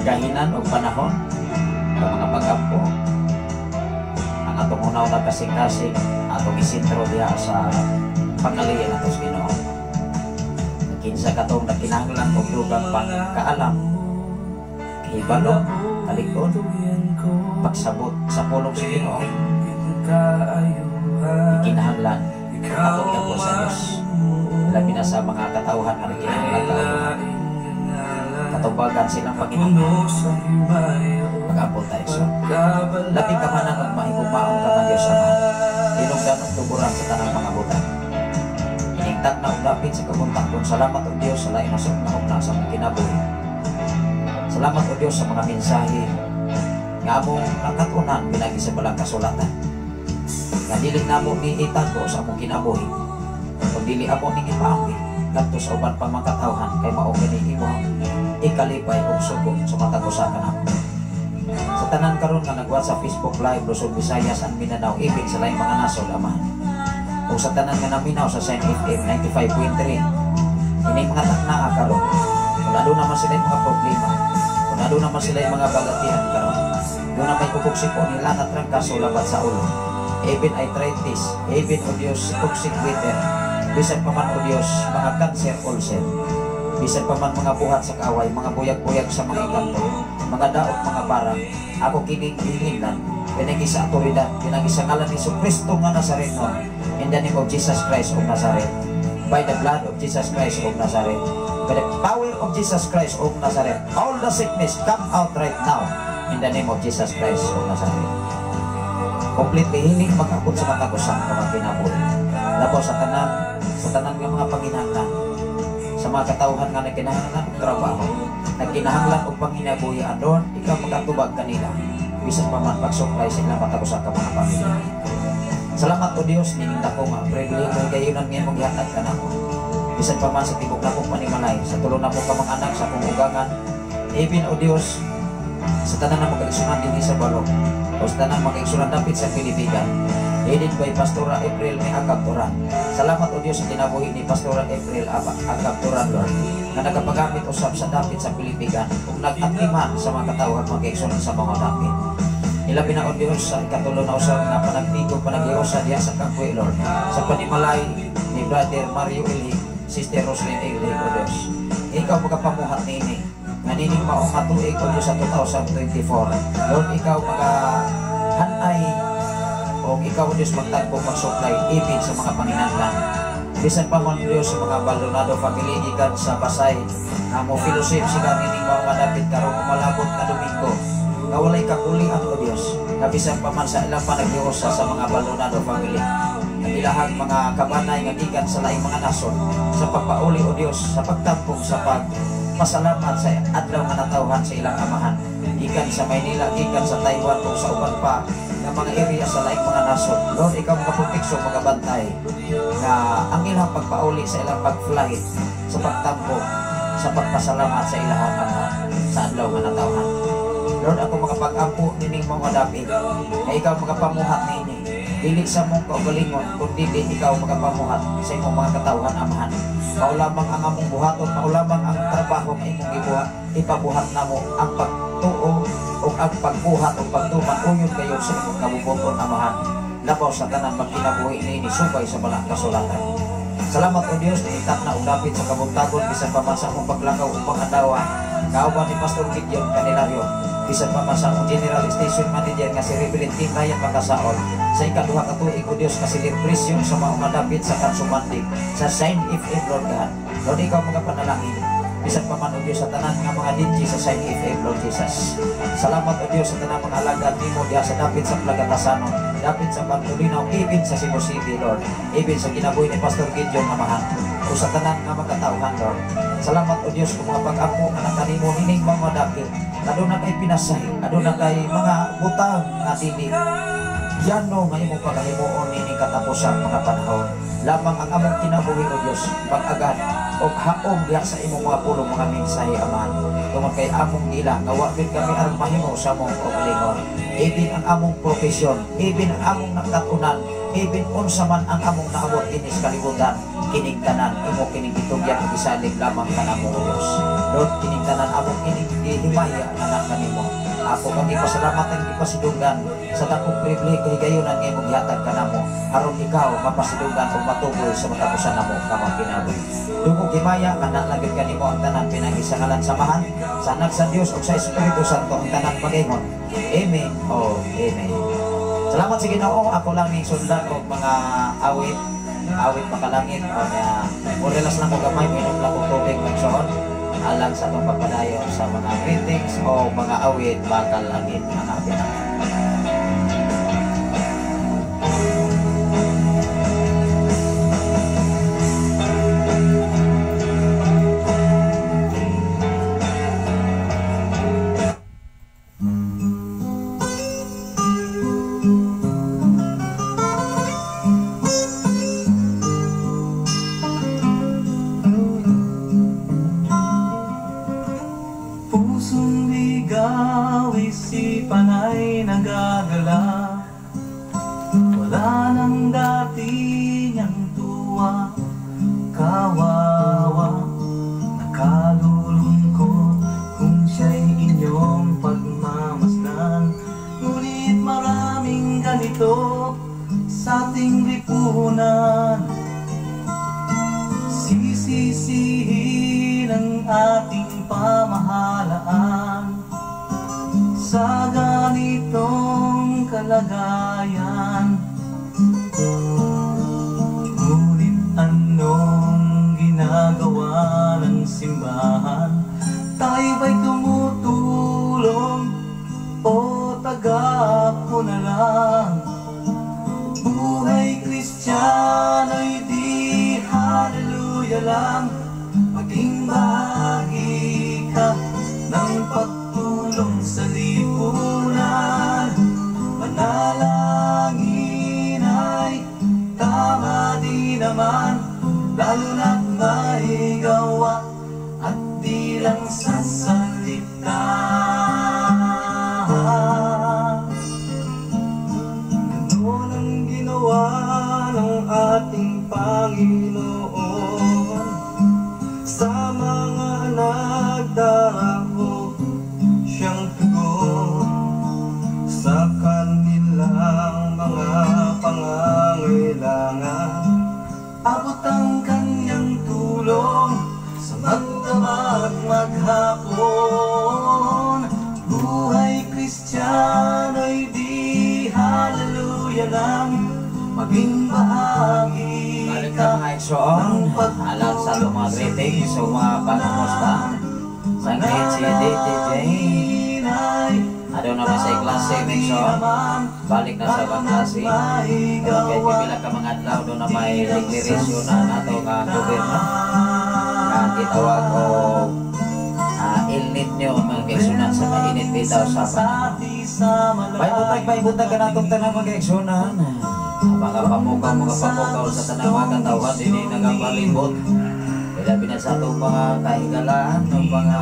Gahinan og panahon ang mga pag-ampo ang atong unaw na kasing-kasing atong isintro diha sa pangaliyan ato sa Ginoo. Kinsa katong nakinahanglan og dugang pangkaalam, kahibalo, kalig-on, pagsabot sa pulong sa Ginoo, ikinahanglan atong iampo sa Dios. Labi na sa mga katawhan nga nakinahanglan kaayo. Katubagan silang Panginoon. Mag-ampo tayo. So, labing ka man ang mahigumaong ka man Diyos Ama. Tinugdan ang tuburan sa tanang mga butan. Iningtag na ugdapit sa kabuntakon. Salamat o Diyos sa lain na sa sa mga kinabuhi. Salamat o Diyos sa mga mensahe nga among nakatunan pinagi sa balang kasulatan. Nga dili namo ni itago sa among kinabuhi. Kung dili amo ning ipaambit ngadto sa uban pang mga katawhan kay mao kini imong ikalipay og sugo sa matag usa kanamo. Sa tanan karon nga nagwat sa Facebook Live Luzon, Visayas and Mindanao, ibig sa laing mga nasod, Ama. O sa tanan nga naminaw sa Sign FM 95.3, ini mga taknaa karon. Kung aduna man sila mga problema, kung aduna man sila mga balatian karon, doon na may kukuksik o nila na trangkaso labat sa ulo. Even arthritis, even o Diyos, toxic bitter, bisan pa man o Diyos, mga cancer ulcer, bisan pa man mga buhat sa kaaway, mga buyag-buyag sa mga ikanto, mga daot, mga barang, ako kining gihinlan, pinagi sa otoridad, pinagi sa ngalan ni Jesucristo nga Nazareno, in the name of Jesus Christ of Nazareth, by the blood of Jesus Christ of Nazareth, by the power of Jesus Christ of Nazareth, all the sickness come out right now, in the name of Jesus Christ of Nazareth. Completely healing mag-abot sa matag usa ka mga kinabuhi. Labaw sa tanan nga mga panginahanglan, sa mga katawhan nga nagkinahanglan og trabaho, nagkinahanglan og panginabuhi, adon ikaw makatubag kanila. Bisan pa man pag-supply sa ilang matag usa ka mga pamilya. Salamat o Dios nining dako nga pribilehiyo kayunan nga imong gihatag kanamo. Bisan pa man sa tibok nakong panimalay, sa tulo nako ka mga anak sa akong ugangan, even o Dios sa tanan na makaigsunan dinhi sa balong o sa tanan makaigsunan dapit sa Pilipigan, headed by Pastora April May Akab Turan. Salamat o Dios sa kinabuhi ni Pastora April Akab Turan, Lord, nga nagapagamit usab sa dapit sa Pilipigan ug nag-atiman sa mga katawhan makaigsunan sa mga dapit. Ilabi na o Dios sa ikatulo na usab nga panagtigo panaghiusa diha sa Kangkoy, Lord, sa panimalay ni Brother Mario Ilhig, Sister Roslyn Ilhig. O Dios, ikaw magapamuhat niini nga nining maong nga tuig, o Dios, sa 2024. Lord, ikaw magahanay o ikaw, o Dios, magtagpo pag-supply even sa mga panginahanglan. Bisan pa man, Diyos, sa mga Baldonado family gikan sa Pasay nga mo fellowship sila nining maong nga dapit karong umalabot nga Domingo, nga walay kakulian, o Dios, nga bisan pa man sa ilang panaghiusa sa mga Baldonado family, ang ilahang mga kabanay nga gikan sa laing mga nasod sa pagpauli, o Dios, sa pagtampong, sa pagpasalamat sa adlaw nga natawhan sa ilang amahan gikan sa Maynila, gikan sa Taiwan o sa uban pa nga mga area sa laing mga nasod. Lord, ikaw mga proteksyon, mga bantay nga ang ilang pagpauli sa ilang pag-flight, sa pagtampo, sa pagpasalamat sa ilahang amahan sa adlaw nga natawhan. Lord, ako makapag-ampo nining mga dapit nga ikaw makapamuhat niini, dili sa mong kaugalingon, kundi di ikaw makapamuhat sa imong mga katawhan, Amahan. Mao lamang ang among buhaton, mao lamang ang trabaho nga imong gibuhat, ipabuhat namo ang pagtuo o ang pagbuhat o pagtuman uyon kayo sa imong kabubuton, Amahan. Labaw sa tanan, magkinabuhi niini subay sa balang kasulatan. Salamat o Dios ni na og dapit sa kabuntagon, bisan pa man sa akong paglakaw upang adlaw kauban ni Pastor Gideon Candelario, bisan pa man sa akong General Station Manager nga si Reverend Tim Ryan Makasaol, sa ikaduha ka tuig, o Dios, nga selebrasyon sa mga madapit sa Kansumandig sa Sign FM, Lord God. Lord, ikaw mga panalangin bisan pa man, o Dios, sa tanan nga mga DJ sa Sign FM, Lord Jesus. Salamat, o Dios, sa tanan mga alagad nimo diha sa dapit sa Plagatasanon, dapit sa Pantulinaw, even sa Cebu City, Lord, even sa kinabuhi ni Pastor Gideon Amahan o sa tanan nga mga katawhan, Lord. Salamat, o Dios, kung mga pag-ampo nga kanimo nining mga dapit, aduna kay pinasahi, aduna kay mga butang nga dili yano nga imong paghimuon nining katapusan mga panahon. Lamang ang among kinabuhi, o Dios, pag-agad og haom diha sa imong mga pulong, mga mensahe, Amahan, tungod kay among gila nga wa gyud kami aron mahimo sa among kaugalingon, even ang among profesyon, even ang among nakatunan, even unsa man ang among naabot dinhi sa kalibutan, kining tanan imo kining gitugyan ug gisalig lamang kanamo, o Dios. Lord, kining tanan among kining gihimaya anak kanimo. Ako kang gipasalamatan, gipasidunggan sa dakong pribilehiyo kahigayunan nga imong gihatag kanamo aron ikaw mapasidunggan ug matuboy sa matapusan namo kamang kinabuhi. Dungog himaya kana lang gyud kanimo ang tanan pinagi sa ngalan sa Amahan, sa Anak sa Dios ug sa Espiritu Santo, ang tanan mag-ingon. Amen o amen. Salamat sa Ginoo. Ako lang ning sundan og mga awit, awit makalangit o niya. Mo-relax lang ko gamay, minom lang kog tubig, magsuon alang sa atong pagpadayon sa mga greetings o mga awit makalangit, mga abyan. Pusong ligaw, isipan ay nagagala. Wala nang dati niyang tuwa. Kawawa, nakalulungkot kung siya'y inyong pagmamasdan. Ngunit maraming ganito sa ating lipunan. Sisisihin ang ating pamahalaan sa ganitong kalagayan. Ngunit anong ginagawa ng simbahan? Tayo ba'y tumutulong o tagapo na lang? Buhay Kristiyano'y di hallelujah lang. Maging bahagi ka ng pagtulong sa lipunan. naman, lalo na't may gawa at di lang sa salita. Ganon ang ginawa ng ating Panginoon sa mga nagdaraos, siyang tugon sa kanilang mga pangangailangan. Abot ang kanyang tulong sa magdamag maghapon. Buhay Kristiyano'y di hallelujah lang, maging bahagi Balik ka na, mga igsoon. Alang sa atong mga greetings o mga pangumusta. Sa greet si DJ Jane. Aduna naman sa klase, mga igsoon. Balik na sa klase. Kahit pipila ka mga adlaw, duna may deklarasyon na nato nga gobyerno nga gitawag og El Nino, mga kaigsunan, sa mainit bitaw sa panahon. May butag ka natong tanan, mga kaigsunan. Mga pamukaw, mga pamukaw sa tanang mga katawhan dinhi nagapalibot. Ilabi na sa atong mga kahigalaan, ng mga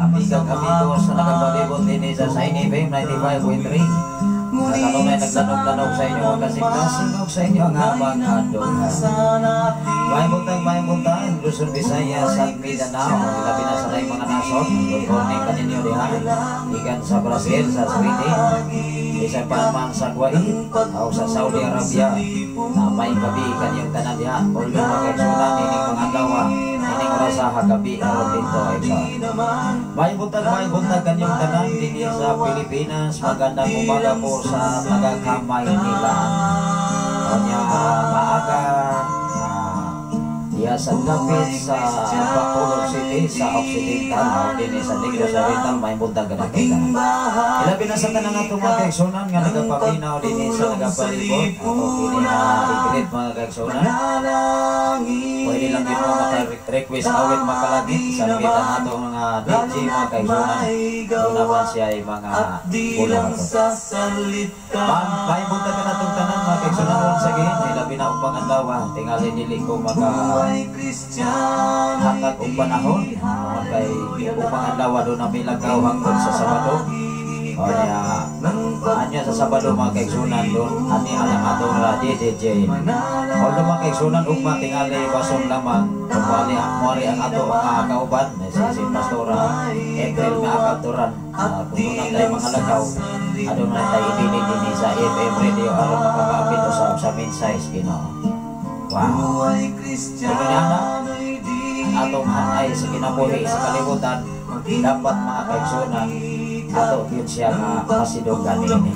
amigag amigo sa nagapalibot dinhi sa Shiny FM 95.3. Sa kanunay naglanog-lanog sa inyo mga kasing-kasing sa inyo ang habang adungan. May buntag, Luzon, Visayas at Mindanao. Ilabi na sa laing mga nasod. Good morning kaninyo diha. Gikan sa Brazil, sa Sweden, bisan pa man sa Kuwait, o sa Saudi Arabia. Na may gabi kanyang tanan diha. Although mga kaigsunan, ining mga adlaw, ining oras sa hagabi aron dito, igsoon. May buntag kanyang tanan dinhi sa Pilipinas. Magandang umaga po sa taga Maynila. Onya maaga diya sa dapit sa Bacolod City, sa Occidental, o dinhi sa Negros Oriental, may buntag ka tanan. Ilabi na sa tanan nato, mga kaigsunan, nga nagapaminaw dinhi sa nagapalibot. Ato kini na i-greet, mga kaigsunan. Pwede lang din mo maka-request awit makalagit sa kita nato mga DJ, mga kaigsunan. Doon naman siya ay mga pulong ato. May buntag ka natong tanan, mga kaigsunan, once again. Ilabi na upang adlaw, tingali dili ko maka hatag og panahon tungod kay upang adlaw duna mi lagaw hangtod sa Sabado. O niya, anya sa Sabado, mga kaigsunan, doon ani alang atong radio DJ. Although, mga kaigsunan, ugma tingali bason lamang kung muali ang ato mga kauban si Pastora April nga akabturan, kung doon na tayo mga lagaw, aduna tayo ibili dinhi sa FM radio aron makakaapit usab sa mensahe Ginoo. Wow. Pero na ang atong hanay sa kinabuhi sa kalibutan, dapat, mga kaigsunan, ato yun siya nga masidunggan niini.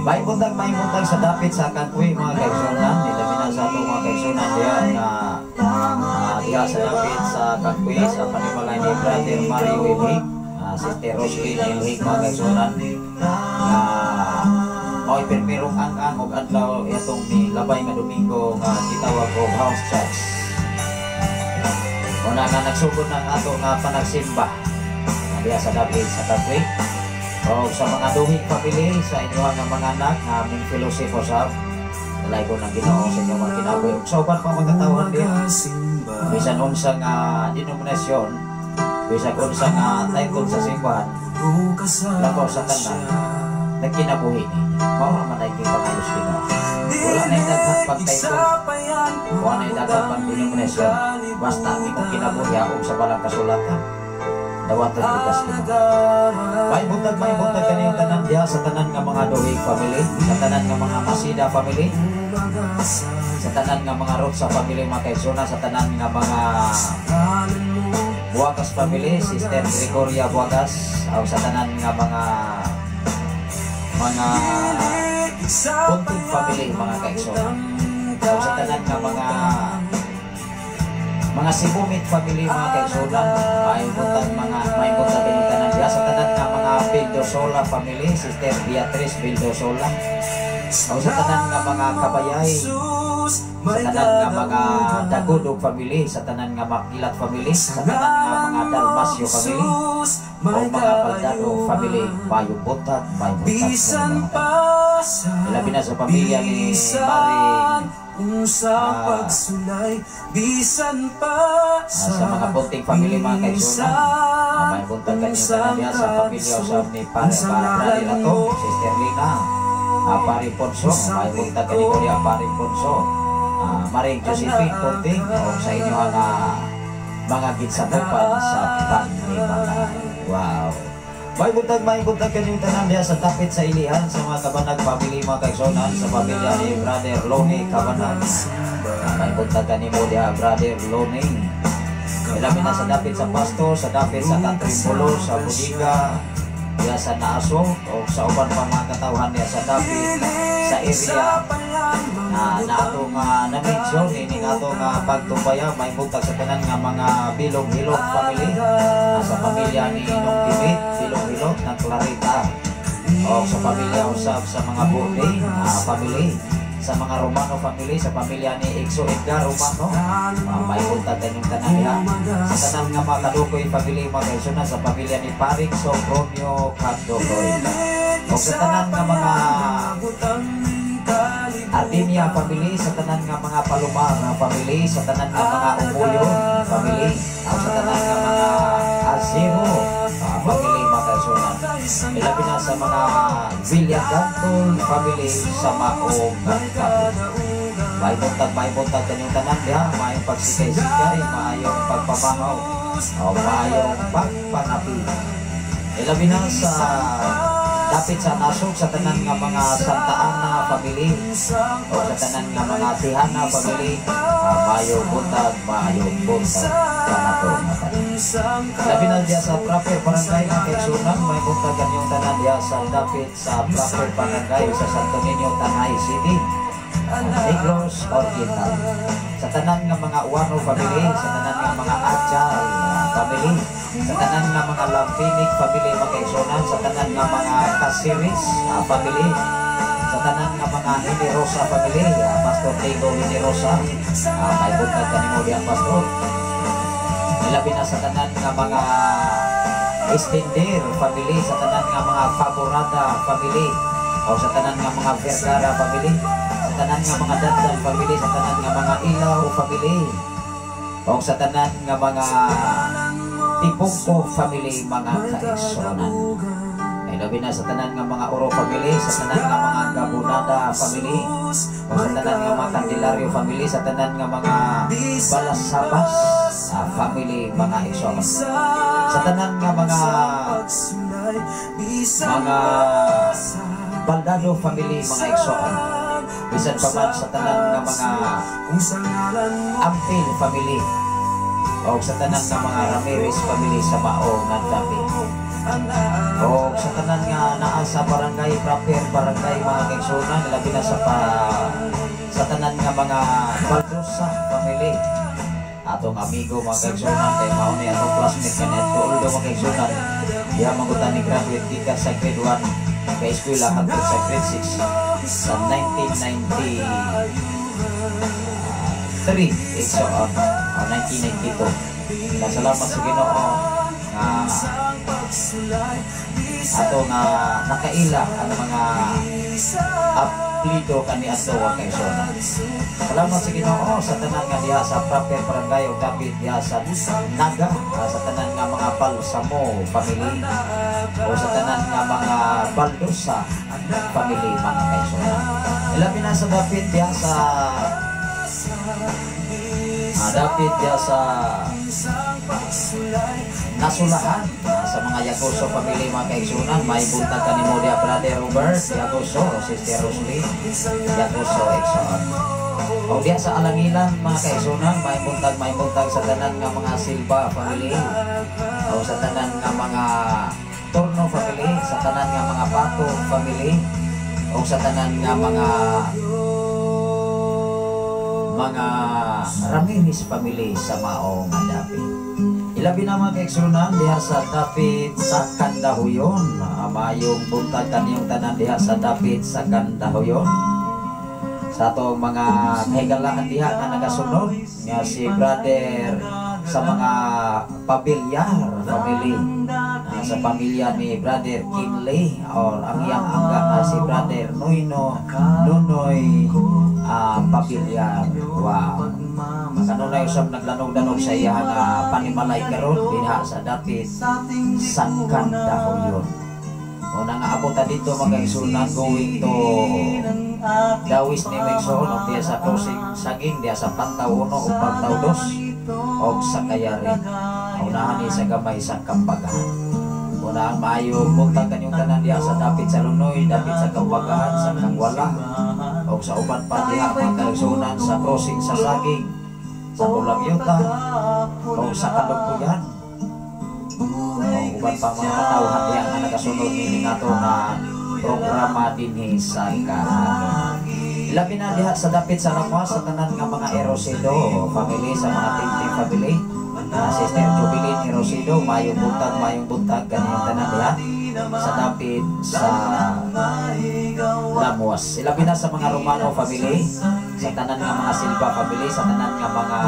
May buntag sa dapit sa Kangkwi, mga kaigsunan, ilabi na sa atong mga kaigsunan diya na diya sa dapit sa Kangkwi, sa panimalay ni Brother Mario Ilhig, Sister Roslyn Ilhig, mga kaigsunan, nga mao'y permerong ang-ang og adlaw itong ni labay nga Domingo nga gitawag og house church. Una nga nagsugod ng ato nga panagsimba nga diya sa dapit sa Kangkwi. O sa mga duhing pamilya, sa inyong nga mga anak nga aming fellowship usab, dalay ko ng Ginoo sa inyong mga kinabuhi ug sa uban pa mga katawhan diha. Bisan unsa nga denominasyon, bisan unsa nga title sa simbahan, labaw sa tanan nagkinabuhi ni mao ra man ay gipangayos Ginoo. Wala na daghan pag title, wala na daghan pag denominasyon, basta ang imong kinabuhi og sa balang kasulatan, dawaton bukas Ginoo. May buntag kaniyong tanan diha sa tanan nga mga duhig family, sa tanan nga mga Masida family, sa tanan nga mga Rotsa family, mga kaigsunan, sa tanan nga mga Buwagas family, Sister Gregoria Buwagas, o sa tanan nga mga Puntod family, mga kaigsunan. O sa tanan nga mga Sibumit family, mga kaigsunan, may buntag kanyong tanan diha sa tanan nga mga Bildosola family, Sister Beatrice Bildosola. O sa tanan nga mga kabayay, Sa tanan nga mga Dagudog family, sa tanan nga Makilat family, sa tanan nga mga Dalmasio family, o mga Baldado family, mayong buntag, mayong buntag sa Bisan inyong pa tanan. sa Ilabi na sa pamilya ni bisan Maring unsang pagsulay, bisan pa sa sa mga Bunting family, mga kaigsunan. May buntag kanyang tanan diha sa pamilya usab ni Pare Unsang Brady ngalan Lato, mo, Sister Lina, Pare Ponso, may buntag kanimo diha, Pare Ponso. Maring Josephine Bunting o sa inyo nga mga ginsakupan sa panimalay. Wow. May buntag kanyang tanan diha sa dapit sa Ilihan sa mga Kabanag family, mga kaigsunan, sa pamilya ni Brother Lonnie Kabanag. May buntag kanimo diha, Brother Lonnie. Ilabi na sa dapit sa Pasto, sa dapit sa Katrimbolo, sa Budiga, diha sa Naaso, o sa uban pa mga katawhan diha sa dapit sa area na nato nga na-mention ini nga ato nga pagtumbaya. May buntag sa tanan nga mga Bilog Hilog family, sa pamilya ni Nong Timit Bilog Hilog ng Clarita o sa pamilya usab sa mga Burde family, sa mga Romano family, sa pamilya ni Exo Edgar Romano. May buntag kanyang tanan diha sa tanan nga mga Kadukoy family, mga kaigsunan, sa pamilya ni Paring Sopronio Kadukoy o sa tanan nga mga Ardinia family, sa tanan nga mga Palomar nga family, sa tanan nga mga Umuyon family, o sa tanan nga mga Azero family, mga kaigsunan. Ilabi na sa mga Villagantol family sa Maong Kapit. May buntag kanyang tanan diha, maayong pagsikay-sikay, maayong pagpamahaw, o maayong pagpanapi. Ilabi na sa dapit sa Nasog, sa tanan nga mga Santa Ana family o sa tanan nga mga Tihana family, maayong buntag kanato nga tanan. Labi na diya sa proper barangay ng kaigsunan, may buntag kanyang tanan diya sa dapit sa proper barangay sa Santo Niño, Tanay City, Negros Oriental. Sa tanan nga mga Uwano family, sa tanan nga mga Achal family, sa tanan nga mga Lampinig family, mga kaigsunan, sa tanan nga mga Kasiris family, sa tanan nga mga Hinirosa family, Pastor Diego Hinirosa, may buntag kanimo diya, Pastor. Ilabi na sa tanan nga mga Extender family, sa tanan nga mga Favorada family, o sa tanan nga mga Vergara family, sa tanan nga mga Dandan family, sa tanan nga mga Ilaw family, o sa tanan nga mga Tipongko family, mga kaigsunan. Ilabi na sa tanan nga mga Oro family, sa tanan nga mga Gabunada family, o sa tanan nga mga Candelario family, sa tanan nga mga Balasabas family, mga igsoon. Sa tanan nga mga Baldado family, mga igsoon. Bisan pa man sa tanan nga mga Ampil family o sa tanan nga mga Ramirez family sa Mao nga dapit. O sa tanan nga naa sa barangay proper barangay, mga kaigsunan, labi na sa tanan nga mga Baldosa family. Atong amigo, mga kaigsunan, kay mao ni atong classmate kaniadto although, mga kaigsunan, diha man ni graduate gikan sa grade 1 kay eskwela hangtod sa grade 6 sa 1993 igsoon o 1992. Salamat sa Ginoo nga ato nga nakaila ang mga aplido kaniadto, wa kaigsuonan. Salamat sa Ginoo sa tanan nga diha sa proper barangay ug dapit diha sa Naga, sa tanan nga mga Balsamo family o sa tanan nga mga Baldosa family, mga kaigsuonan. Ilabi na sa dapit diha sa dapit diha sa Nasulahan, sa mga Yagoso family, mga kaigsunan, may buntag kanimo diha, Brother Robert Yagoso, Sister Rosalie Yagoso, igsoon. O diha sa Alangilan, mga kaigsunan, may buntag sa tanan nga mga Silva family o sa tanan nga mga Torno family, sa tanan nga mga Pato family o sa tanan nga mga Ramirez family sa Mao nga dapit. Ilabi na, mga kaigsunan, diha sa dapit sa Kandahuyon. Mayong buntag kaniyong tanan diha sa dapit sa Kandahuyon. Sa Sa atong mga kahigalaan diha nga nagasunod nga si brother sa mga Pabilyar family, sa pamilya ni Brother Kinley or ang iyang angga nga si Brother Noyno Nunoy Pabilyar. Wow. Kanunay usab naglanog-danog sa iya nga panimalay karon dinha sa dapit sa Kandahoyon. Una nga abot ta dito, mga igsunan, going to Dawis ni Mexon og diya sa crossing Saging diya sa Pantaw 1 ug Pantaw 2 og sa Kayari. Unahan ni sa gamay sa Kambagahan. Una, maayo buntag kanyong tanan diha sa dapit sa Lunoy, dapit sa Kambagahan, sa Kangwala og sa uban pa diha, mga kaigsunan, sa crossing sa Saging, sa Pulang Yuta o sa Kalugpuyan o uban pa mga katawhan diha nga nagasunod nining ato nga programa dinhi sa Kahangin. Labi na diha sa dapit sa Lamuas, sa tanan nga mga Erosido family, sa mga Tintin family, Sister Jubilin Erosido, mayong buntag, mayong buntag kaniyong tanan diha sa dapit sa Lamuas. Ilabi na sa mga Romano family, sa tanan nga mga Silva family, sa tanan nga mga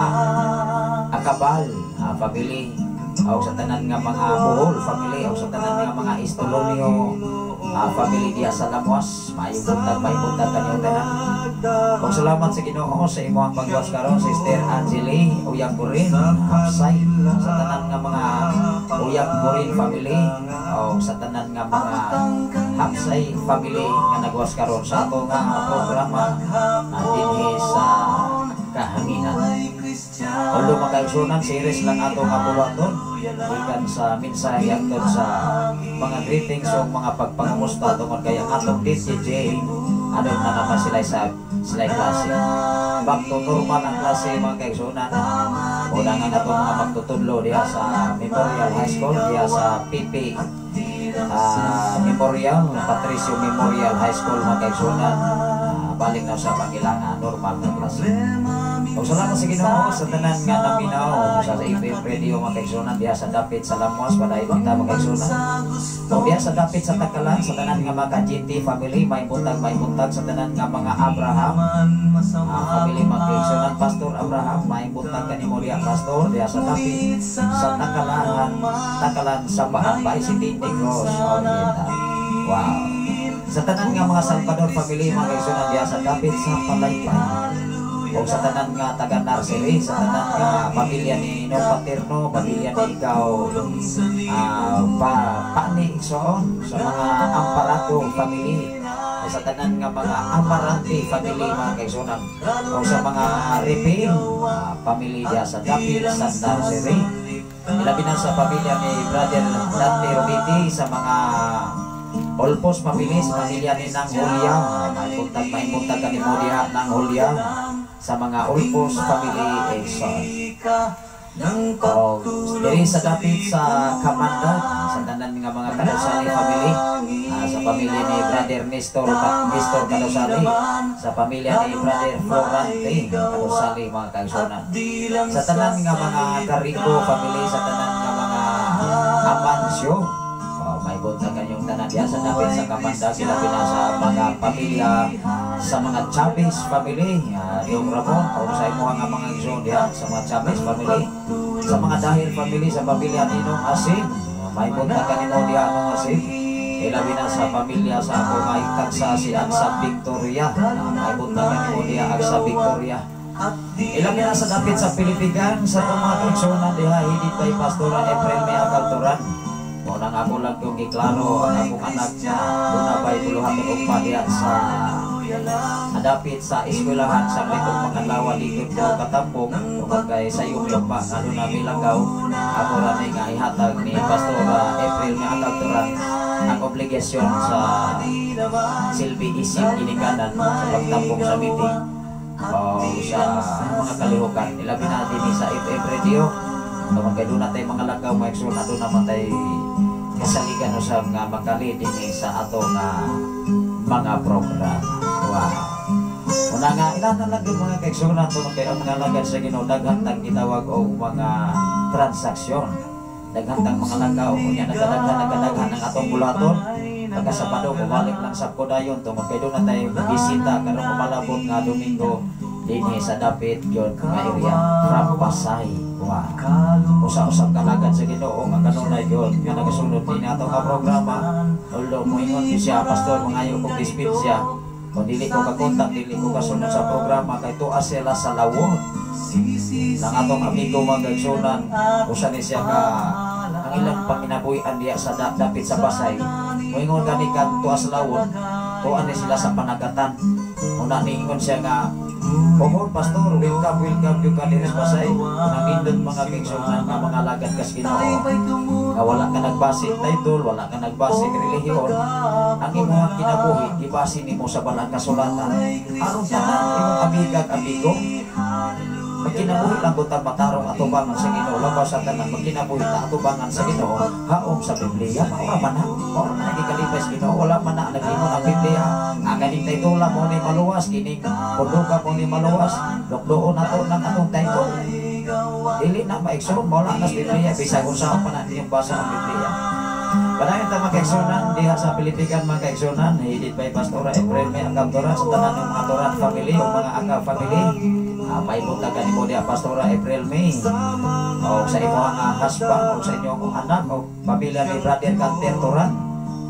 Akabal family, o sa tanan nga mga Bohol family, o sa tanan nga mga Estolonio family diha sa Lamuas, maayong buntag, maayong buntag kaniyong tanan. O salamat sa Ginoo sa imong pagwas karon, Sister Angeli Uyang Gurin Hapsay, sa tanan nga mga Uyang Gurin family o sa tanan nga mga Hapsay family nga nagwas karon sa ato nga programa dinhi sa Kahanginan. Although, mga kaigsunan, series lang ato nga buluhaton gikan sa mensahe hangtod sa mga greetings o mga pagpangamusta tungod kay ang atong DTJ ano na naman sila klase. Back to normal ang klase, mga kaigsunan. Una nga natong mga magtutudlo diha sa Memorial High School, diha sa PP Memorial, Patricio Memorial High School, mga kaigsunan, balik na sa pangilanga normal na klase. Og salamat sa Ginoo sa tanan nga naminaw sa FM Radio, mga kaigsunan, diha sa dapit sa Lamuas, padayon kita, mga kaigsunan. Og diha sa dapit sa Takalan, sa tanan nga mga GT family, may buntag sa tanan nga mga Abraham family, mga kaigsunan. Pastor Abraham, may buntag kanimo diha, Pastor, diha sa dapit sa Takalan, Takalan sa Baan, City, Negros Oriental. Wow. Sa tanan nga mga Salvador family, mga kaigsunan, diha sa dapit sa Palaypay. O sa tanan nga taga nursery, sa tanan nga pamilya ni No Paterno, pamilya ni ikaw pa Pani Igsoon, sa mga Amparato family, o sa tanan nga mga Amarante family, mga kaigsunan, o sa mga Repin family diha sa dapit sa nursery. Ilabi na sa pamilya ni Brother Dante Robiti, sa mga Olpos family, sa pamilya ni Nang Julia, may buntag kanimo diha, Nang Julia, sa mga Olpos family Exxon. O, diri sa dapit sa Kamanda, sa tanan nga mga Kadosali family, sa pamilya ni Brother Nestor, Nestor Kadosali, sa pamilya ni Brother Florante Kadosali, mga kaigsunan. Sa tanan nga mga Carico family, sa tanan nga mga Amancio, oh, may buntag kanyong tanan diya sa dapit sa Kamanda, sila na sa mga pamilya sa mga Chavez family, Dong Ramon, o sa imuha nga mga igsoon diha sa mga Chavez family, sa mga Dahil family, sa pamilya ni Nong Asin, may buntag kanimo diha, Nong Asin. Ilabi na sa pamilya sa ako nga itagsa si Agsa Victoria, may buntag kanimo diha, Agsa Victoria. Ilabi na sa dapit sa Pilipigan, sa itong mga kaigsunan diha, headed by Pastora April Mea Kalturan. Mao nang ako lang yung giklaro ang akong anak na duna ba'y buluhaton ugma diha sa adapit sa eskwelahan sa itong mga adlaw di ko katambong tungod kay sa iyong pa nga duna milagaw ako ra ni nga ihatag ni Pastora April Mea Kalturan ang obligasyon sa silbi isip ginikanan sa pagtambong sa meeting o sa mga kalihukan, ilabi na din sa FM Radio tungod kay doon natay mga lagaw, mga igsoon, doon naman tay kasaligan usab nga makali dinhi sa ato nga mga programa. Wow. Una nga ilan na lang yung mga kaigsunan tungod kay ang mga lagad sa Ginoo daghan tag gitawag og mga transaksyon. Daghan tag mga lagaw unya nagkadaghan nagkadaghan ang atong buluhaton. Pagka Sabado, bumalik lang sa ko dayon tungod kay doon na tayo bisita karong umalabot nga Domingo dinhi sa dapit gyud nga area from Pasay. Wow. Usa-usab kalagad sa Ginoo nga kanunay gyud nga nagasunod din ato nga programa. Although moingon gyud siya, "Pastor, mangayo kog dispensa kung dili ko kakontak, dili ko kasunod sa programa," kay tuwa sila sa Lawon. Nang atong amigo, mga kaigsunan, usa ni siya ka ang ilang panginabuhian diya sa dapit sa Pasay. Moingon gani kan tuwa sa Lawon, tuwa ni sila sa Panagatan. Una niingon siya nga, "Pohon, Pastor, welcome, welcome yung ka diri sa Pasay." Nang nindot, mga kaigsunan, nga mga lagad kas Ginoo nga wala ka nagbase title, wala ka nagbase relihiyon, ang imong kinabuhi gibase nimo sa Balaan Kasulatan. Aron tanan imong amigag amigo, magkinabuhi lang gud ta matarong atubangan sa Ginoo. Labaw sa tanan, magkinabuhi ta atubangan sa Ginoo haom sa Biblia. Mao man na, mao man nagikalipay sa Ginoo. Wala man na nag-ingon ang Biblia ang ganing titula mo ni maluwas, kining punduka mo ni maluwas, dukduon nato ng atong title. Dili na maigsoon, wala na sa Biblia, bisag unsa pa na inyong basa ang Biblia. Padayon ta, mga kaigsunan, diha sa Pilipigan, mga kaigsunan, headed by Pastora April May Akab Toran, sa tanan ng mga Toran family o mga Akab family. Paibuntagan nimo diha, Pastora April May. O sa imong husband o sa inyong anak o pamilya ni Brother Canter Toran.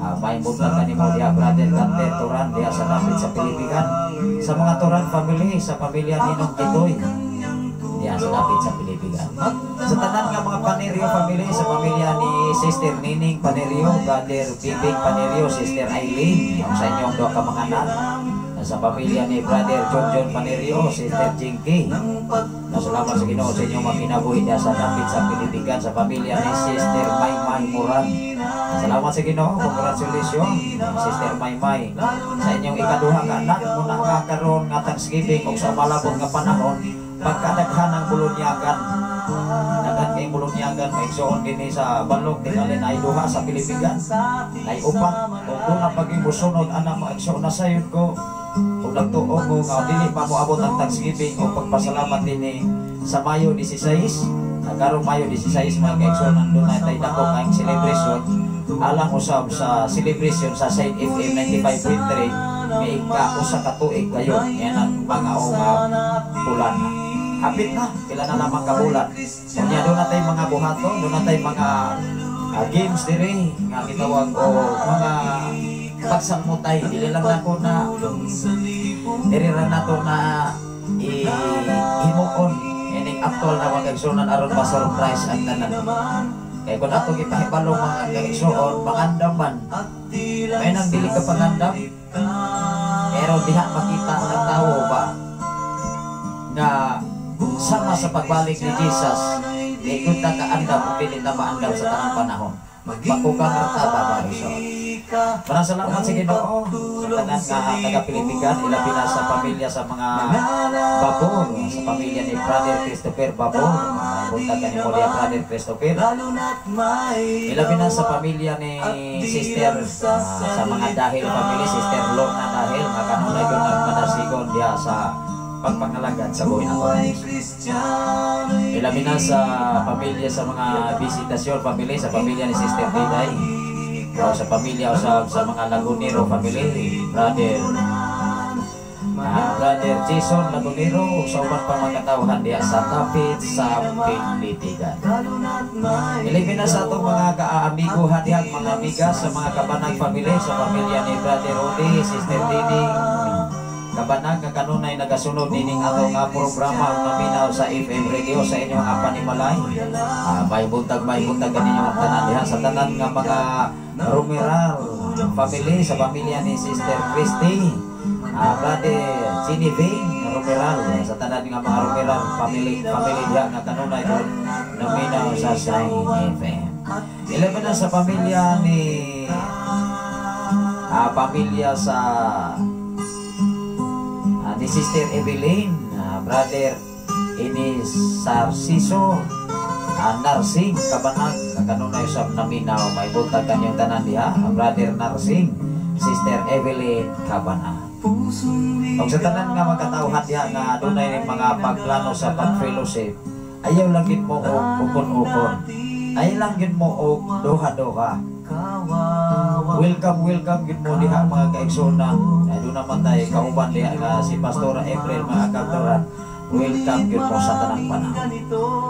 Paibuntagan nimo diha, Brother Canter Toran, diha sa dapit sa Pilipigan. Sa mga Toran family, sa pamilya Ninong Kitoy, diha sa dapit sa Pilipigan. Sa tanan nga mga Panerio family, sa pamilya ni Sister Nining Panerio, Brother Bibing Panerio, Sister Eileen, ang sa inyong duha ka mga anak. Sa pamilya ni Brother John John Panerio, Sister Jinky. Nasalamat sa Ginoo sa inyong mga kinabuhi diha sa dapit sa Pilipigan, sa pamilya ni Sister Maymay Moran. Salamat sa Ginoo, congratulations, Sister Maymay, sa inyong ikaduha ka anak. Muna ka karon nga Thanksgiving ug sa malabot nga panahon, pagkadaghan ang bulunyagan. Daghan kay bulunyagan, maigsoon, dinhi sa Balog, tingali na duha sa Pilipigan. Nay upat ug doon ang paging musunod anak, maigsoon na sayod ko ug nagtuo ko nga dili pa moabot ang Thanksgiving o pagpasalamat dinhi sa Mayo 16. Karong Mayo 16, mga kaigsoon, nandun na tayo dako kayong celebration alang usab sa celebration sa Saint FM 95.3 nga ika usa ka tuig kayo yan ang mga o nga bulan na. Hapit na, pila na lamang ka bulan. Unya doon na tayo mga buhaton, doon na tayo mga games diri nga gitawag o mga pagsamutay. Dili lang nako na diri ra nato na i himuon ining actual na mga kaigsuonan aron ma-surprise ang tanan. Kay kung ato gipahibalo, mga kaigsuon, mangandam man. May nang dili ka pangandam, pero diha makita ang tao ba nga sama sa pagbalik ni Jesus, di kun ta kaandam ug dili ta maandam sa tanang panahon. Makukang ta ba ba iso. Maraming salamat sa Ginoo sa tanan nga taga Pilipigan, ilabi na sa pamilya sa mga Babor, sa pamilya ni Brother Christopher Babor. Buntag kanimo diha, Brother Christopher. Ilabi na sa pamilya ni Sister sa mga Dahil family, Sister Lorna Dahil, nga kanunay gyud nagpadasigon diha sa pagpangalagad sa buhi nato. Ilabi na sa pamilya sa mga Visitasyon family, sa pamilya ni Sister Diday, o sa pamilya o sa mga Lagunero family, Brother Jason Lagunero, ug sa uban pa mga katawhan diha sa dapit sa Pilitigan. Ilabi na sa atong mga kaamiguhan diha, mga amiga sa mga Kabanag family, sa pamilya ni Brother Rudy, Sister Dini Kabanag nga kanunay nagasunod nining ato nga programa ug naminaw sa FM radio sa inyong panimalay. May buntag kaninyo ang tanan diha, sa tanan nga mga Romeral family, sa pamilya ni Sister Christy, Brother Ginny Vane Romeral, sa tanan nga mga Romeral family family diha nga kanunay doon naminaw sa Shine FM. Ilabi na sa pamilya ni pamilya sa ni Sister Evelyn, Brother Inis Sarciso, Narsing Kabanag, kanunay sa naminaw, may buntag kanyang tanan diha, Brother Narsing, Sister Evelyn Kabanag. Ug sa tanan nga mga katawhan diha nga adunay mga pagplano sa pag-fellowship, ayaw lang gid mo og ukon-ukon. Ayaw lang gid mo og duha-duha. Welcome, welcome gid mo diha, mga kaigsuonan. Doon naman tayo kauban diha nga si Pastora April, mga kauturan. Welcome gyud mo sa tanang panahon.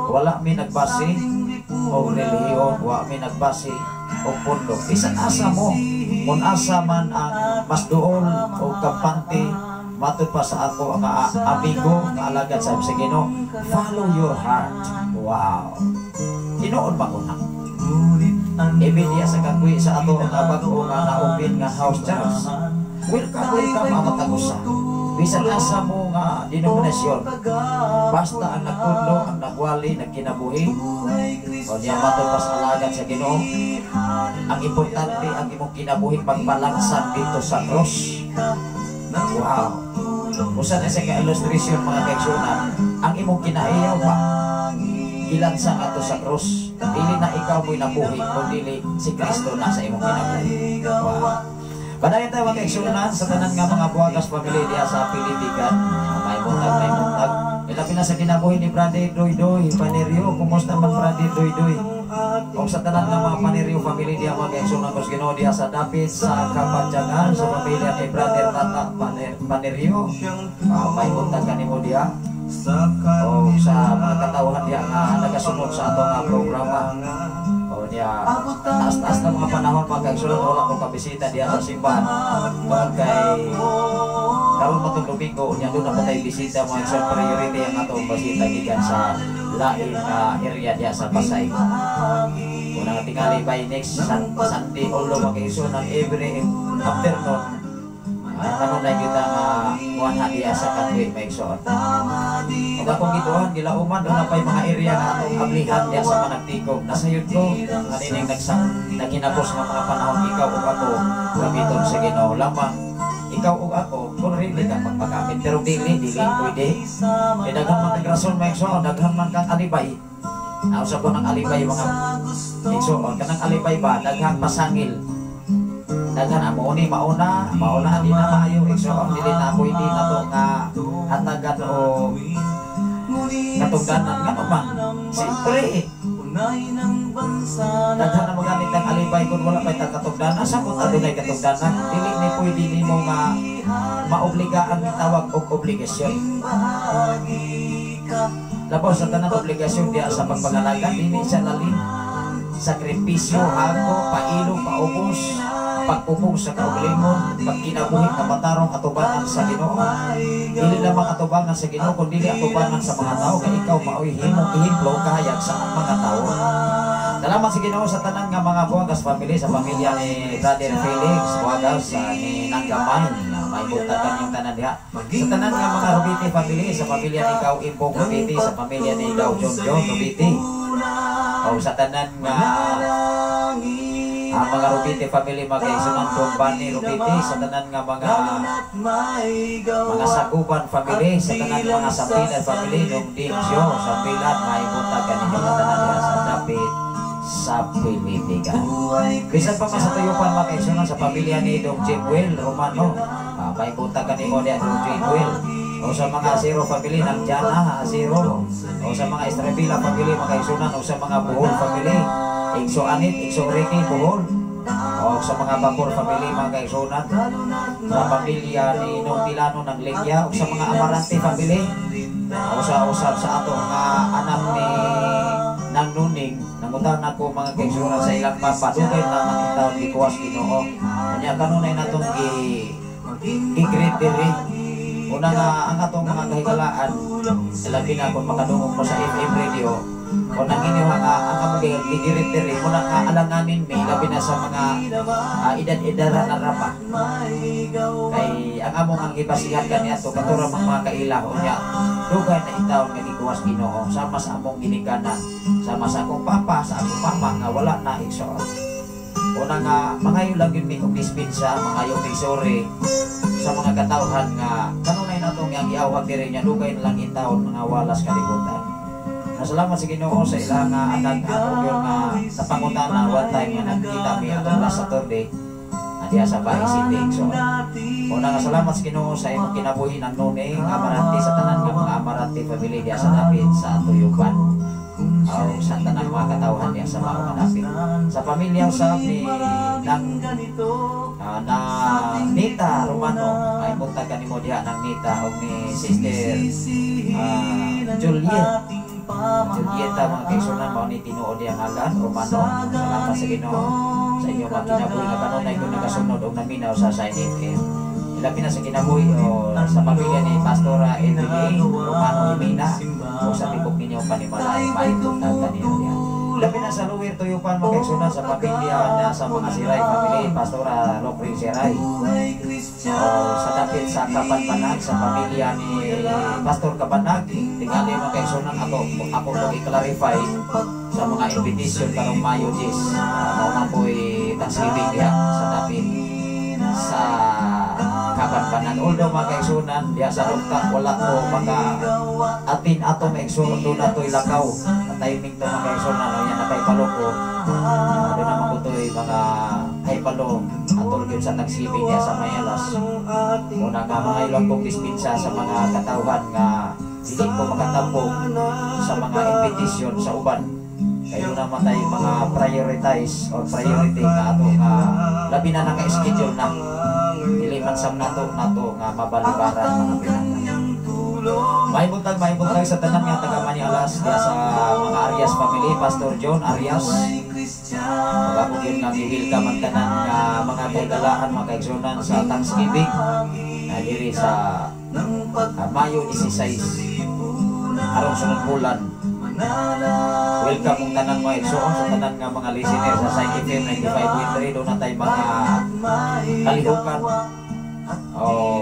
Wala mi nagbase og relihiyon, wa mi nagbase og pundo. Bisan asa mo, kung asa man ang mas duol o kampante, matud pa sa ako ang amigo nga alagad sa Ginoo, follow your heart. Wow. Tinuod ba ko na? Ibig niya sa Kagwi sa ato nga bago nga na-open nga house church. Welcome, welcome ang matag usa. Bisan asa mo nga denominasyon. Basta ang nagtudlo, ang nagwali, nagkinabuhi, o niya matod pa sa alagad sa Ginoo. Ang importante, ang imong kinabuhi pagbalansan dito sa cross. Wow. Usa na sa ka-illustration, mga kaigsuonan, ang imong kinaiyaw ba gilansa ato sa cross. Dili na ikaw mo'y nabuhi, kung dili si Kristo na sa imong kinabuhi. Wow. Padayon tayo, mga kaigsuonan, sa tanan nga mga Buhagas family diha sa Pilitigan. May buntag, may buntag. Ilabi na sa kinabuhi ni Brother Doy Doy Panerio. Kumusta man, Brother Doy Doy? O sa tanan nga mga Panerio family diha, mga kaigsuonan ko sa Ginoo, diha sa dapit sa Kapadyangan, sa pamilya ni Brother Tata Panerio. May buntag kanimo diha. O sa mga katawhan diha nga nagasunod sa atong nga programa. O niya, taas-taas na mga panahon, mga kaigsuonan, wala ko kabisita diha sa simbahan. Tungod kay karon man tong Domingo, unya doon na pa tayo bisita, mga kaigsuonan, priority ang atong bisita gikan sa lain nga area diha sa Pasay. Una nga tingali by next Sunday, although, mga kaigsuonan, every afternoon, kanunay kita nga muanha diha sa Kagwi, mga igsoon. Ug akong gituohan, gilauman doon na pa'y mga area nga atong ablihan diha sa Panagtikog. Nasayod ko nga nining naghinapos nga mga panahon, ikaw ug ako gamiton sa Ginoo lamang. Ikaw ug ako kung really ka magpagamit, pero dili dili pwede. Eh, daghan man kang rason, mga igsoon, daghan man kang alibay. Nausa ko ng alibay, mga igsoon, kanang alibay ba, daghang pasangil. Daghan amo ni mauna, mauna di na maayo, igsoon, dili na pwede na to nga hatagan o katungdanan nga man. Siyempre, daghan na magamit ang alibay kung wala pa'y katugdanan. Sa kung adunay katugdanan, dili ni pwede nimo nga maobligaan tawag og obligasyon. Labaw sa tanan, obligasyon diha sa pagpangalaga, dili siya lalim. Sakripisyo, hago, pailo, paubos, pagpupong sa kaugalingon, pagkinabuhi nga matarong atubangan sa Ginoo. Dili lamang atubangan sa Ginoo, kundi atubangan sa mga tao, kay ikaw mao'y himong ehemplo kahayag sa mga tao. Salamat sa Ginoo sa tanan nga mga Buhagas family, sa pamilya ni Brother Felix Buhagas, ni Nanggamay, may buntag kanyang tanan diha. Sa tanan nga mga Rubiti family, sa pamilya ni Gaw Imbong Rubiti, sa pamilya ni Gaw John John Rubiti. O sa tanan nga ang mga Rubiti family, mga kaigsuonan, Bani Rubiti, sa tanan nga mga Saguban family, sa tanan mga Sampilan family, nung Dimsyo, Sampilan, may buntag kaninyo nga tanan diha sa dapit sa Pilitigan. Bisan pa man sa Tuyupan, mga kaigsuonan, sa pamilya ni Dong Jimwell Romano, may buntag kanimo diha, Dong Jimwell. O sa mga Zero family ng Jana, Zero. O sa mga Estrevilla family, mga kaigsuonan, o sa mga Bohol family, Igso Anit, Igso Ricky, Bohol. O sa mga Bapor family, mga kaigsuonan, sa pamilya ni Nong Tilano ng Legya, o sa mga Amarante family, o sa usab sa ato nga anak ni Nang Nuning, nangutana ko, mga kaigsuonan, sa ilang papa, dugay naman yung taon gikuwas Ginoo. Unya kanunay natong gi-greet diri. Una nga ang atong mga kahigalaan, labi na kung makadungog mo sa FM radio, kung ang inyo nga ang among gi-greet diri, muna nga alanganin mi, labi na sa mga edad-edaran na rapa. Kay ang among ang gibasihan kaniadto katura mga kaila, unya dugay na intawon nga gikuwas Ginoo sama sa among ginikanan, sama sa akong papa, sa akong mama nga wala na, igsoon. Una nga mangayo lang yun mi og dispensa, mangayo mi sorry sa mga katawhan nga kanunay natong ang giawhag diri nya dugay na lang intawon mga walas kalibutan. Salamat sa Ginoo sa ilang nga anak ako yun nga sa pangutana one time nga nagkita mi atong last Saturday diya sa Bahi City. So, una nga salamat sa Ginoo sa imong kinabuhi ng nune nga Amarante, sa tanan nga mga Amarante family diya sa dapit sa Tuyupan. O sa tanang mga katawhan diha sa mao nga dapit. Sa pamilya usab ni nang na Nita Romano, ay buntag kanimo diha ng Nita og ni Sister Juliet Julieta, mga kaigsunan, mao ni tinuod diyang ngalan Romano. Salamat sa Ginoo sa inyong mga kinabuhi nga kanunay kung nagasunod og naminaw sa Sign FM. Ilabi na sa kinabuhi o sa pamilya ni Pastora Emily Romano Jimena o sa tibok ninyong panimalay, maayong buntag kanino diha. Labi na sa Lower Tuyupan, mga kaigsunan, sa pamilya na sa mga Siray family, Pastora Locrin Siray. O sa dapit sa Kapanpanag, sa pamilya ni Pastor Kapanag, tingali, mga kaigsunan, ako ako pong i-clarify sa mga invitation karong Mayo 10. Mao man po'y Thanksgiving diha sa dapit sa Kapanpanan. Although, mga kaigsunan, diha sa Lukta, wala ko maka atin atong igsoon, doon na to'y lakaw. Sa timing to, mga kaigsunan, ano yan, nakaibalo ko. Doon naman ko to'y mga kaibalo atol gyud sa Thanksgiving diha sa Mayalas. Una nga mga ilang kong dispensa sa mga katawhan nga dili ko makatambog sa mga invitation sa uban. Kayo naman tayo mga prioritize or priority nga ato nga labi na naka-schedule na. Dili man sam nato nato nga mabalibaran, mga pinangga. May buntag sa tanan nga taga Manialas diha sa mga Arias family, Pastor John Arias. Bago yun nga gi-welcome ang tanan nga mga kaigalaan, mga kaigsunan, sa Thanksgiving na diri sa Mayo 16 arong sunod bulan. Welcome mong tanan, mga igsoon, sa tanan nga mga listener sa Sign FM 95.3. Doon na tayo mga kalihukan o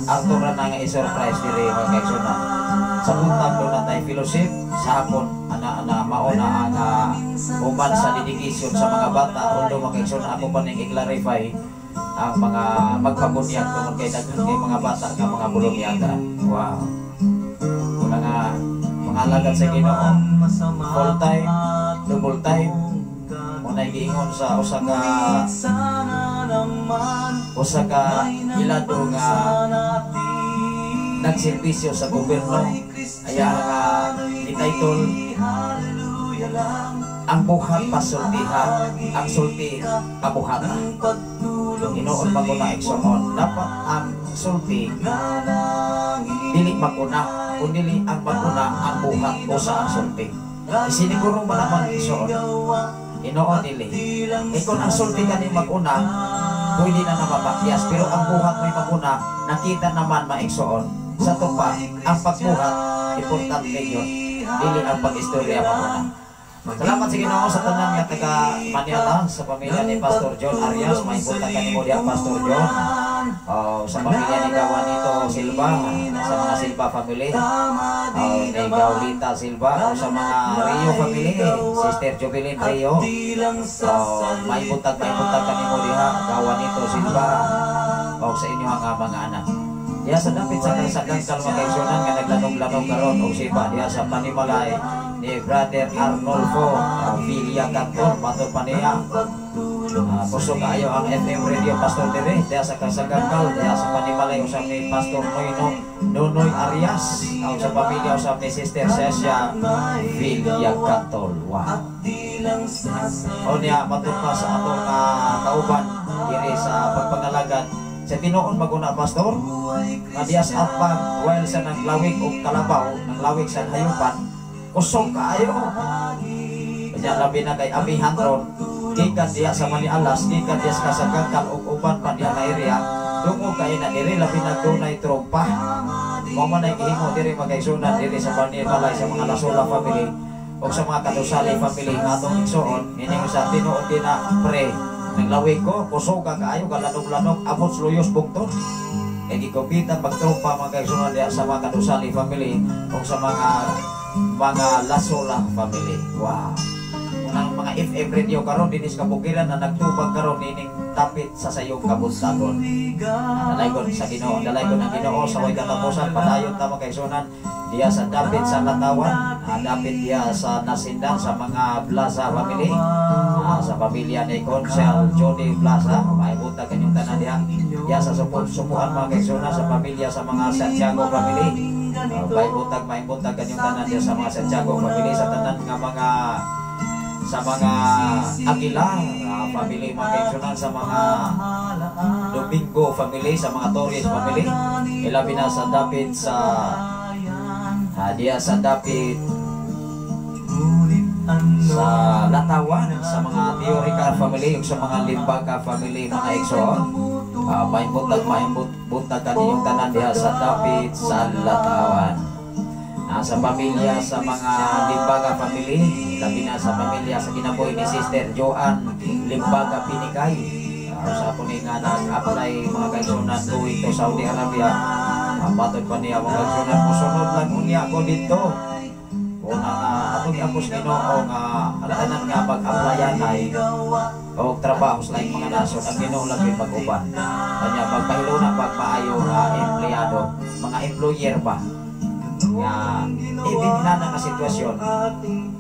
Arthur na nga i-surprise diri, mga kaigsunan. Sa buntag doon na tayo fellowship, sa hapon ana-ana mao na ang human sa dedication sa mga bata. Although, mga kaigsunan, ako pa ning i-clarify ang mga magpabunyag tungod kay daghan kay mga bata nga mga bulunyaga. Wow. Una nga mga alagad sa Ginoo, full time, double time, muna giingon sa usa ka ilado nga nagserbisyo sa gobyerno aya nga ititle, "Ang buhat pasultiha, ang sulti pabuhata." Tinuod pa ko na, igsoon, dapat ang sulti dili maguna, kundi ang maguna ang buhat o sa ang sulti. Isiniguro ba naman, igsoon? Tinuod dili. Eh kung ang sulti kani maguna, pwede na na mapakyas, pero ang buhat may maguna, nakita naman maigsoon. Sa tupa, ang pagbuhat, importante yun. Dili ang pag-istorya maguna. Salamat sa Ginoo sa tanan nga taga Manila, sa pamilya ni Pastor John Arias, may buntag kanimo diha, Pastor John. Oh, sa pamilya ni Gawanito Silva, sa mga Silva family. Oh, ni Gaulita Silva, o sa mga Rio family, Sister Jubilin Rio. Oh, may buntag kanimo diha, Gawanito Silva. O sa inyo ang mga anak. Diha sa dapit sa Kasagangkal, mga kaigsunan, nga naglanog-lanog karon og siba diha sa panimalay ni Brother Arnolfo Villa Cantor, matod pa niya. Kusog kaayo ang FM Radio Pastor dire diha sa Kasagangkal, diha sa panimalay usab ni Pastor Noyno Nonoy Arias o sa pamilya usab ni Sister Cesia Villa Cantor. Wow. O niya matod pa sa atong kauban diri sa pagpangalagad sa tinuon maguna, Pastor, nga diya sa atbang while sa naglawig og kalabaw, naglawig sa hayupan, kusog kaayo. Kanya labi na kay amihan ron, gikan diya sa Manialas, gikan diya sa Kasagangkal ug uban pa diya nga area, dungog kay na diri, labi na dunay trompa. Mao man ay gihimo diri, mga kaigsunan, diri sa panimalay sa mga Lasola family o sa mga Kadusali family nga atong igsuon ining sa tinuod din na pre naglawig ko, kusog ka kaayo, kalanog-lanog, abot luyos bugton kay gikupitan pagtrompa, mga kaigsunan, diya sa mga Kadusali family o sa mga Lasola family. Wow. Unang mga FM radio karon dinhi sa kabukiran na nagtubag karon nining dapit sa sayong kabuntagon. Dalaygon sa Ginoo, dalaygon ang Ginoo sa way katapusan. Padayon ta, mga kaigsunan, diya sa dapit sa Latawan, dapit diya sa Nasindan, sa mga Plaza family, sa pamilya ni Consel Johnny Plaza, may buntag kanyong tanan diha. Diya sa supuan, mga kaigsunan, sa pamilya sa mga Santiago family. Bay buntag, maayong buntag kanyong tanan diya sa mga Santiago family, sa tanan nga mga sa mga Aguilar family, mga kaigsunan, sa mga Domingo family, sa mga Torres family, ilabi na sa dapit sa diya sa dapit sa Latawan, sa mga Teorica family ug sa mga Limbaga family, mga igsoon. Maayong buntag kaninyong tanan diha sa dapit sa Latawan. Sa pamilya sa mga Limbaga family, labi na sa pamilya sa kinabuhi ni Sister Joanne Limbaga Pinikay. Sa po ni nga nag-apply, mga kaigsunan, going to Saudi Arabia. Matod pa niya, mga kaigsunan, musunod lang unya ako dito. Una nga atong iapos Ginoo nga ang tanan nga pag-applyan ay og trabaho sa laing mga nasod, ang Ginoo lang gyud mag-uban. Kanya magpahiluna pag maayo nga empleyado, mga employer ba nga even na nga sitwasyon,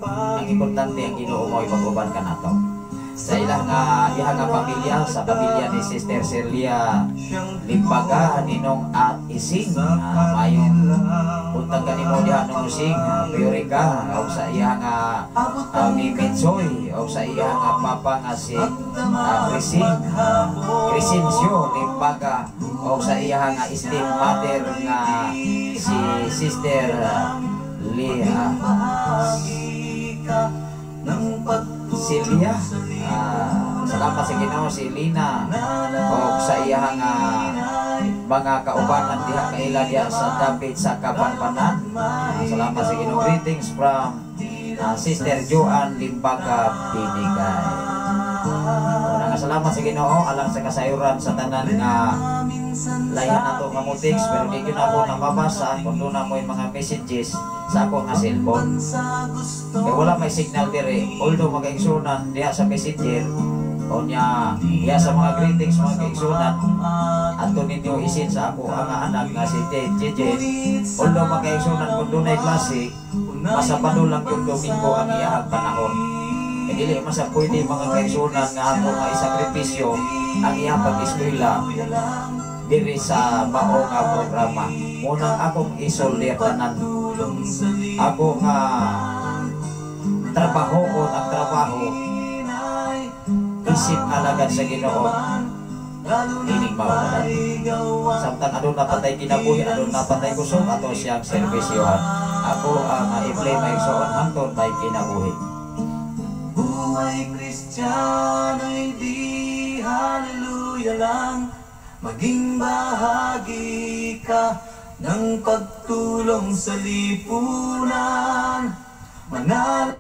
ang importante ang Ginoo mo mag-uban kanato. Sa ilang nga iha nga pamilya, sa pamilya ni Sister Celia Limbaga, Ninong at Ising, mayong buntag kanimo diha, Nong Ising, Purika, o sa iya nga Mimitsoy, o sa iya nga papa nga si Crising, Crescencio Limbaga, o sa iya nga esteem mother nga si Sister Lia Celia, salamat sa Ginoo, si Lina, o sa iya nga mga kaubanan diha kaila diha sa dapit sa Kapanpanan. Salamat sa Ginoo. Greetings from Sister Joanne Limbaga Binigay. Una nga salamat sa Ginoo alang sa kasayuran sa tanan nga layhan nato nga mo-text, pero di gyud ako nababasa kung doon na mo yung mga messages sa ako nga cellphone. Kay wala may signal dire. Although, mga kaigsunan, diha sa Messenger o nya diha sa mga greetings, mga kaigsunan, ato ninyo isin sa ako ang anak nga si JJ. Although, mga kaigsunan, kung dunay klase, masabado lang yung Domingo ang iyahang panahon. Kay dili man sa pwede, mga kaigsunan, nga ako nga isakripisyo ang iyang pag-eskwela diri sa mao nga programa. Munang akong isolder tanan ako nga trabaho o ang trabaho isip alagad sa Ginoo ining mao. Samtang aduna pa tay kinabuhi, aduna pa tay kusog, ato siyang serbisyohan. Ako ang i-play, mga igsoon, hangtod may kinabuhi. Buhay Kristiyano'y di hallelujah lang. Maging bahagi ka ng pagtulong sa lipunan. Manal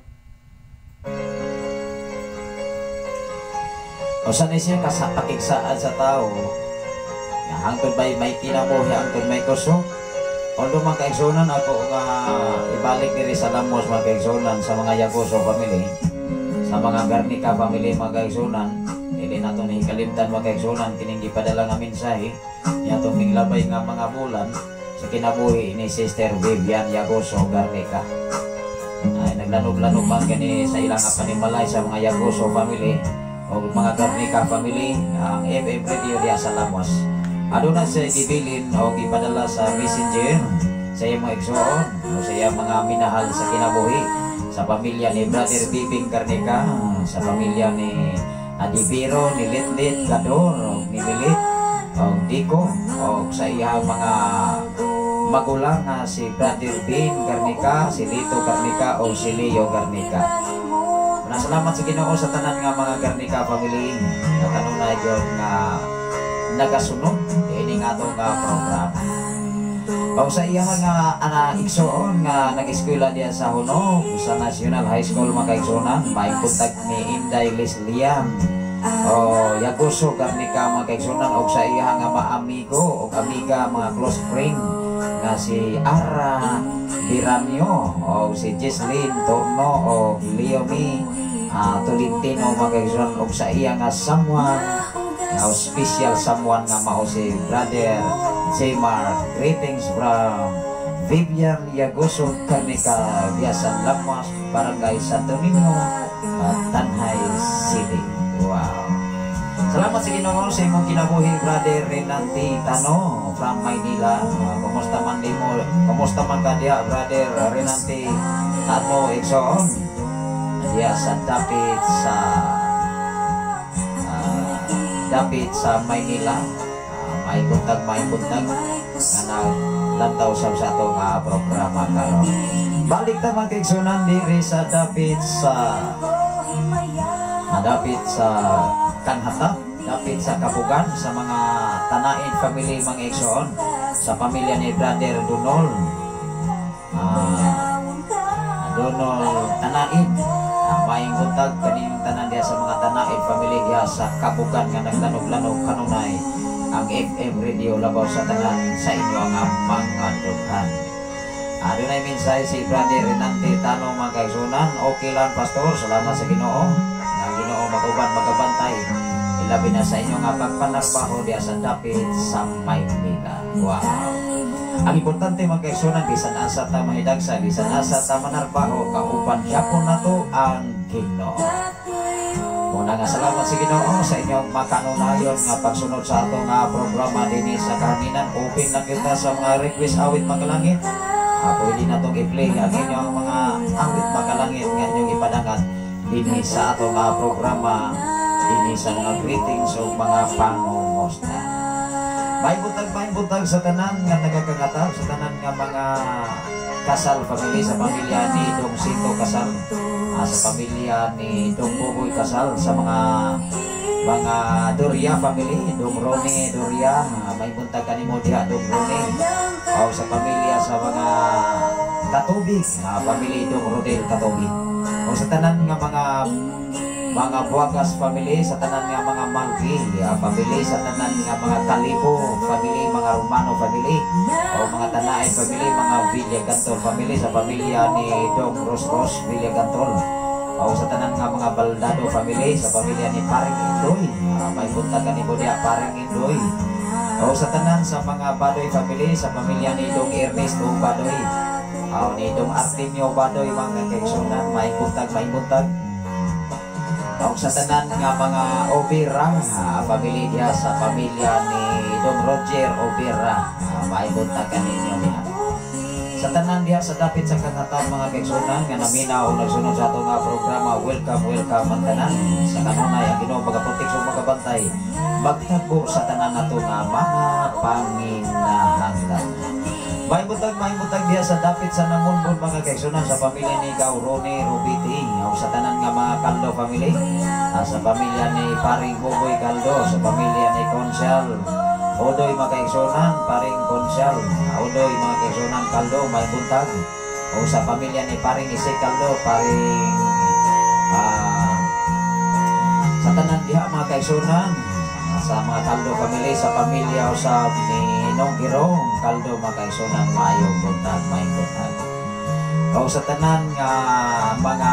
O sa ni siya kasapakigsaad sa tao nga hangtod may kinabuhi, hangtod may kusog. Although, mga kaigsunan, ako nga ibalik diri sa Lamos, mga kaigsunan, sa mga Yagoso family, sa mga Garnica family, mga kaigsunan, dili nato ni kalimtan, mga kaigsunan, kining gipadala nga mensahe niadtong miglabay nga mga bulan sa kinabuhi ni Sister Vivian Yagoso Garnica. Ay naglanog-lanog man kani sa ilang nga panimalay, sa mga Yagoso family o mga Garnica family, ang FM Radio diha sa Lamos. Aduna sa gibilin o gipadala sa Messenger sa iyang mga igsoon o sa iyang mga minahal sa kinabuhi, sa pamilya ni Brother Bibing Garnica, sa pamilya ni Adibiro, ni Litlit Gador, o ni Milit o Diko, o sa iyang mga magulang nga si Brother Bin Garnica, si Lito Garnica o si Leo Garnica. Una, salamat sa Ginoo sa tanan nga mga Garnica family nga kanunay gyud nga nagasunod ini nga atong nga programa. O sa iya nga ana igsoon nga nag-eskwela diya sa Hunog sa National High School, mga kaigsuonan, may buntag ni Inday Leslian o Yagoso Garnica, mga kaigsuonan, og sa iya nga maamigo og amiga, mga close friend nga si Ara Biramio o si Jesslyn Torno o Leomi Tolentino, mga kaigsuonan, og sa iya nga someone nga special someone nga mao si Brother J. Mark. Greetings from Vivian Yagoso Garnica via San Lamas, Barangay Santo Niño, Tanjay City. Wow. Salamat sa Ginoo sa imong kinabuhi, Brother Renanti Tano from Maynila. Kumusta man nimo? Kumusta man ka diha, Brother Renanti Tano, igsoon? Diha sa dapit sa Maynila. May buntag nga naglantaw sab sa ato nga programa karon. Balik ta, mga kaigsunan, diri sa dapit sa Kanghata, dapit sa Kabugan, sa mga Tanain family, mga igsoon, sa pamilya ni Brother Donol. Donol Tanain. Maayong buntag kaninyong tanan diha sa mga Tanain family diha sa Kabugan nga naglanog-lanog kanunay ang FM radio labaw sa tanan sa inyo ang mga dughan. Adunay mensahe si Brother Renante Tano, mga kaigsunan. "Okay lang, Pastor, salamat sa Ginoo. Nga Ginoo maguban magabantay. Ilabi na sa inyo nga pagpanarbaho diha sa dapit sa Maynila." Wow. Ang importante, mga kaigsunan, bisan asa ta mahidagsa, bisan asa ta manarbaho, kauban gyapon nato ang Ginoo. Muna nga salamat sa Ginoo sa inyong makanunayon nga pagsunod sa ato nga programa dinhi sa kahanginan. Open lang kita sa mga request awit makalangit. Pwede na itong i-play ang inyong mga awit makalangit nga inyong ipadangat dinhi sa ato nga programa, dinhi sa mga greetings o mga pangungusta. Maayong buntag sa tanan nga taga-Kagatag, sa tanan nga mga Kasal family, sa pamilya ni Dong Sito Kasal, sa pamilya ni Dong Buboy Kasal, sa mga Doria family, Dong Rone Doria, maayong buntag kanimo diha, Dong Rone. O sa pamilya sa mga Katubig, family Dong Rodel Katubig. O sa tanan nga mga Buagas family, sa tanan nga mga Malgi family, sa tanan nga mga Kalibo family, mga Romano family, o mga Tanaay family, mga Villagantol family, sa pamilya ni Dong Ros Ros Villagantol, o sa tanan nga mga Baldado family, sa pamilya ni Paring Indoy, maayong buntag kanimo diha, Paring Indoy. O sa tanan sa mga Badoy family, sa pamilya ni Dong Ernesto Badoy, o ni Dong Artemio Badoy, mga kaigsunan, maayong buntag, maayong buntag. O sa tanan nga mga Obira family diha sa pamilya ni Dong Roger Obira, maayong buntag kaninyo diha. Sa tanan diha sa dapit sa Kagatag, mga kaigsunan, nga naminaw o nagsunod sa ato nga programa, welcome, welcome ang tanan. Sa kanunay ang Ginoo magaproteksyon, magabantay, magtagbo sa tanan nato nga mga panginahanglan. Maayong buntag diha sa dapit sa Namunbon, mga kaigsunan, sa pamilya ni Gaurone Robiti o sa tanan nga mga Kaldo family, sa pamilya ni Paring Buboy Kaldo, sa pamilya ni Consial Odoy, mga kaigsunan, Paring Consial Odoy, mga kaigsunan, Kaldo, maayong buntag. O sa pamilya ni Paring Isik Kaldo, Paring sa tanan diha, mga kaigsunan, sa mga Kaldo family, sa pamilya usab ni Nong Girong Kaldo, mga kaigsunan, maayong buntag, maayong buntag. O sa tanan nga mga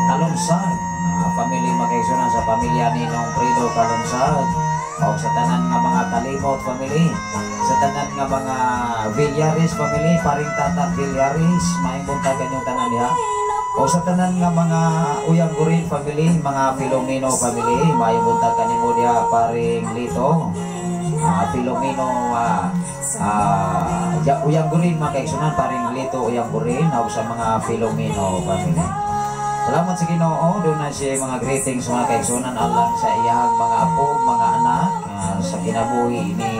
Kalunsag family, mga kaigsunan, sa pamilya ni Nong Fredo Kalunsag, o sa tanan nga mga Kalimot family, sa tanan nga mga Villares family, Paring Tata Villares, maayong buntag kanyong tanan diha. O sa tanan nga mga Uyang Gurin family, mga Filomeno family, maayong buntag kanimo diha, Paring Lito. Filomeno Uyang Gurin, mga kaigsunan, Paring Lito Uyang Gurin, o sa mga Filomeno family. Salamat sa Ginoo, doon na siya mga greetings, mga kaigsunan, alang sa iyang mga apo, mga anak, sa kinabuhi ni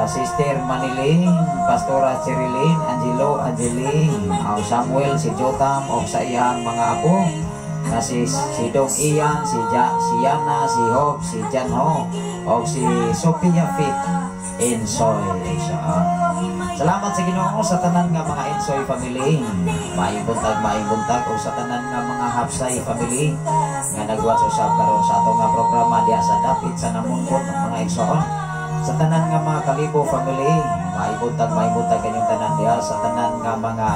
Sister Manilyn, Pastora Cherilyn, Angelo, Angeline, Samuel, si Jotam, o sa iyang mga apo, na si Dong Ian, si, ja, si Yana, si Hope, si Janho, o si Sophia Fit, Insoy. So, salamat sa Ginoo sa tanan nga mga Insoy family. Maayong buntag o sa tanan nga mga Hapsay family nga nagwatch usab karon sa ato nga programa diha sa dapit sa Namunbon, mga igsoon. Sa tanan nga mga Kalibo family, maayong buntag kanyong tanan diha. Sa tanan nga mga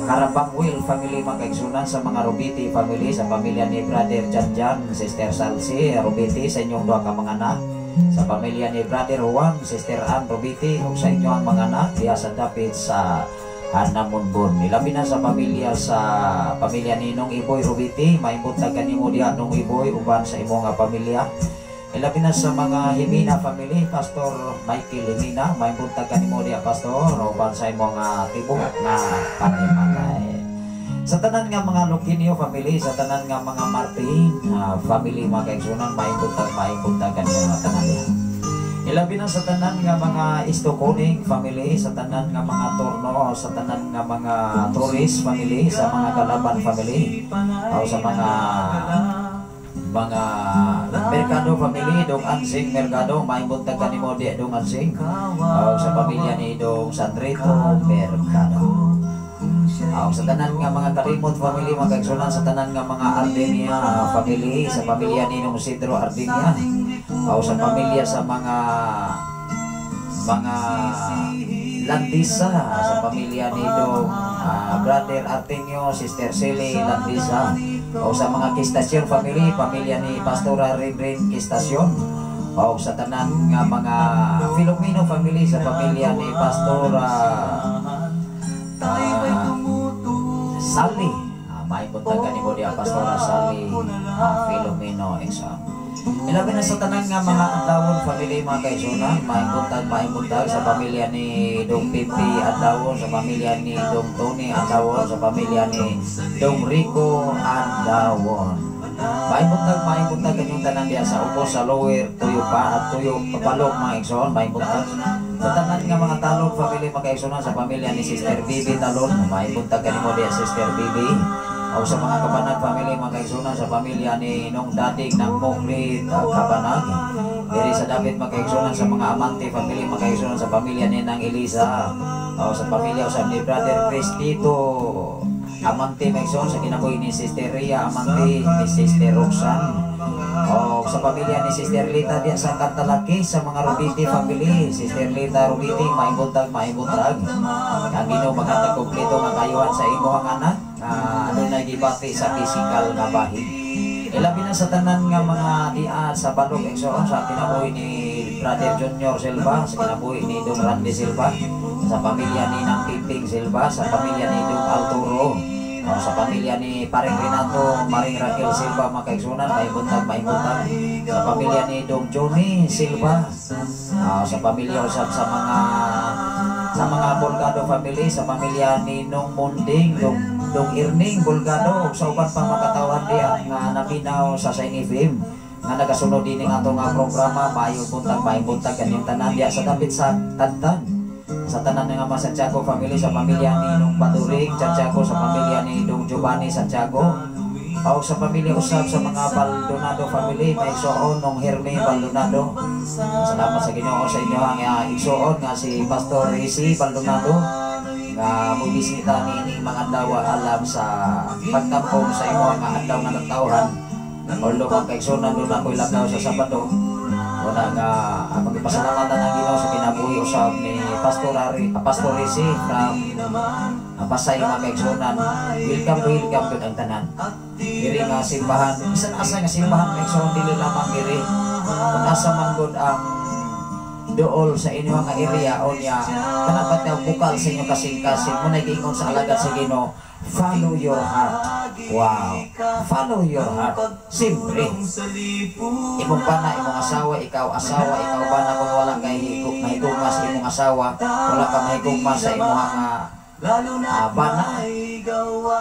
Karabangwil family, mga kaigsunan, sa mga Rubiti family, sa pamilya ni Brother Janjan, Sister Salsi Rubiti, sa inyong duha ka mga anak, sa pamilya ni Brother Juan, Sister Ann Rubiti, ug sa inyong mga anak diha sa dapit sa Hanamunbon. Ilabi na sa pamilya ni Nong Iboy Rubiti, maayong buntag kanimo diha, Nong Iboy, uban sa imo nga pamilya. Ilabi na sa mga Himina family, Pastor Michael Himina, maayong buntag kanimo diha, Pastor, uban sa imo nga tibok nga panimalay. Sa tanan nga mga Luquinio family, sa tanan nga mga Martin family, mga kaigsunan, maayong buntag kanimo nga tanan diha. Ilabi na sa tanan nga mga Istoconing family, sa tanan nga mga Torno, sa tanan nga mga Torres family, sa mga Galaban family, o sa mga Mercado family, Dong Ansing Mercado, maayong buntag kanimo di, Dong Ansing. O sa pamilya ni Dong Sandrito Mercado. O sa tanan nga mga Kalimot family, mga kaigsunan, sa tanan nga mga Ardenia family, sa pamilya ni Nong Isidro Ardenia, o sa pamilya sa mga Landisa, sa pamilya ni Dong Brother Artemio, Sister Silly Landisa, o sa mga Kistasyon family, pamilya ni Pastora Rinrin Kistasyon, o sa tanan nga mga Filomeno family, sa pamilya ni Pastora Sally. May buntag kanimo diha, Pastora Sally Filomeno Exam. Ilabi na sa tanan nga mga Andawon family, mga kaigsunan, maayong buntag sa pamilya ni Dong Pipi Andawon, sa pamilya ni Dong Tony Andawon, sa pamilya ni Dong Rico Andawon. Maayong buntag kanyong tanan diha sa ubos sa Lower Tuyo pa at Tuyo Pabalok, mga igsoon, maayong buntag. Sa tanan nga mga Talon family, mga kaigsunan, sa pamilya ni Sister Bibi Talon, maayong buntag kanimo diha, Sister Bibi. O sa mga Kabanag family, mga kaigsunan, sa pamilya ni Nong Dating ng Moklit Kabanag. Diri sa David, mga kaigsunan, sa mga Amante family, mga kaigsunan, sa pamilya ni Nang Elisa. O sa pamilya usab ni Brother Cristito Amante, mga igsoon, sa kinabuhi ni Sister Ria Amante, ni Sister Roxanne. O sa pamilya ni Sister Lita diya sa Kantalaki, sa mga Rubiti family, Sister Lita Rubiti, maayong buntag, maayong buntag. Ang Ginoo maghatag kompleto nga kayuhan sa imong anak nga adunay gibati sa physical nga bahin. Ilabi na sa tanan nga mga dia sa Balog, igsoon, sa kinabuhi ni Brother Junior Silva, sa kinabuhi ni Dong Randy Silva, sa pamilya ni Nang Piping Silva, sa pamilya ni Dong Alturo, o sa pamilya ni Paring Renato, Maring Raquel Silva, mga kaigsunan, maayong buntag, maayong buntag. Sa pamilya ni Dong Johnny Silva, sa pamilya usab sa mga Bolgado family, sa pamilya ni Nong Munding, Dong Irning Bolgado, sa uban pang makatawhan diha nga naminaw sa Shiny FM nga nagasunod din ang atong nga programa, maayong buntag, maayong buntag kanyang tanan diha sa dapit sa Tantan. Sa tanan nga mga Santiago family, sa pamilya ni Nong Baduring Santiago, sa pamilya ni Dong Giovanni Santiago, o sa pamilya usab sa mga Baldonado family, may igsoon Nong Herme Baldonado. Salamat sa Ginoo sa inyo ang igsoon nga si Pastor Rizzi Baldonado nga mobisita niining mga adlaw alam sa pagtampong sa imo nga adlaw nga natawhan. Although, mga kaigsunan, doon ako'y lakaw sa Sabado. Wala nga akong ipasalamatan ang Ginoo sa kinabuhi usab ni Pastor Rizzi from Pasay, mga kaigsunan. Welcome to welcome gyud ang tanan. Diri nga simbahan, bisan asa nga simbahan, mga igsoon, dili lamang diri. Kung asa man gud ang dool sa inyo nga area o niya kanang nga bukal sa inyong kasing-kasing mo na giingon sa alagad sa Ginoo, follow your heart. Wow, follow your heart. Siyempre, imong bana, imong asawa, ikaw asawa, ikaw bana, kung wala kay mahigugma sa imong asawa, wala ka mahigugma sa imong nga bana,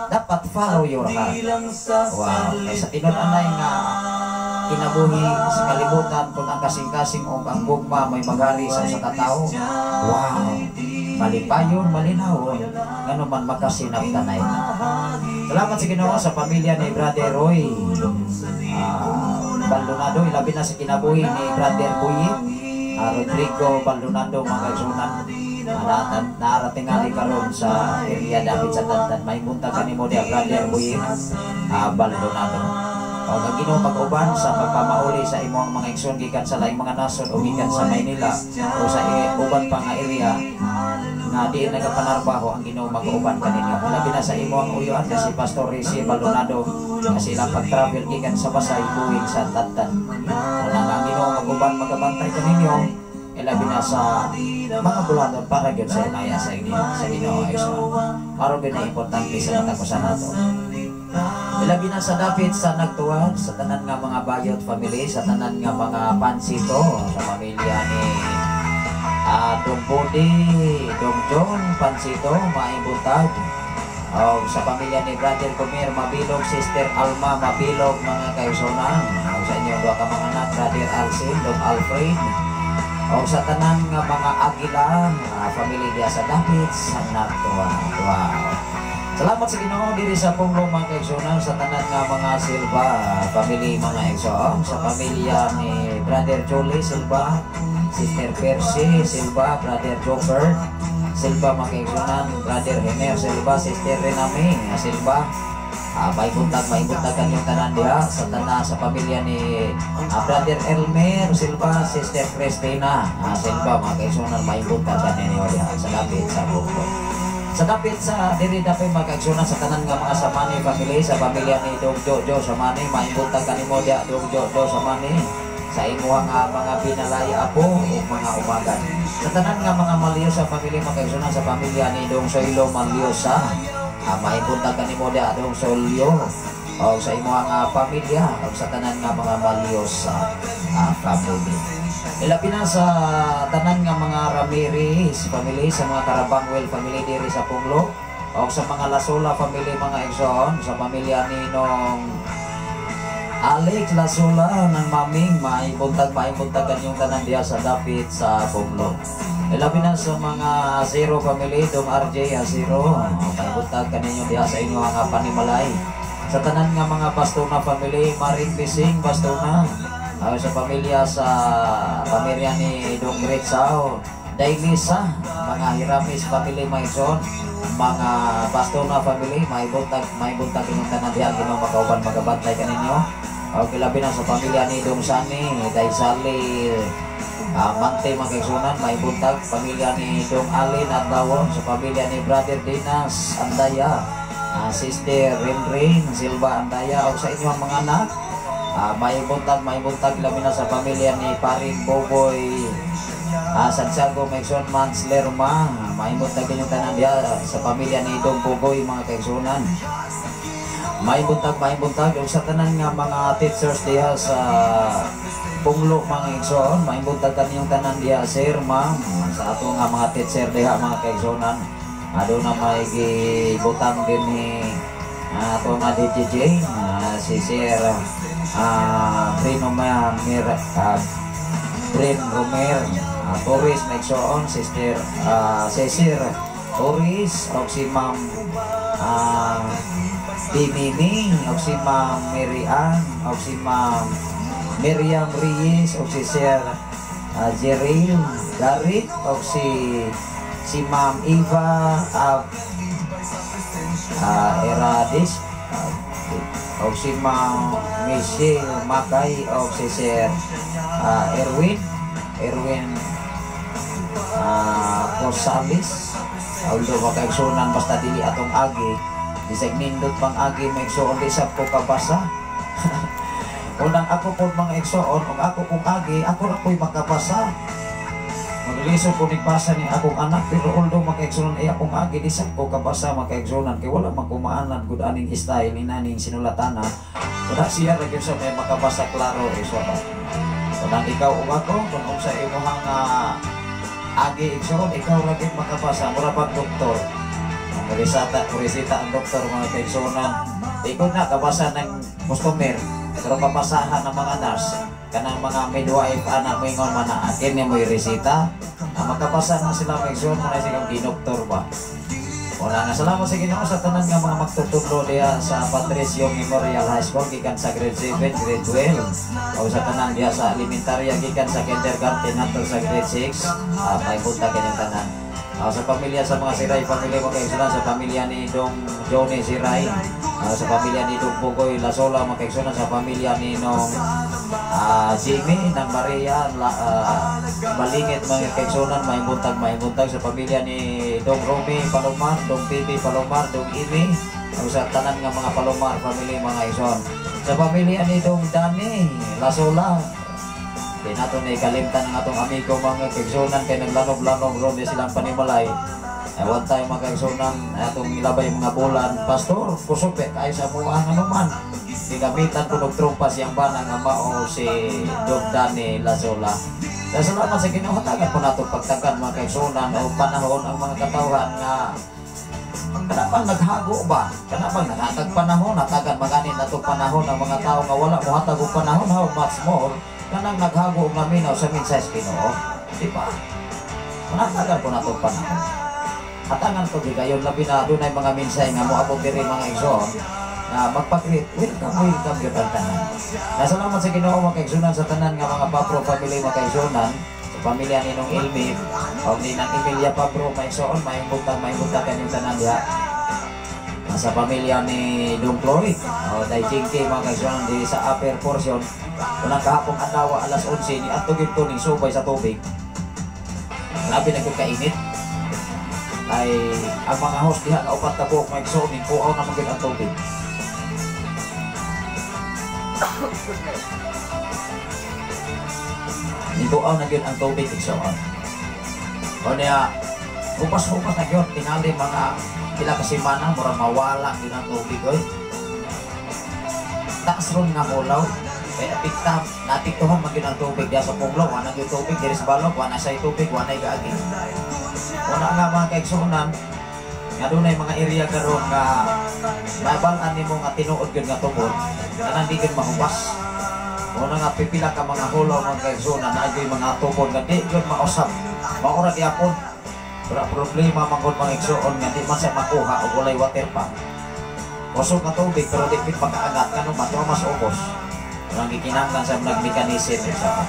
dapat follow your heart. Wow, kay sa tinud-anay nga kinabuhi sa kalibutan, kung ang kasing-kasing o ang gugma may maghari sa usa ka tawo, wow, malipayon, malinawon, ngano man makasinabtanay. Salamat sa Ginoo sa pamilya ni Brother Roy Baldonado, ilabi na sa kinabuhi ni Brother Buyit Rodrigo Baldonado, mga kaigsunan. Naaratingali karon sa area dapit sa Tantan. May buntag kanimo diha, Brother Buyit Baldonado. O ang Ginoo pag-uban sa pagpamauli sa imong mga igsoon gikan sa laing mga nasod o gikan sa Maynila o sa uban pa nga area nga diin nagapanarbaho, ang Ginoo mag-uban kaninyo. Labi na sa imong uyuan nga si Pastor Rizzi Baldonado nga sila pag-travel gikan sa Pasay going sa Tantan. Una nga ang Ginoo mag-uban, magabantay kaninyo. Ilabi na sa mga bulaton para gyud sa inaya sa inyo sa Ginoo, igsoon. Mao gyud na importante sa matag usa nato. Ilabi na sa dapit sa Nagtuan, sa tanan nga mga Bayot family, sa tanan nga mga Pansito, sa pamilya ni Dong Budi, Dong John Pansito, maayong buntag. O sa pamilya ni Brother Comer Mabilog, Sister Alma Mabilog, mga kaigsuonan. O sa inyong duha ka mga anak, Brother Alcin, Dong Alfred. O sa tanan nga mga Agila, mga family diya sa dapit sa Nagtuan. Wow. Salamat sa Ginoo diri sa Punglo, mga kaigsuonan, sa tanan nga mga Silva family, mga igsoon, sa pamilya ni Brother Jolie Silva, Sister Percy Silva, Brother Joker Silva, mga kaigsuonan, Brother Hener Silva, Sister Rename Silva. May buntag kanyong tanan diha sa tanan sa pamilya ni Brother Elmer Silva, Sister Christina Silva, mga kaigsuonan, may buntag kaninyo diha sa dapit sa Punglo. Sa dapit sa diri dapit, mga kaigsuonan, sa tanan nga mga Samani family, sa pamilya ni Dong Jojo Samani, maayong buntag kanimo diha, Dong Jojo Samani, sa imuha nga mga binalay, apo ug mga umagan. Sa tanan nga mga Malyosa family, mga kaigsuonan, sa pamilya ni Dong Soylo Malyosa, maayong buntag kanimo diha, Dong Soylo, o sa imuha nga pamilya o sa tanan nga mga Malyosa family. Ilabi na sa tanan nga mga Ramirez family, sa mga Carabangwell family diri sa Punglo, o sa mga Lasola family, mga igsoon, sa pamilya ni nong Alex Lasola ng Maming, may buntag kanyong tanan diha sa dapit sa Punglo. Ilabi na sa mga Zero family, Dong RJ Zero, may buntag kaninyo diha sa inyo nga panimalay. Sa tanan nga mga Bastona family, Maring Bising Bastona, sa pamilya ni Dong Great Sao, Dailisa, mga Hiramis family, mga igsoon, mga Bastona family, may buntag inyong tanan diha, Ginoo makauban, magabantay kaninyo. O labi na sa pamilya ni Dong Sani, Daisali, Mante, mga kaigsuonan, may buntag, pamilya ni Dong Alin at Dawon, sa pamilya ni Brother Dinas Andaya, Sister Rinrin Silva Andaya, o sa inyong mga anak, may buntag labi na sa pamilya ni Paring Boboy Santiago Mexon Mans Lerma, may buntag inyong tanan diha sa pamilya ni Dong Boboy, mga kaigsuonan. May buntag ug sa tanan nga mga teachers diha sa Punglo, mga igsoon, may buntag kaniyong tanan diha, sir, ma'am, sa ato nga mga teacher diha, mga kaigsuonan. Aduna may gibutang din ni ato nga DJJ, si Sir Brino Mer, Brin Romer Torres, mga igsoon, Sister Cesar Torres, o si Ma'am Bimimi, o si Ma'am Mary Ann, o si Ma'am Miriam Reyes, o si Sir Jeril Garrett, o si si Ma'am Eva Erades, o si Ma'am Michelle Makay, o si Sir Erwin Erwin Rosales. Although, makaigsunan, basta dili atong agi, bisag nindot pang agi, may igsuon, di sab ko kabasa. Unang ako po, mga igsuon, ug ako kong agi, ako ra ko'y makabasa. Maglisod ko nagbasa ni akong anak, pero although, mga kaigsuonan, ay akong agi, di sab ko kabasa, mga kaigsuonan, kay wala man kumaanan gud aning style ni naning sinulatana. Wala siya ra gyud sa may makabasa klaro igsuon. Unang ikaw ug ako, kung unsa imong agi, igsuon, ikaw ra gyud makabasa, mura pag doktor. Ang resita ang doktor, mga kaigsuonan. Ikaw na kabasa ng customer, pero papasahan ng mga nurse, kanang mga midwife ana moingon man na akin niya mo'y resita. Ang makabasa na sila, mga igsoon, mo na silang dinoktor ba. Wala nga, salamat sa Ginoo sa tanan nga mga magtutudlo diha sa Patricio Memorial High School gikan sa grade 7, grade 12. O sa tanan diha sa elementarya gikan sa kindergarten hangtod sa grade 6. May buntag kanyang tanan. Sa pamilya sa mga Siray family, mga kaigsuonan, sa pamilya ni Dong Johnny Siray, sa pamilya ni Dong Pugoy Lasola, mga kaigsuonan, sa pamilya ni Nong Jimmy ng Maria Balingit, mga kaigsuonan, may buntag sa pamilya ni Dong Romy Palomar, Dong Bibi Palomar, Dong Imi, ug sa tanan nga mga Palomar family, mga igsoon. Sa pamilya ni Dong Danny Lasola, Di nato na ikalimtan ang atong amigo, mga kaigsunan, kay naglanog-lanog ron di silang panimalay. Ay, one time, mga kaigsunan, atong ilabay mga bulan, "Pastor, kusog be kayo sa buang." Ano man, gigamitan ko og trompa siyang bana nga mao si Dog Danny Lazola. Kaya salamat sa Ginoo, hatagan po nato pagtagan, mga kaigsunan, o panahon ang mga katawhan nga kana bang naghago ba? Kana bang naghatag panahon? Hatagan magani nato panahon ang mga tao nga wala mo hatag og panahon, how much more kanang naghago og naminaw sa mensahe sa Ginoo? Di ba? Hatagan po nato panahon. Hatangan ko gigayon, labi na dunay mga mensahe nga moabot diri, mga igsoon, na magpa-greet, welcome, welcome gyud ang tanan. Nasalamat sa Ginoo, mga kaigsunan, sa tanan nga mga Pabro family, mga kaigsunan, sa pamilya ni Nong Ilmi o ni nang Emilia Pabro, mga igsoon, maayong buntag kanyong tanan diha. Sa pamilya ni Dong Floyd o Day Jinky, mga kaigsunan, di sa upper portion. Unang kahapong adlaw, alas 11 ni adto gyud to ning subay sa tubig. Grabe na gyud kainit. Ay, ang mga host diha nga upat ka buok, mga igsoon, ning kuaw naman gyud ang tubig. Nituaw na gyud ang tubig, igsoon. O niya, hupas-hupas na gyud, tingali mga pila ka semana, murag mawala gyud ang tubig oy. Taas ron nga hulaw. Kaya apikta, naapektuhan man gyud ang tubig diha sa punglo, wala gyud tubig diri sa balok, wala say tubig, wala gaagi. Wala nga, mga kaigsuonan, nga dunay mga area karon nga nabal-an nimo nga tinuod gyud nga tubod, kanang di gyud mahuwas. Muna nga pipila ka mga hulaw, mga kaigsuonan, naa gyud mga tubod nga di gyud mausab. Maura gyapon. Pero ang problema man gud, mga igsuon, nga di man siya makuha og walay water pump. Kusog nga tubig pero di pit makaangat ngano man mas ubos. Ang gikinahanglan sa nagmekanism sa.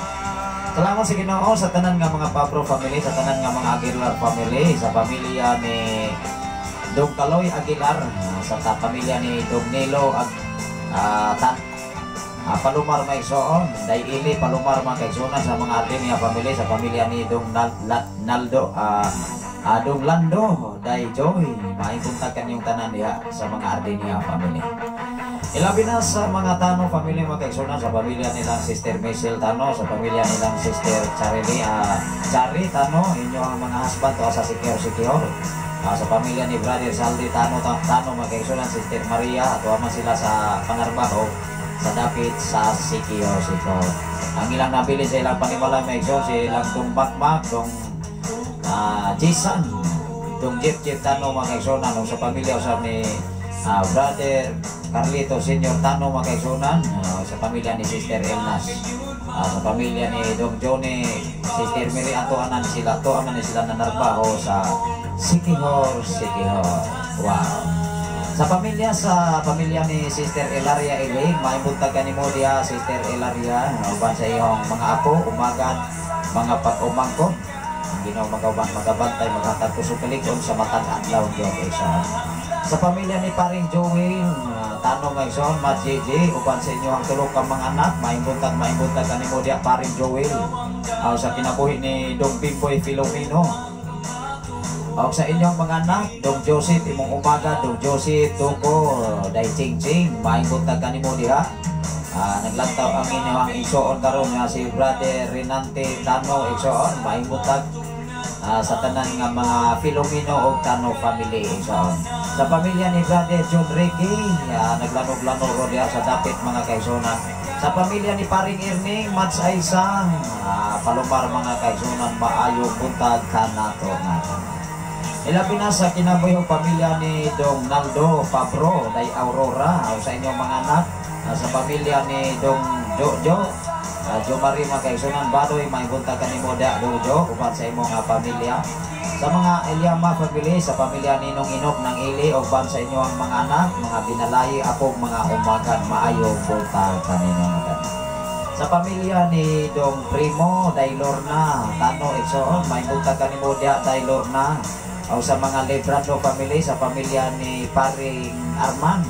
Salamat sa Ginoo sa tanan nga mga Pabro family, sa tanan nga mga Aguilar family, sa pamilya ni Dong Kaloy Aguilar, sa pamilya ni Dong Nilo ag Tan Palumar may igsoon, Day Ili Palumar, mga kaigsuonan, sa mga Ardinia family, sa pamilya ni Dong Naldo, Dong Lando, Day Joy, maayong buntag kanyong tanan diha sa mga Ardinia family. Ilabi na sa mga Tano family, mga kaigsuonan, sa pamilya nilang Sister Michelle Tano, sa pamilya nilang Sister Charily, Chari Tano, inyo ang mga husband to sa Sikior Sikior. Sa pamilya ni Brother Saldi Tano Tano, mga kaigsuonan, Sister Maria, ato man sila sa panarbaho sa dapit sa Sikior Sikior. Ang ilang nabili sa ilang panimalay, mga igsoon, si ilang Dong Bakmak, Dong Jason, Dong Jeff Jeff Tano, mga kaigsuonan, sa pamilya usab ni Brother Carlito Senior Tano, mga kaigsuonan, sa pamilya ni Sister Elnas, sa pamilya ni Dong Johnny, Sister Mary, ato anan sila, to aman ni sila nanarbaho sa Sikihor, Sikihor. Wow. Sa pamilya ni Sister Elaria Iling, maayong buntag kanimo diha, Sister Elaria, uban sa iyong mga apo, umagad, mga pag-umangkon. Ang Ginoo magauban, magabantay, maghatag kusog kalig-on sa matag adlaw gyud isa. Sa pamilya ni Paring Joel, Tanong Maison, Mat JJ, uban sa inyo ang tulo ka mga anak, maayong buntag kanimo diha, Paring Joel. Sa kinabuhi ni Dong Bimboy Filomeno. O sa inyong mga anak, Dong Joseph, imong umaga, Dong Joseph, Tuko, Day Ching Ching, maayong buntag kanimo diha. Naglantaw ang inyong igsoon karon nga si Brother Renante Tano, igsoon, maayong buntag sa tanan nga mga Filomeno ug Tano family, igsoon. Sa pamilya ni Brother John Ricky, naglanog-lanog ro diha sa dapit, mga kaigsuonan. Sa pamilya ni Paring Erning, Mats Aisa, Palomar, mga kaigsuonan, maayong buntag kanato nga. Ilabi na sa kinabuhi og pamilya ni Dong Naldo Pabro, Day Aurora, o sa inyong mga anak, sa pamilya ni Dong Jojo, Jo Marie, mga kaigsuonan, Badoy, may buntag kanimo da, Jojo, uban sa imong pamilya. Sa mga Eliama family, sa pamilya ni Nong Inok ng Ili, uban sa inyong mga anak, mga binalayi, apog, mga umagan, maayong buntag kanino nga tanan. Sa pamilya ni Dong Primo, Day Lorna, Tano, igsoon, may buntag kanimo diha, Day Lorna. O sa mga Librando family, sa pamilya ni Paring Arman,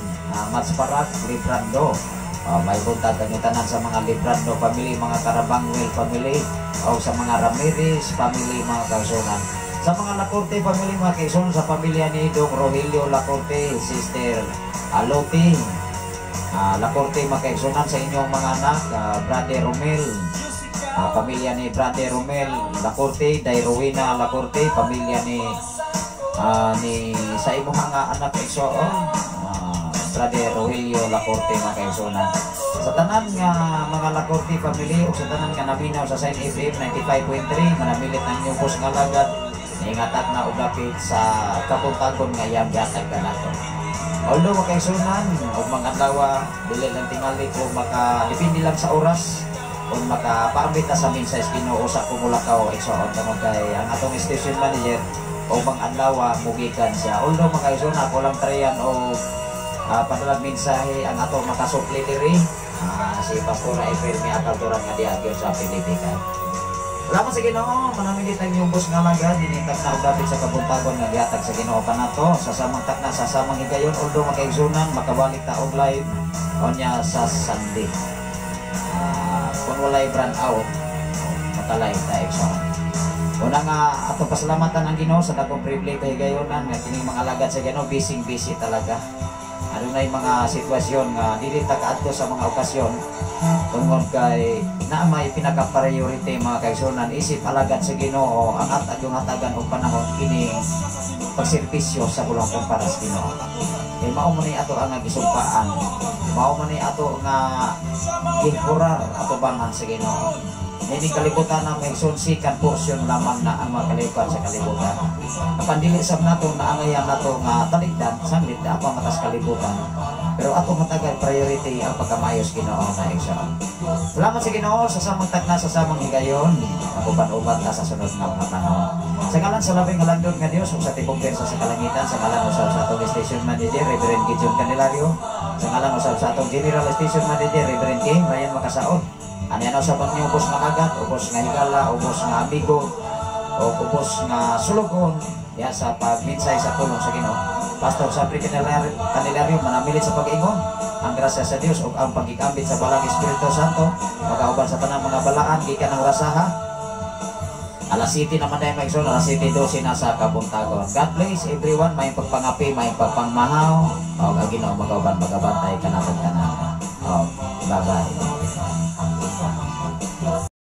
Matsparak, Librando. May buntag kanyo tanan sa mga Librando family, mga Karabangwil family, o sa mga Ramirez family, mga kaigsuonan. Sa mga Lacorte family, mga kaigsuonan, sa pamilya ni Dong Rogelio Lacorte, Sister Aloti, Lacorte, mga kaigsuonan, sa inyong mga anak, Brother Romel, Pamilya ni Brother Romel Lacorte, Day Rowena Lacorte, pamilya ni ni sa imuha nga anak, igsoon, Brother Rogelio Lacorte, mga kaigsuonan. Sa tanan nga mga Lacorte family ug sa tanan nga naminaw sa Sign FM 95.3, manamilit ang inyong bus nga alagad, ningatag na og dapit sa kabuntagon nga iyang gihatag kanato. Although, mga kaigsuonan ug mga adlaw, dili lang tingali ko maka, depende lang sa oras kung makapaambit na sa mensahe sa Ginoo sa kumulakaw, igsoon, tungod kay ang atong station manager o mga adlaw mugikan siya. Although, mga kaigsuonan, ako lang tryan o padalag mensahe ang atong makasupli diri, si Pastora April May Akalturan nga diha gyud sa Pilipinas. Salamat sa Ginoo, manamilit ang inyong bus nga alagad, dinitag na og dapit sa kabuntagon nga gihatag sa Ginoo kanato, sa samang takna, sa samang higayon. Although, mga kaigsuonan, makabalik ta og live onya sa Sunday. Kung walay brand out, maka-live ta, igsoon. Una nga atong pasalamatan ang Ginoo sa dakong privilege kahigayonan nga kining mga alagad sa Ginoo busy busy talaga. Adunay mga sitwasyon nga dili ta kaadto sa mga okasyon tungod kay naa may pinaka-priority, mga kaigsuonan, isip alagad sa Ginoo ang at atong hatagan og panahon kini pagserbisyo sa buluhaton para sa Ginoo. Kay mao man ni ato ang gisumpaan. Mao man ni ato nga gihurar atubangan sa Ginoo. Ini kalibutan na may second portion lamang na ang mga kalibutan sa kalibutan. Apan dili sab nato naangayan nato nga talikdan sanglit na apa matas kalibutan. Pero ato matagal priority ang pagkamayos Ginoo na, igsoon. Salamat sa Ginoo sa samang takna, sa samang higayon. Maguban-uban ta sa sunod nga mga panahon. Sa ngalan sa labing halangdon nga Dios ug sa tibok sa kalangitan, sa ngalan usab sa atong station manager Reverend Gideon Candelario, sa ngalan usab sa atong general station manager Reverend King Ryan Makasaon. Ani ano sa pag ubos nga alagad, ubos nga higala, ubos nga amigo, o ubos nga sulugon ya sa pagminsay sa pulong sa Ginoo. Pastor Sabri Candelario, Candelario manamilit sa pag-ingon. Ang grasya sa Dios ug ang pagikambit sa Balang Espiritu Santo magauban sa tanang mga balaan gikan ang rasaha. Alas 7 naman dahil maigsoon, alas 7:12 na sa kabuntagon. God bless everyone, may pagpangapi, may pagpangmahaw. O, ang Ginoo magauban, magabantay kanatong tanan. O, bye-bye.